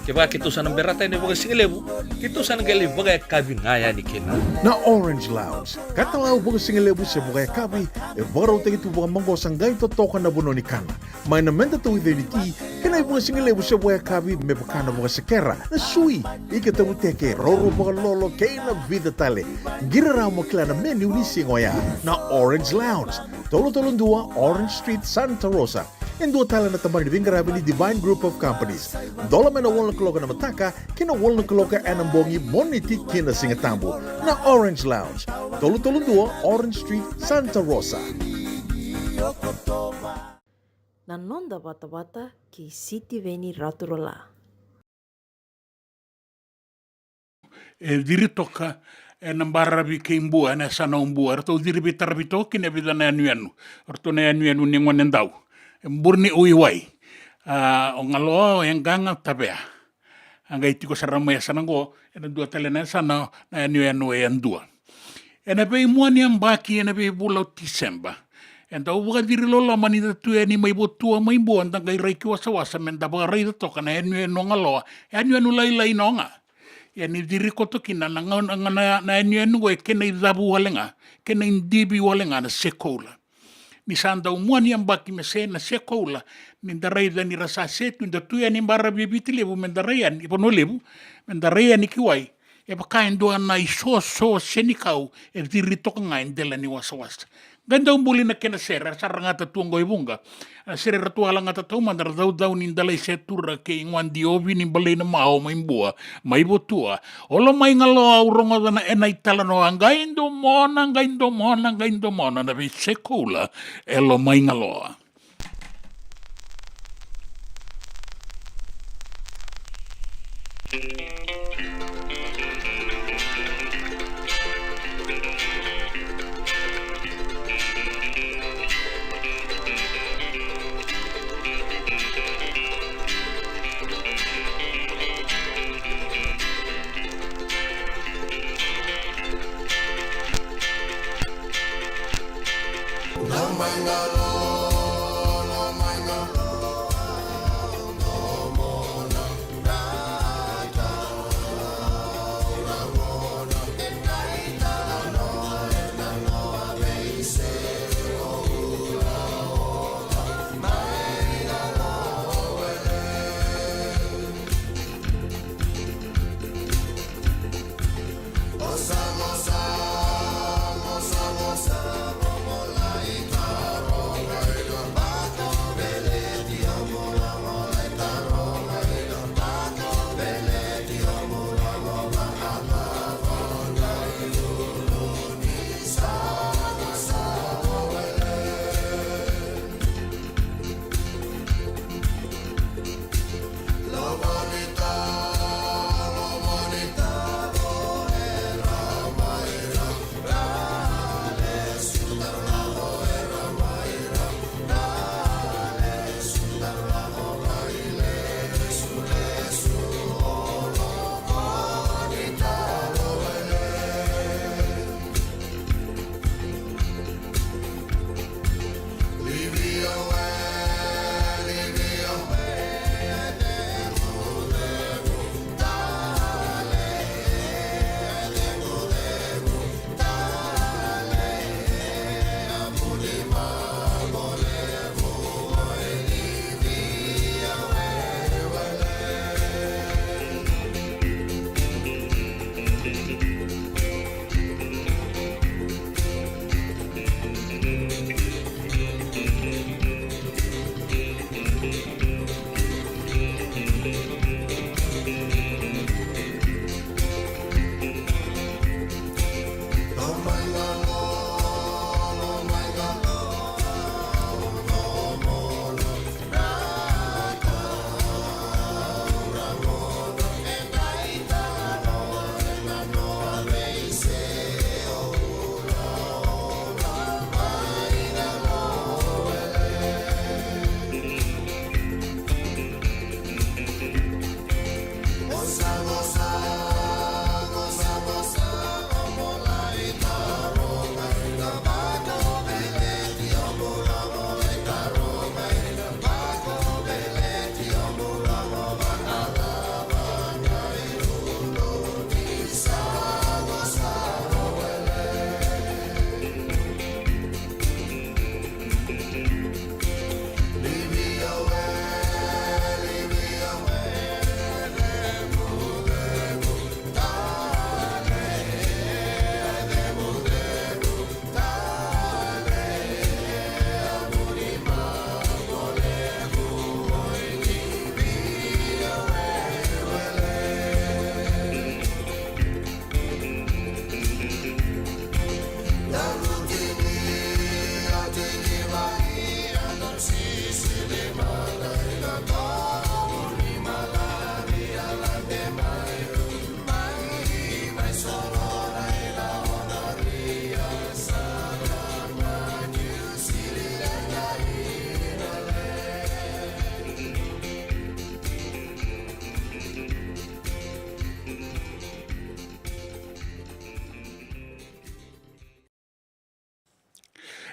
Kevaka keitou sa na berata yani vakasigalevu, keitou sa na qai lai vakayakavi ga yani kina. Na Orange Lounge, katalau vakasigalevu se vakayakavi, e vakarautaki tu vakamaqosa qai totoka na vanua ni kana. Mai na meda tauica ni ti, kei na ivakasigalevu se vakayakavi me vaka na vakasekera, na sui, ika tavuteke, roro vakalolo, kei na vica tale. Qiri rawa mo kila na menu ni siga oya. Na Orange Lounge, tolu tolu dua Orange Street, Santa Rosa. E dua tale na tabana ni veiqaravi ni Divine Group of Companies. Dola mai na walu na kaloko na mataka ki na walu na kaloko ena bogi, Moniti ki na Sigatabu. Na Orange Lounge, tolu tolu dua Orange Street, Santa Rosa. Na noda vatavata kei Sitiveni Raturala. E ciri toka ena baravi kei Bua, ena yasana o Bua. Eratou ciri veitaravi toka kina e vica na yanuyanu. Eratou na yanuyanu ni gonedau. E buri ni uiwai. A, o Galoa, o Yaqaqa, Tavea. A qai tiko sara mai yasana qo, ena dua tale na yasana, na yanuyanu e yadua. Ena veimua ni yabaki, ena veivula o Tiseba, e dau vakaciri loloma ni da tu yani mai Votua mai Bua, da qai rai ki wasawasa, me da vakaraica toka na yanuyanu o Galoa, yanuyanu lailai no ga. Ia ni ciri koto kina na gauna, na, na yanuyanu qo e kena icavu wale ga, kena idivi wale ga na sekoula. Ni sa dau mua ni yabaki me se na sekoula, ni da raica ni ra sa se tu, da tu yani baravi e Viti Levu, me da rai yani, Vanua Levu, me da rai yani ki wai, e vaka e dua na isoso senikau e ciri toka ga e dela ni wasawasa. Qai dau buli na kena sere, era sa ragata tu oqo e vuqa. Na sere era tu a lagata taumada, era caucau ni Dalaisetura kei Guadi, Ovi ni Baleina, Mao mai Bua, mai Votua. O Lomai Galoa, au rogoca na ena italanoa, qai domona, qai domona, qai domona na veisekoula e Lomai Galoa.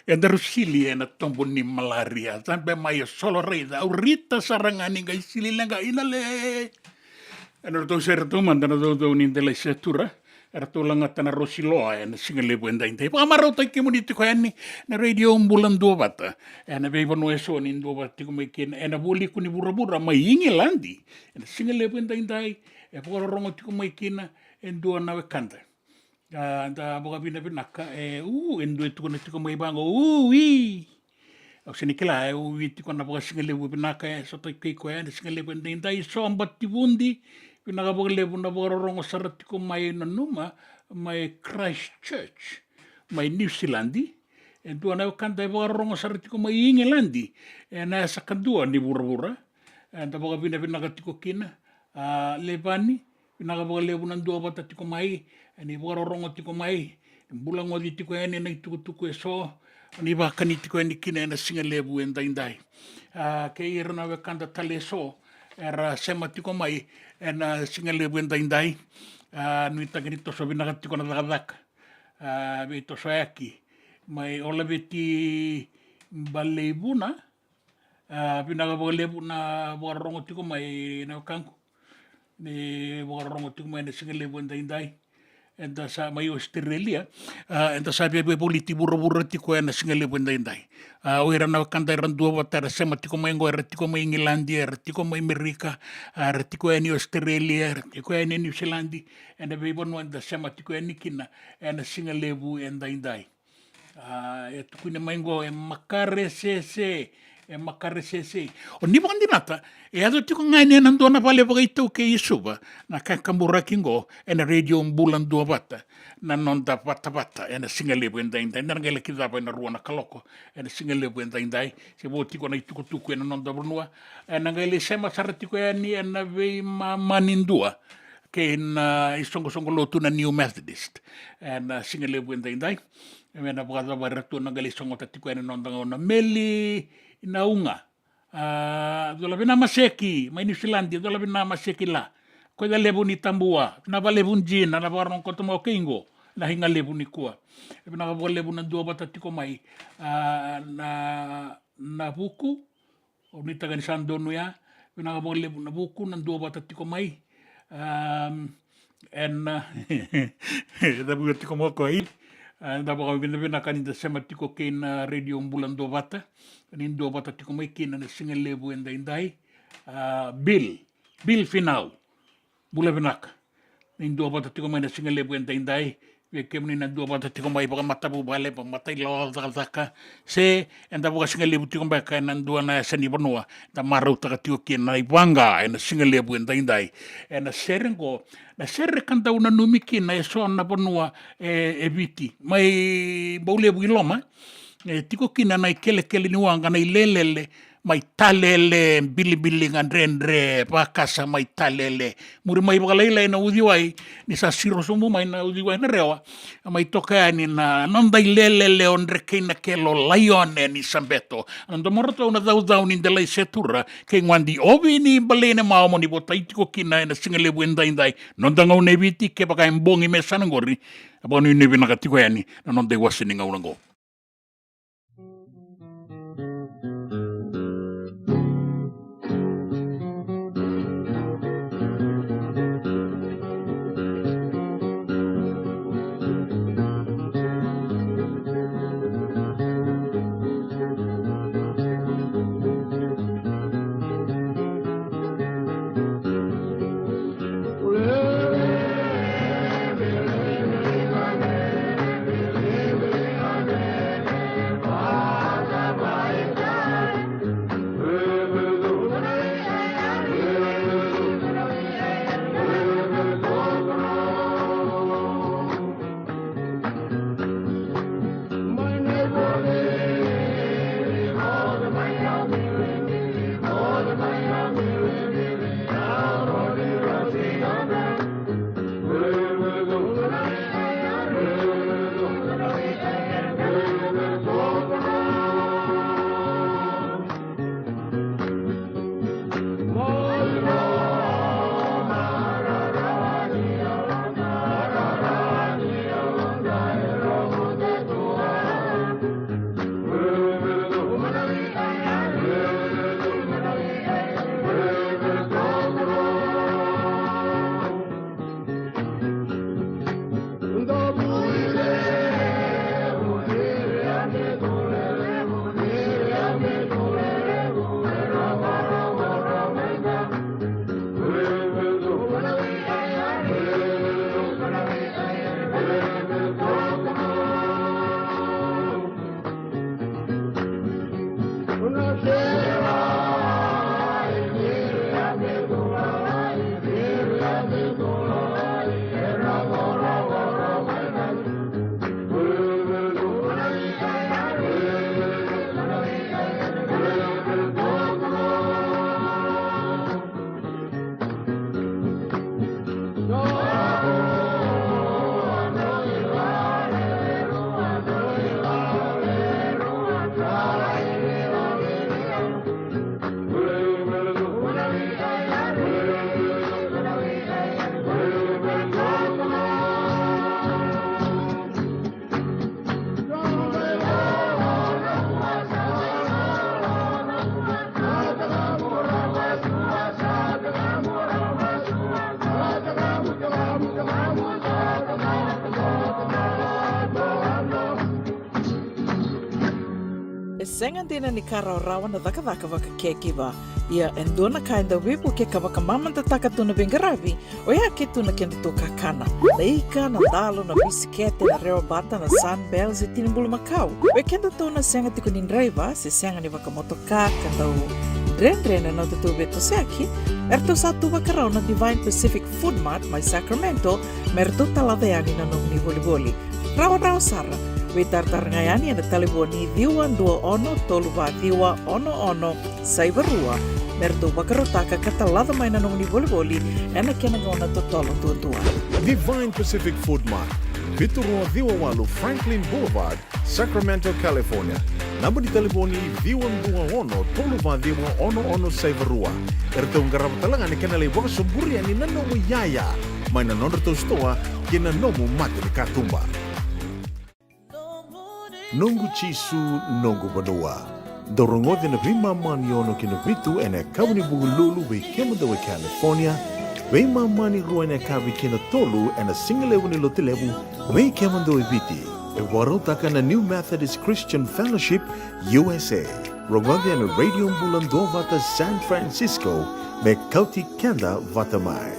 E daru sili ena tobo ni malaria. Cabe mai e solo raica, au rita sara ga ni qai sili leqa ina le. Ena ratou sere ratou mada na caucau ni delai setura. Eratou lagata na rosi loa ena siga levu edaidai. Vakamarautaki kemuni tiko yani na Radio Bula Duavata. Ena veivanua eso ni duavata tiko mai kina ena vualiku ni vuravura mai Igiladi. Ena siga levu edaidai e vakarorogo tiko mai kina e dua na wekada. A, da vakavinavinaka, e, u, e dua e tukuna tiko mai vaqo, u, i. Au sega ni kila, e, u, i tiko na vakasigalevu vinaka, e, sota kei koya, na sigalevu edaidai, so Bativudi, vinaka vakalevu na vakarorogo sara tiko mai nanuma, mai Christchurch, mai Niusiladi. E dua na wekada e vakarorogo sara tiko mai Igiladi, ena yasa kadua ni vuravura, e, da vakavinavinaka tiko kina, a, Levani, vinaka vakalevu na duavata tiko mai, e, ni vakarorogo tiko mai, ni bula goci tiko yani ena itukutuku eso, ni vakani tiko yani kina ena sigalevu edaidai. A, kei ira na wekada tale eso, era sema tiko mai, ena sigalevu edaidai, a, nuitaki ni toso vinaka tiko na cakacaka, a, veitosoyaki, mai Olaveti Baleivuna, a, vinaka vakalevu na vakarorogo tiko mai na wekaqu. Ni vakarorogo tiko mai na sigalevu edaidai. Eda sa mai Australia. A, eda sa via veivoliti vuravura tiko ena sigalevu edaidai. A, o ira na wekada era duavata era sema tiko mai qo, era tiko mai Igiladi, era tiko mai Merika, a, era tiko yani Australia, era tiko yani Niusiladi. Ena veivanua eda sema tiko yani kina ena sigalevu edaidai. A, e tukuni mai qo, e makaresese, e makaresese. O ni vakadinata, e yaco tiko ga yani ena dua na vale vakaitaukei e Suva, na kakaburaki qo, ena Radio Bula Duavata, na noda vatavata, ena sigalevu edaidai, ena qai laki cava ena rua na kaloko, ena sigalevu edaidai, se vo tiko na itukutuku ena noda vanua, ena qai lai sema sara tiko yani, ena veimama ni dua, kei na isoqosoqo lotu na New Methodist, ena sigalevu edaidai. E me na vakacava era tu na qai lai sogota tiko yani na noda gauna. Meli Nauga. A, cula vina Maseki, mai Niusiladi, cula vina Maseki la. Koya levu ni Tabua, na valevu jina, na vakarogotoma o keiqo, na higa levu ni kua. Vinaka vakalevu na duavata tiko mai, a, na, na vuku, o ni taka ni sa donu ya, vinaka vakalevu na vuku, na duavata tiko mai. Am, ena, e cavuka tiko mai o koya. A, da vakavinavinaka ni da sema tiko kei na Radio Bula Duavata, ni duavata tiko mai kina na siga levu edaidai. A, Bill, Bill Finau. Bula vinaka. Ni duavata tiko mai na siga levu edaidai. Vei kemuni na duavata tiko mai vakamatavuvale, vakamatailoa, cakacaka. Se, eda vakasiga levu tiko beka ena dua na yasa ni vanua. Da marautaka tiko kina na ivaqa, ena siga levu edaidai. Ena sere qo, na sere ka dau nanumi kina eso na vanua, e, e Viti. Mai Baulevu i loma, e, tiko kina na ikelekele ni waqa, na ilelele, mai Talele, Bilibili, Gadredre, Vakasa, mai Talele. Muri mai vakalailai na uciwai, ni sa siro sobu mai na uciwai na Rewa. Mai toka yani na noda ilelele o Drekei na Kelo, Laione ni Sabeto. Na domoratou na caucau ni Delai Setura, kei Gwadi Ovi ni Baleine Mao, mo ni votai tiko kina ena siga levu edaidai. Noda gauna e Viti, kevaka e bogi me sa na qori, a vakanuinui vinaka tiko yani, na noda iwase ni gauna qo. E sega dina ni ka rawarawa na cakacaka vaka caregiver. Ia e dua na ka e dau veivukei ka vakamamadataka tu na veiqaravi, oya ke tu na kedatou kakana. Na ika, na dalo, na bisikete, na rewa bata, na Sunbell se tini bulumakau. Vei kedatou na sega tiko ni draiva se sega ni vakamotoka ka dau dredre na nodatou veitosoyaki, eratou sa tu vakarau na Divine Pacific Food Mart mai Sacramento me ratou talaca yani na nomuni volivoli. Rawarawa sara. Veitaratara ga yani ena talevoni ciwa dua ono tolu va ciwa ono ono saiva rua me ratou vakarautaka ka talaca mai na nomuni volivoli ena kena gauna totolo duadua. Divine Pacific Food Mart, vitu rua ciwa walu Franklin Boulevard, Sacramento, California. Naba ni talevoni ciwa dua ono tolu va ciwa ono ono saiva rua. Eratou qarava tale ga na kena lai vakasoburia ni na nomu iyaya mai na nodratou sitoa ki na nomu mata ni katuba. Noqu Jisu, noqu vanua. Dou rogoca na veimama ni ono ki na vitu ena yakavi ni Vukelulu vei kemudou e California, veimama ni rua ena yakavi ki na tolu ena sigalevu ni Lotulevu vei kemudou e Viti. E vakarautaka na New Methodist Christian Fellowship U S A. Rogoca ena Radio Bula Duavata San Francisco me kauti keda vata mai.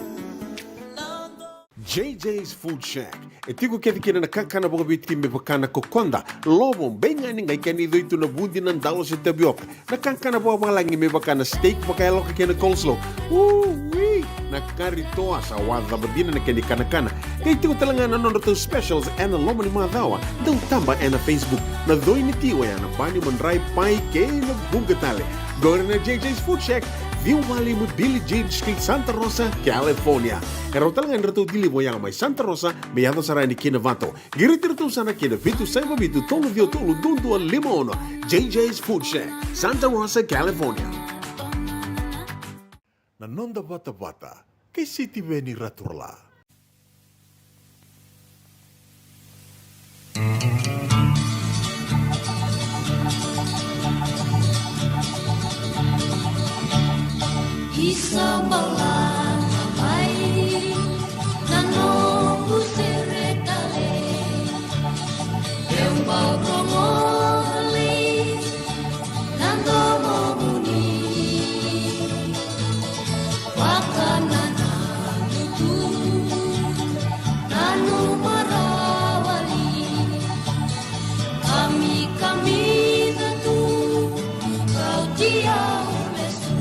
J J's Food Shack. E tiko kece kina na kakana vakaviti me vaka na kokoda, lovo, beigani, qai kena icoi tu na vudi, na dalo se tavioka. Na kakana vakavalagi me vaka na steak vakayaloka kei na coleslaw. Ui! Na kari toa sa wacava dina na kena ikanakana. Qai tiko tale ga na nodratou specials ena loma ni macawa. Dau taba ena Facebook. Na coi ni ti oya na bani, madrai, pai kei na vuqa tale. Qori na J J's Food Shack, ciwa walu lima Billie Jean Street, Santa Rosa, California. E rawa tale ga ni ratou deliver oya mai Santa Rosa me yaco sara yani ki Novato. Qiriti iratou sara ki na vitu saiva vitu tolu ciwa tolu dua dua lima ono. J J's Food Shack, Santa Rosa, California. Na noda vatavata kei Sitiveni Raturala. Isa balana mai na noqu sere tale. Eu bau rogo li na domomuni. Vakanananu tu, nanuma rawa li. Kamikamica tu, kauti au lesu.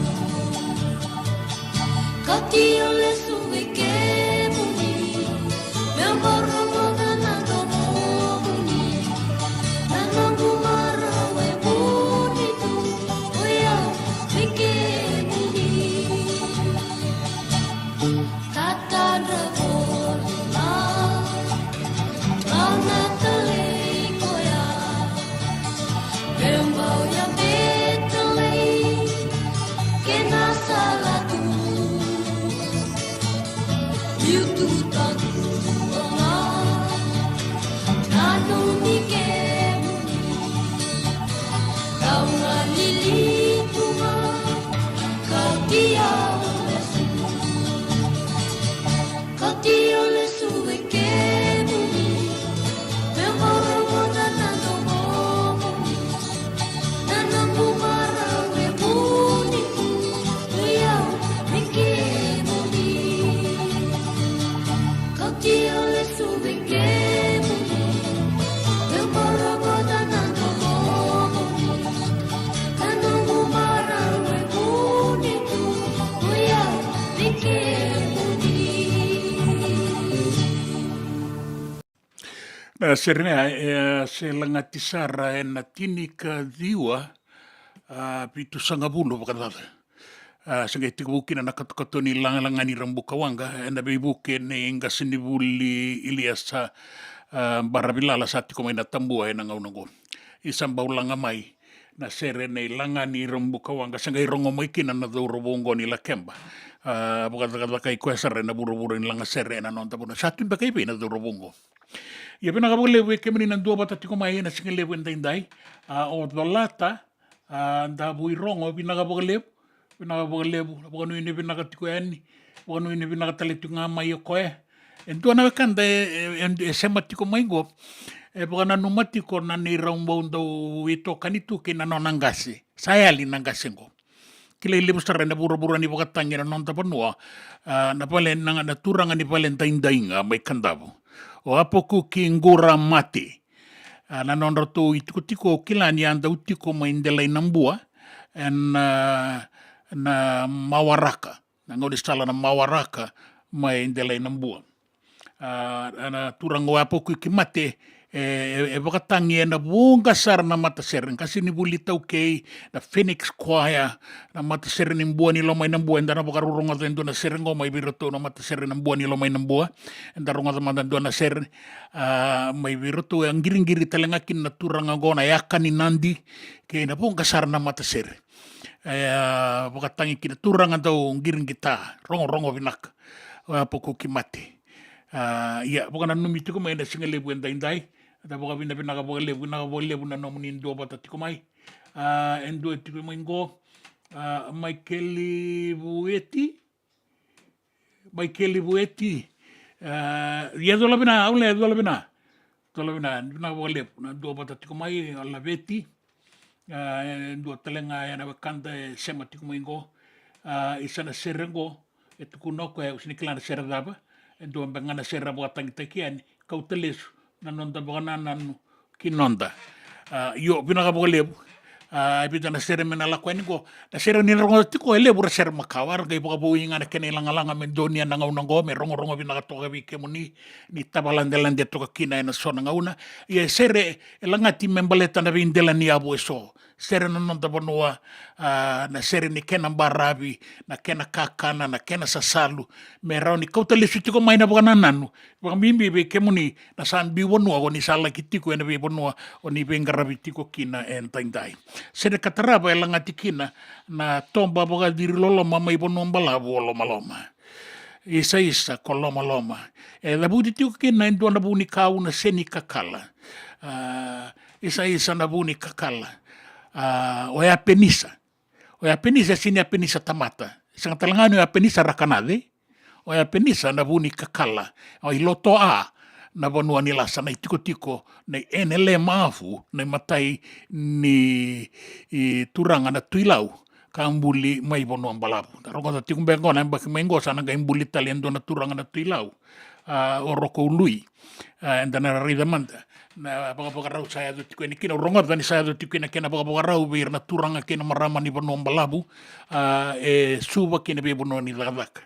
Sere ga e se lagati sara ena tinikaciwa, a, vitusagavulu vakacaca. A, se qai tekivu kina na katokato ni lagalaga ni Rabuka Waqa ena veivuke nei qasenivuli Iliasa, a, Baravilala sa tiko mai na Tabua ena gauna oqo. Isa bau laga mai na sere nei laga ni Rabuka Waqa, se qai rogo mai kina na cauravou oqo ni Lakeba. A, vakacakacakai koya sara ena vuravura ni lagasere ena noda vanua. Sa tu beka i vei na cauravou oqo? Ia vinaka vakalevu vei kemuni na duavata tiko mai ena siga levu edaidai. A, o Colata, a, Davuirogo, vinaka vakalevu. Vinaka vakalevu, vakanuinui vinaka tiko yani. Vakanuinui vinaka tale tiko ga mai o koya. E dua na wekada e, e, e, e sema tiko mai qo. E vakananuma tiko na neirau bau dau itokani tu kei na nona qase. Sa yali na qase qo. Kilai levu sara ena vuravura ni vakatagi ena noda vanua, a, na vale na, na turaga ni vale daidai ga mai Kadavu. O Apokuki Qura Mate. A, na nodratou itikotiko o kila ni a dau tiko mai Delainabua, ena, na Mawaraka. Na gaunisala na Mawaraka mai Delainabua. A, na turaga o Apokuki Mate, e, e, e vakatagi ena vuqa sara na matasere, qasenivuli iTaukei, na Phoenix Choir, na matasere ni Bua ni Lomainabua, eda na vakarorogoca e dua na sere qo mai vei iratou na matasere na Bua ni Lomainabua, eda rogoca mada dua na sere, a, mai vei iratou, e qiriqiri tale ga kina na turaga qo na Yaka ni Nadi, kei na vuqa sara na matasere. E, a, vakatagi kina turaga dau qiriqita, rogorogo vinaka. O Apokuki Mate. A, ia, vakananumi tiko mai ena siga levu edaidai. Da vakavinavinaka vakalevu, vinaka vakalevu na nomuni duavata tiko mai. A, e dua tiko mai qo. A, Maikeli Vueti. Maikeli Vueti. A, ia cola vina, au le cola vina. Cola vina, vinaka vakalevu na duavata tiko mai, o Laveti. A, e dua tale ga ena wekada e sema tiko mai qo. A, isa na sere qo, e tukuna o koya, au sega ni kila na sere cava, e dua beka ga na sere a vakatagitaki yani, Kauta Lesu na noda vakanananu ki noda. A, io, vinaka vakalevu. A, e vica na sere me na lako yani qo. Na sere ni na rogoca tiko, e levu ra sere makawa, ra qai vakavoui ga na kena ilagalaga me donuya na gauna qo, me rogorogo vinaka toka vei kemuni, ni tavaladelade toka kina ena so na gauna. Ia e sere e lagati me baleta na veidela ni yavu eso. Sere na noda vanua, a, na sere ni kena baravi, na kena kakana, na kena sasalu, me rawa ni kauta lesu tiko mai na vakanananu, vakabibi vei kemuni na sa biu vanua, o ni sa laki tiko ena veivanua o ni veiqaravi tiko kina edaidai. Sere ka tarava e lagati kina na toba vakaciri loloma mai Vanua Balavu o Lomaloma. Isaisa ko Lomaloma. E cavuti tiko kina e dua na vunikau na Senikakala. A, isaisa na vunikakala. A, o Yapenisa. O Yapenisa e sega ni Yapenisa tamata. Sega tale ga ni o Yapenisa Rakanace. O Yapenisa na vunikakala. O Ilotoa na vanua ni lasa na itikotiko na Enele Mafu na imatai ni, i, turaga na Tuilau. Ka buli mai Vanua Balavu. Da rogoca tiko beka qo na yabaki mai qo sa na qai buli tale e dua na turaga na Tuilau. A, o Rokoului. A, eda na raica mada na vakavakarau sa yaco tiko yani kina, au rogoca ni sa yaco tiko kina kena vakavakarau vei ira na turaga kei na marama ni Vanua Balavu, a, e Suva kei na veivanua ni cakacaka.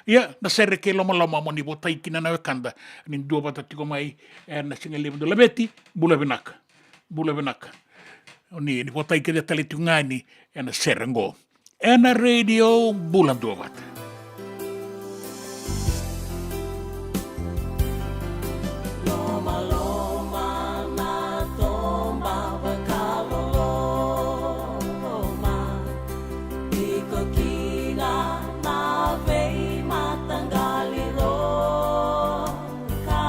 Ia, na sere kei Lomaloma mo ni votai kina na wekada, ni duavata tiko mai, e, na siga levu. Dou laveti, bula vinaka. Bula vinaka. O ni, ni votai kece tale tiko ga yani ena sere qo. Ena radio, bula duavata. Lomaloma na toba vakaloloma, tiko kina na veimataqali roka.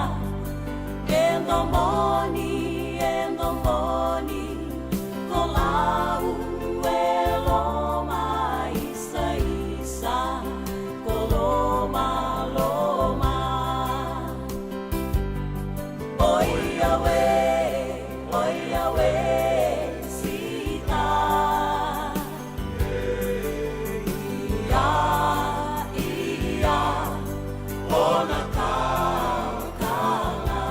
E domoni, e domoni, ko Lau e loma, isaisa ko Lomaloma. Oia we, oia we, sita. Ia, ia, o na kakana,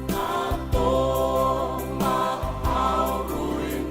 na toma au rui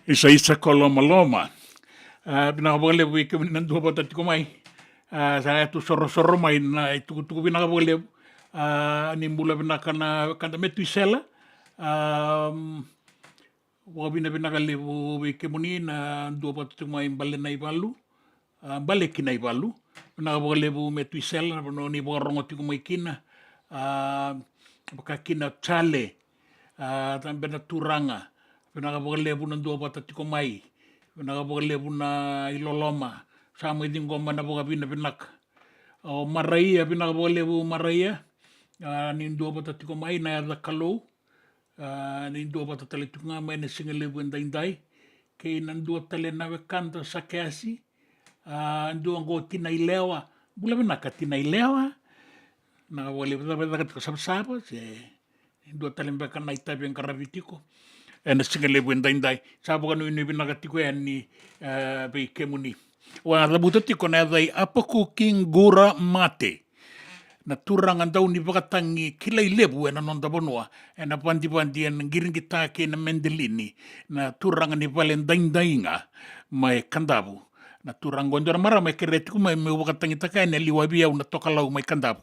Isaisa ko Lomaloma. A, vinaka vakalevu vei kemuni na dua vata tiko mai. A, sa yatu sorosoro mai na itukutuku, vinaka vakalevu. A, ni bula vinaka na wekada Metuisela. A, vakavinavinaka levu vei kemuni na dua vata tiko mai Bale na ivalu. A, Bale ki na ivalu. Vinaka vakalevu Metuisela na vanua ni vakarogo tiko mai kina. A, vaka kina Jale. A, tabe na turaga. Vinaka vakalevu na dua vata tiko mai. Vinaka vakalevu na iloloma. Sa mai ciqoma na vakavinavinaka. O Maraia, vinaka vakalevu Maraia. A, ni dua vata tiko mai na yaca Kalou. A, ni dua vata tale tiko ga mai na siga levu e daidai. Kei na dua tale na wekada Sakeasi. A, dua qo Tina Ilewa. Bula vinaka Tina Ilewa. Na vakalevu cava e caka tiko savasava, se dua tale beka na itavi e qaravi tiko. Ena siga levu e daidai. Sa vakanuinui vinaka tiko yani, e, vei kemuni. Au a cavuta tiko na yaca i Apakuki Qura Mate. Na turaga dau ni vakatagi kilai levu ena noda vanua. Ena vadivadi ena qiriqita kei na Medelini. Na turaga ni vale daidai ga mai Kadavu. Na turaga qo e dua na marama e kerea tiko mai meu vakatagitaka yani e liu vei au na tokalau mai Kadavu.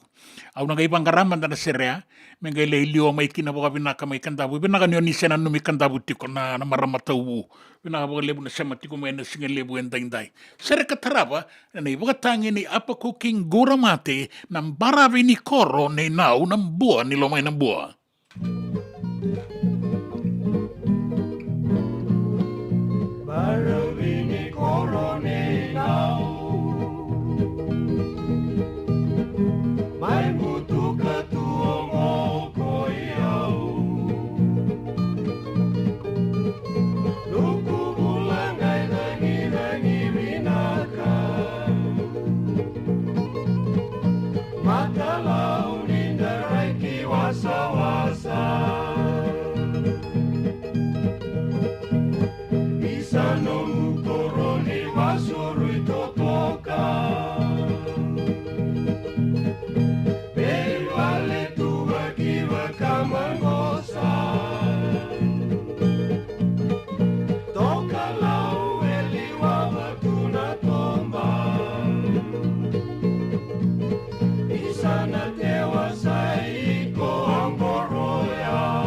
Au na qai vaqara mada na sere ya, me qai lai liwa mai kina vakavinaka mai Kadavu. Vinaka ni o ni se nanumi Kadavu tiko na, na marama tauvu. Vinaka vakalevu na sema tiko mai na siga levu e daidai. Sere ka tarava, na ivakatagi ni Apakuki Qura Mate, na baravi ni koro nei Nau, na bua ni Lomainabua. Baravi ni koro nei Nau. Mai butuka tu oqo koi au. Noqu bula qai cagicagi vinaka. Matalau ni darai ki wasawasa. Isa nomu koro ni wasuru i totoka. Vei vale tu vaki vakamaqosa. Tokalau e liwava tu na toba. Isa na tewa sa iko a qoroya.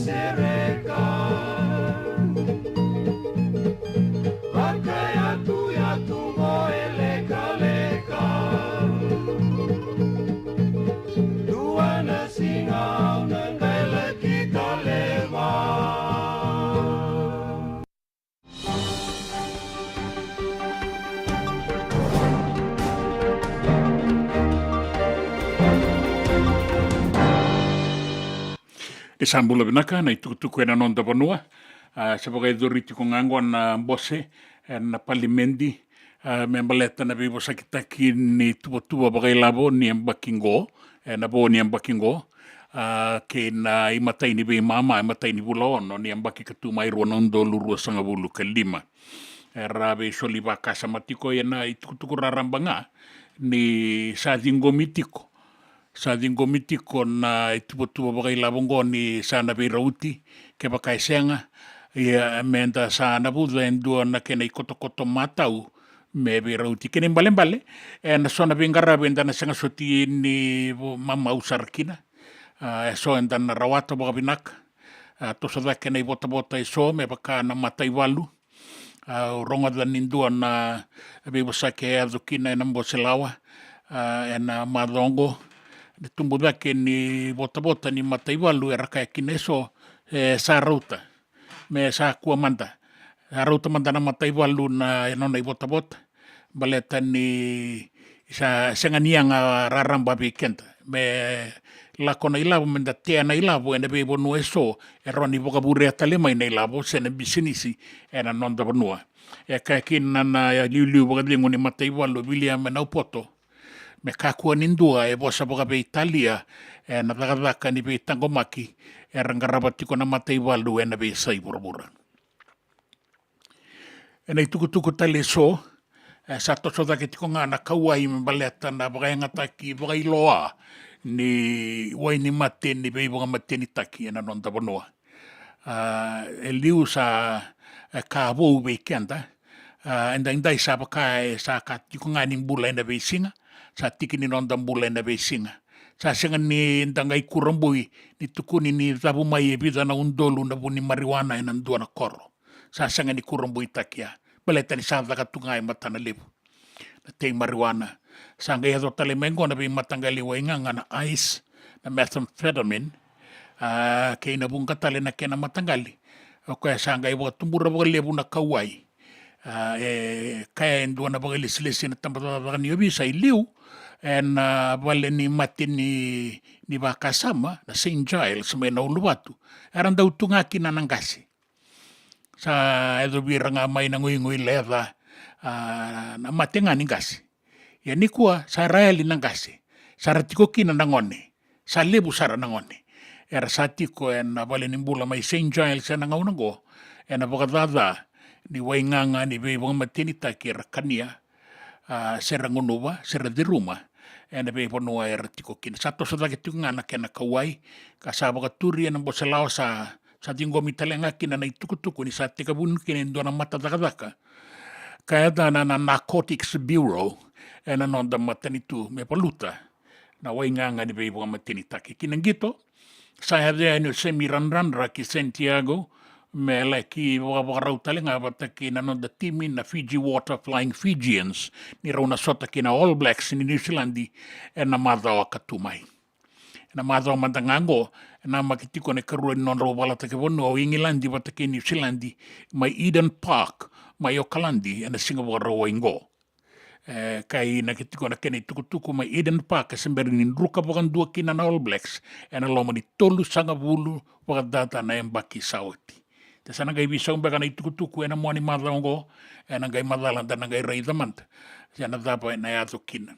Sereka. Vakayatuyatu mo e lekaleka. Dua na siga au na qai laki tale mai. Ni sa bula vinaka na itukutuku ena noda vanua. A, sa vakayacori tiko ga oqo na bose ena palimedi, a, me baleta na veivosakitaki ni tuvatuva vakailavo ni yabaki qo, ena vo ni yabaki qo, a, kei na imatai ni veimama, imatai ni vula ono ni yabaki ka tu mai, rua na udolu ruasagavulu ka lima. Era veisoli vakasama tiko ena itukutuku raraba ga ni sa ciqomi tiko. Sa ciqomi tiko na ituvatuva vakailavo oqo ni sa na veirauti, kevaka e sega, ia meda sa navuca e dua na kena ikotokoto matau me veirauti. Kena ibalebale, ena so na veiqaravi eda na sega soti ni vo-, mamau sara kina. A, e so eda na rawata vakavinaka. A, toso cake na ivotavota e so me vaka na mataivalu. A, au rogoca ni dua na veivosaki e yaco kina ena bose lawa, a, ena macawa oqo. Na tubu cake ni votavota ni mataivalu era kaya kina e so, e, sa rauta. Me sa kua mada. Sa rauta mada na mataivalu na, e nona ivotavota. Baleta ni sa sega ni yaga raraba vei keda. Me lako na ilavo, meda tea na ilavo ena veivanua e so, e rawa ni vakavurea tale mai na ilavo se na bisinisi ena noda vanua. E kaya kina na iliuliu vakacegu ni mataivalu o Viliame Naupoto, me kakua ni dua e vosa vakaveitalia ena cakacaka ni veitaqomaki era qarava tiko na mataivalu ena veiyasai vuravura. Ena itukutuku tale e so, e, sa toso cake tiko ga na kauwai me baleta na vakayagataki vakailoa ni wai ni mate ni veivakamatenitaki ena noda vanua. A, e liu sa, e, ka vou vei keda. A, edaidai sa vaka e sa ka tiko ga ni bula ena veisiga, sa tiki ni noda bula ena veisiga. Sa sega ni da qai kurabui ni tukuni ni cavu mai e vica na udolu na vu ni marijuana ena dua na koro. Sa sega ni kurabuitaki ya. Baleta ni sa caka tu ga e matana levu na tei marijuana. Sa qai yaco tale mai oqo na veimataqali waigaga na ice, na methamphetamine, a, kei na vuqa tale na kena mataqali. O koya sa qai vakatubura vakalevu na kauwai. A, e kaya e dua na vakailesilesi ena tabacakacaka ni ovisa e liu, ena vale ni mate ni, ni vakasama, na Saint Giles mai na Uluvatu, era dau tu ga kina na qase. Sa yacovi ira ga mai na guigui leca, a, na mate ga ni qase. Ia nikua sa ra yali na qase, sa ra tiko kina na gone, sa levu sara na gone. Era sa tiko ena valenibula mai Saint Giles ena gauna oqo, ena vakacaca ni waigaga ni veivakamatenitaki era kania, a, se ra gunuva, se ra ciruma ena veivanua era tiko kina. Sa toso cake tiko ga na kena kauwai, ka sa vakaturi ena bose lawa, sa, sa ciqomi tale ga kina na itukutuku ni sa tekivuna kina e dua na mata cakacaka ka yacana na Narcotics Bureau ena noda matanitu me valuta na waigaga ni veivakamatenitaki. Ki na qito, sa yaco yani o Semi Radradra ki Santiago me laki vakavakarau tale ga vata kei na noda timi na Fiji Water Flying Fijians, ni rau na sota kei na All Blacks ni Niusiladi ena macawa ka tu mai. Ena macawa mada ga oqo, e namaki tiko na ikarua ni nodrau valataki vanua o Igiladi vata kei Niusiladi mai Eden Park mai Okaladi ena Siga Vakarauwai oqo. E, ka inaki tiko na kena itukutuku mai Eden Park, e se bera ni druka vakadua kina na All Blacks ena loma ni tolusagavulu vakacaca na yabaki sa oti. Ia sa na qai veisau beka na itukutuku ena mua ni macawa oqo, ena qai macala da na qai raica mada se na cava ena yaco kina.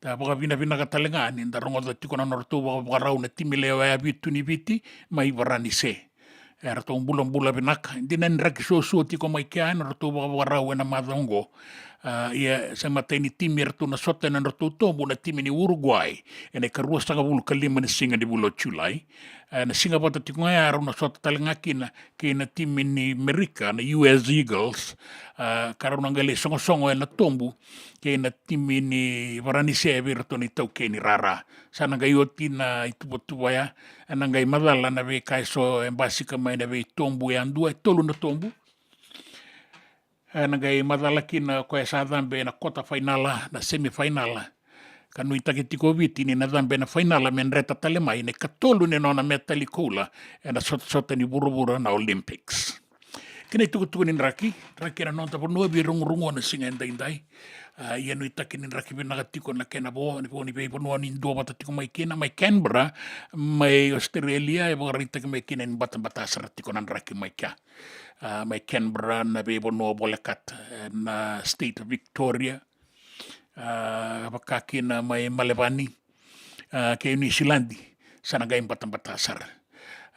Da vakavinavinaka tale ga ni da rogoca tiko na nodratou vakavakarau na timi lewe vitu ni Viti mai Varanise. Eratou bulabula vinaka. Dina ni draki suasua tiko mai kea ena nodratou vakavakarau ena macawa oqo. A, ia sa matai ni timi eratou na sota ena nodratou tobu na timi ni Uruguay ena ikaruasagavulu ka lima ni siga ni vula o Julai. A, na siga vata tiko ga ya rau na sota tale ga kina kei na timi ni Merika na U S Eagles, a, ka rau na qai lai sogosogo ena tobu kei na timi ni Varanise vei iratou na itaukei ni rara. Sa na qai oti na ituvatuva ya, ena qai macala na veika eso e basika mai na veitobu yadua, e tolu na tobu. Ena qai macala kina o koya sa cabe ena kota fainala, na semi fainala. Ka nuitaki tiko o Viti ni na cabe ena fainala me dreta tale mai na ikatolu ni nona metali koula ena sotasota ni vuravura na Olympics. Kei na itukutuku ni draki, draki ena noda vanua veirogorogo na siga edaidai. A, ia nuitaki ni draki vinaka tiko na kena vo, ni vo ni veivanua ni dua vata tiko mai kina, mai Canberra, mai Australia, e vakaraitaki mai kina ni batabata sara tiko na draki mai kea. A, mai Canberra na veivanua volekata, e, na state of Victoria, a, vaka kina mai Melbourne, a, kei Niusiladi, sa na qai batabata sara.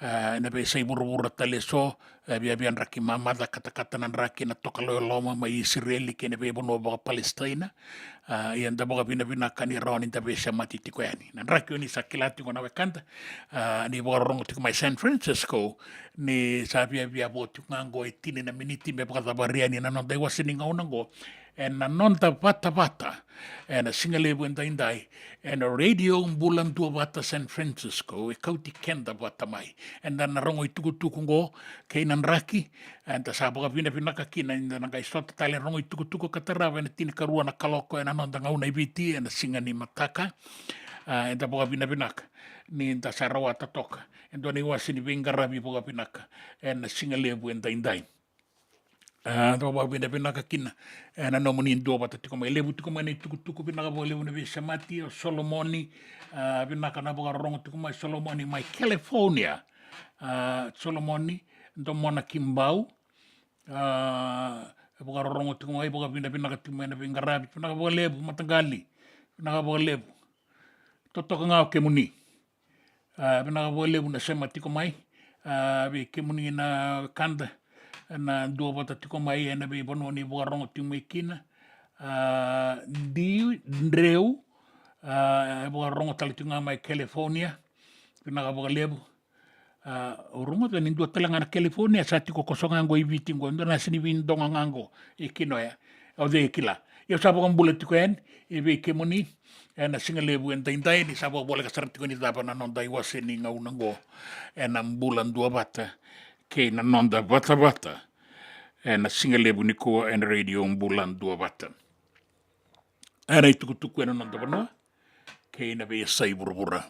A, ena veiyasai vuravura tale eso, e, viavia draki mamaca, katakata na draki ena tokalau e loma mai Isireli kei na veivanua vakaPalestina. A, ia da vakavinavinaka ni rawa ni da veisemati tiko yani. Na draki oni sa kila tiko na wekada, a, ni vakarorogo tiko mai San Francisco, ni sa viavia vo tiko ga oqo e tini na miniti me vakacavari yani na noda iwase ni gauna oqo. Ena noda vatavata ena sigalevu edaidai, ena Radio Bula Duavata San Francisco, e kauti keda vata mai. Eda na rogo itukutuku oqo kei na draki, eda sa vakavinavinaka kina, eda na qai sota tale rogo itukutuku ka tarava ena tinikarua na kaloko ena noda gauna i Viti ena siga ni mataka. A, eda vakavinavinaka ni da sa rawata toka e dua na iwase ni veiqaravi vakavinaka ena sigalevu edaidai. A, da vakavinavinaka kina ena nomuni dua vata tiko mai. Levu tiko mai na itukutuku, vinaka vakalevu na veisemati, o Solomoni, a, vinaka na vakarorogo tiko mai Solomoni mai California. A, Solomoni Domona Kimbau, a, vakarorogo tiko mai, vakavinavinaka tiko mai na veiqaravi, vinaka vakalevu mataqali, vinaka vakalevu. Totoka ga o kemuni. A, vinaka vakalevu na sema tiko mai, a, vei kemuni na wekada na dua vata tiko mai ena veivanua ni vakarorogo tiko mai kina. A, Di Dreu, a, e vakarorogo tale tiko ga mai California, vinaka vakalevu. A, au rogoca ni dua tale ga na California sa tiko koso ga oqo i Viti oqo, dua na sega ni veidoga ga oqo e kina oya. O cei e kila. Ia au sa vakabula tiko yani e vei kemuni ena sigalevu edaidai, ni sa vakavoleka sara tiko ni cava na noda iwase ni gauna oqo ena Bula Duavata kei na noda vatavata ena sigalevu nikua ena Radio Bula Duavata. Ena itukutuku ena noda vanua kei na veiyasai vuravura.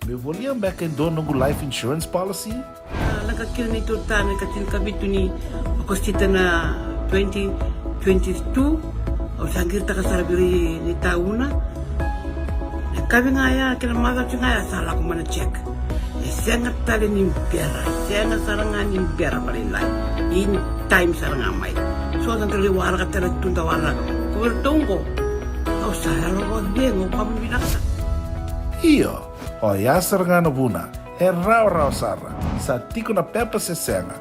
Me volia beka e dua noqu life insurance policy? A, lako kina na neitou ta na ika tinikavitu ni Okosita na twenty twenty-two. Au sa qiritaka sara vei ira na itauna. Na yakavi ga ya kei na macawa ga ya sa lako mai na check. E sega tale ni bera, sega sara ga ni bera vakalailai. In time sara ga mai. So da qai waraka tale tu da waraka. Ko vei iratou oqo, au sa yalo vakacegu, au vakavinavinaka. Io, oya sara ga na vuna. E rawarawa sara, sa tiko na pepa se sega.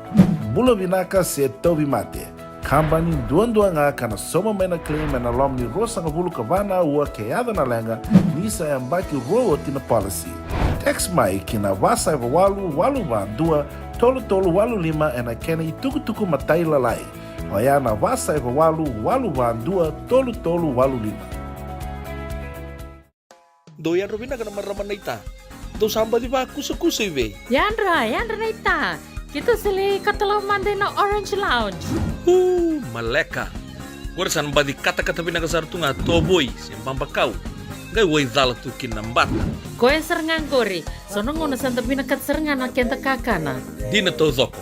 Bula vinaka se tauvimate. Kabani duadua ga ka na sauma mai na claim ena loma ni ruasagavulu ka va na aua ke yaco na leqa, ni sa yabaki rua oti na policy. Text mai ki na va saiva walu walu va dua tolu tolu walu lima ena kena itukutuku matailalai. Oya na va saiva walu walu va dua tolu tolu walu lima. Dou yadra vinaka na marama naita. Dou sa baci vakusakusa i vei? Yadra, yadra naita. Keitou sa lai katalau mada ina Orange Lounge. Uu, maleka. Qori sa na baci katakata vinaka sara tu ga tovoi se babakau. Qai wai cala tu kina na bata. Koya sara ga qori. So na gauna sa da vinakata sara ga na keda kakana. Dina taucoko.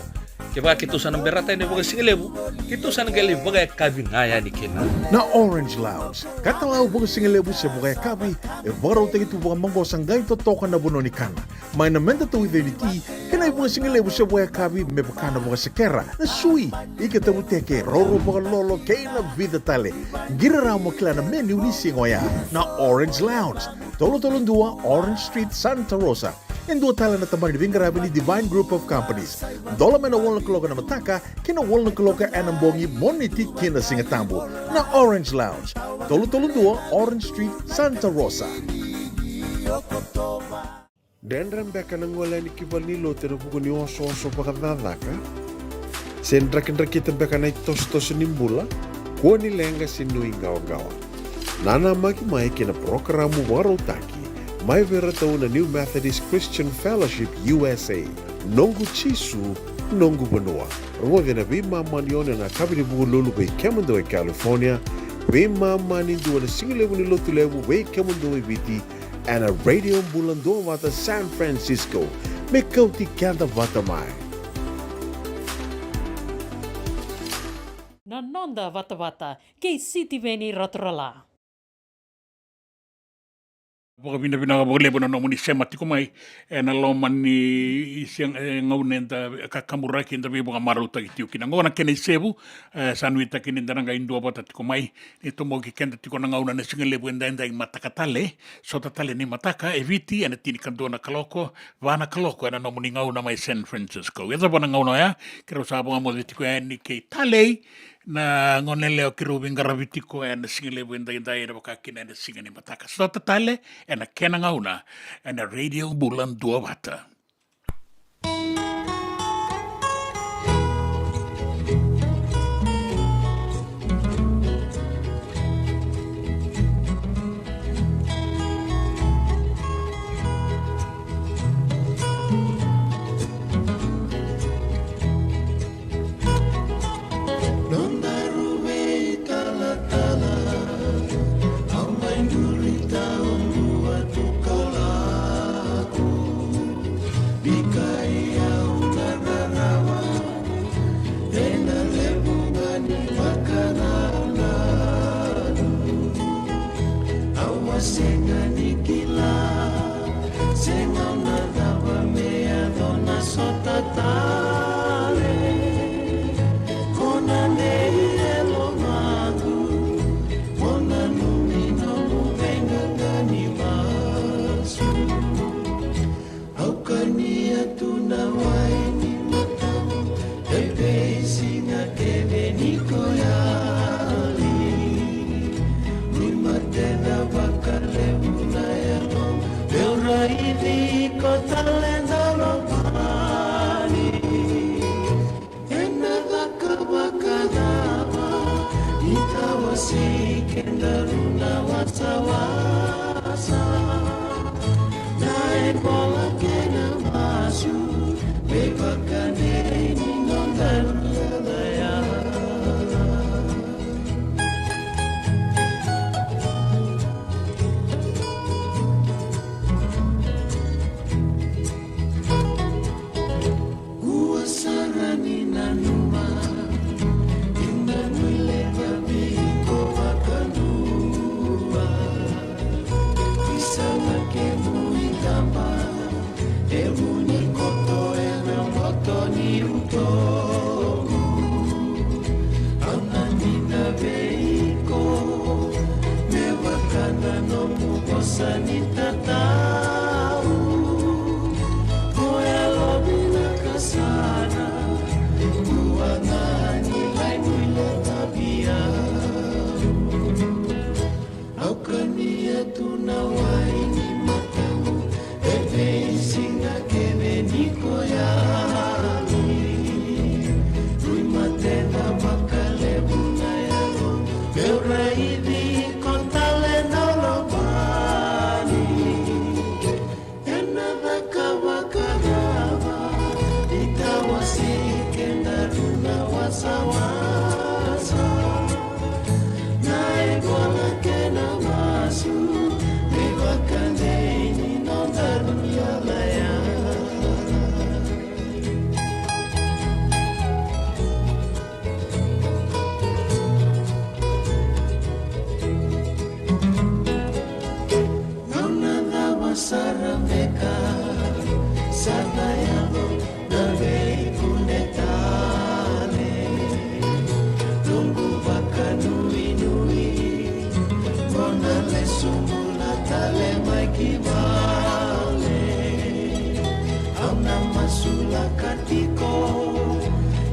Kevaka keitou sa na berata yani vakasigalevu, keitou sa na qai lai vakayakavi ga yani kina. Na Orange Lounge, katalau vakasigalevu se vakayakavi, e vakarautaki tu vakamaqosa qai totoka na vanua ni kana. Mai na meda tauica ni ti, kei na ivakasigalevu se vakayakavi me vaka na vakasekera, na sui, ika tavuteke, roro vakalolo, kei na vica tale. Qiri rawa mo kila na menu ni siga oya. Na Orange Lounge, tolu tolu dua Orange Street, Santa Rosa. E dua tale na tabana ni veiqaravi ni Divine Group of Companies. Dola mai na walu na kaloko ena mataka ki na walu na kaloko ena bogi, Moniti ki na Sigatabu. Na Orange Lounge, tolu tolu dua Orange Street, Santa Rosa. Dredre beka na gole yani ki valenilotu ena vuku ni osooso vakacakacaka? Se drakidrakita beka na itosotoso ni bula? Kua ni leqa se nuiqawaqawa. Nanamaki mai ki na parokaramu vakarautaki mai vei iratou na New Methodist Christian Fellowship U S A, Noqu Jisu, Noqu Vanua. Rogoci ena veimama ni ono ena yakavi ni Vukelulu vei kemudou e California, veimama ni dua ena sigalevu ni Lotulevu vei kemudou e Viti, ena Radio Bula Duavata San Francisco, me kauti keda vata mai. Na noda vatavata kei Sitiveni Raturala. Vakavinavinaka vakalevu na nomuni sema tiko mai ena loma ni se-, e, gauna eda kakaburaki, eda veivakamarautaki tiko kina. Oqo na kena isevu, e, sa nuitaki ni da na qai duavata tiko mai. Ni toboki keda tiko na gauna na sigalevu edaidai mataka tale, sota tale ni mataka e Viti, ena tinikadua na kaloko, va na kaloko ena nomuni gauna mai San Francisco. E cava na gauna oya, keirau sa vakamoce tiko yani kei Talei, na gonelewa keirau veiqaravi tiko ena sigalevu edaidai, ena vaka kina ena siga ni mataka. Sota tale ena kena gauna ena Radio Bula Duavata. Nodaru veitalatala, au mai duri tau dua tu ka lako. Bikai au na rarawa ena levu ga ni vakanananu. Au a sega ni kila se gauna cava me yaco na sota tale. Ko na dei e lomaqu, ko nanumi nomu veiqaqa ni masu. Au kania tu na wai ni mataqu, e veisiga kece ni ko yali. Ni matena vakalevu na yaloqu, meu raici iko tale na lomani. Ena caka vakacava ni tawasei kedaru na wasawasa? Na ivola kei na masu me vakadei ni nodaru yalayala. Sa ni tatau, ko yalo vinaka sara, ko a na ni lai muila tavia. Au kania tu na wai ni matamu, e veisiga kece ni ko yali. Rui mateda vakalevu na yalo, meu raici ko tale na lomani. Ena caka vakacava, ni tawasei kedaru na wasawasa. Na ivola kei na masu, me vakadei ni nodaru yalaya. Gauna cava sara beka sa na yaco na veikune tale? Noqu vakanuinui mo na lesu bula tale mai ki vale. Au na masulaka tiko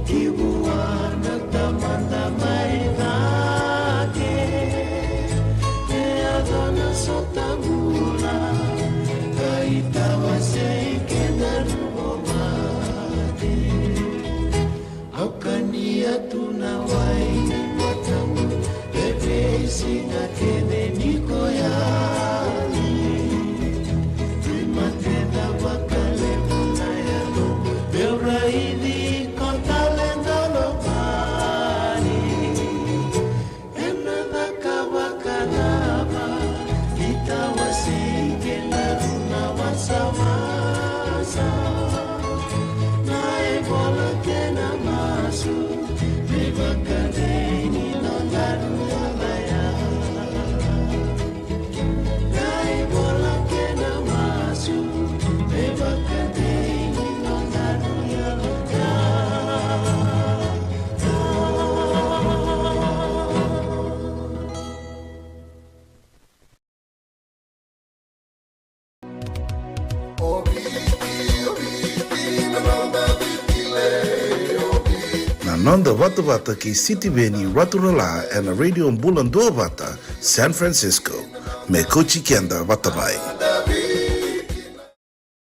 ki vua na Tamada mai cake. E yaco na sota bula, ka itawasei kedaru o mate. Au kania tu na wai ni matamu, e veisiga kece ni ko yali. Rui mateda vakalevu na yalo, meu raici ko tale na lomani. Ena caka vakacava, ni tawasei kedaru na wasawasa. Na ivola kei na masu, me vakadei ni nodaru yalaya. Na ivola kei na masu, me vakadei ni nodaru yalaya. Na noda vatavata kei Sitiveni Raturala ena Radio Bula Duavata, San Francisco. Me kauti keda vata mai.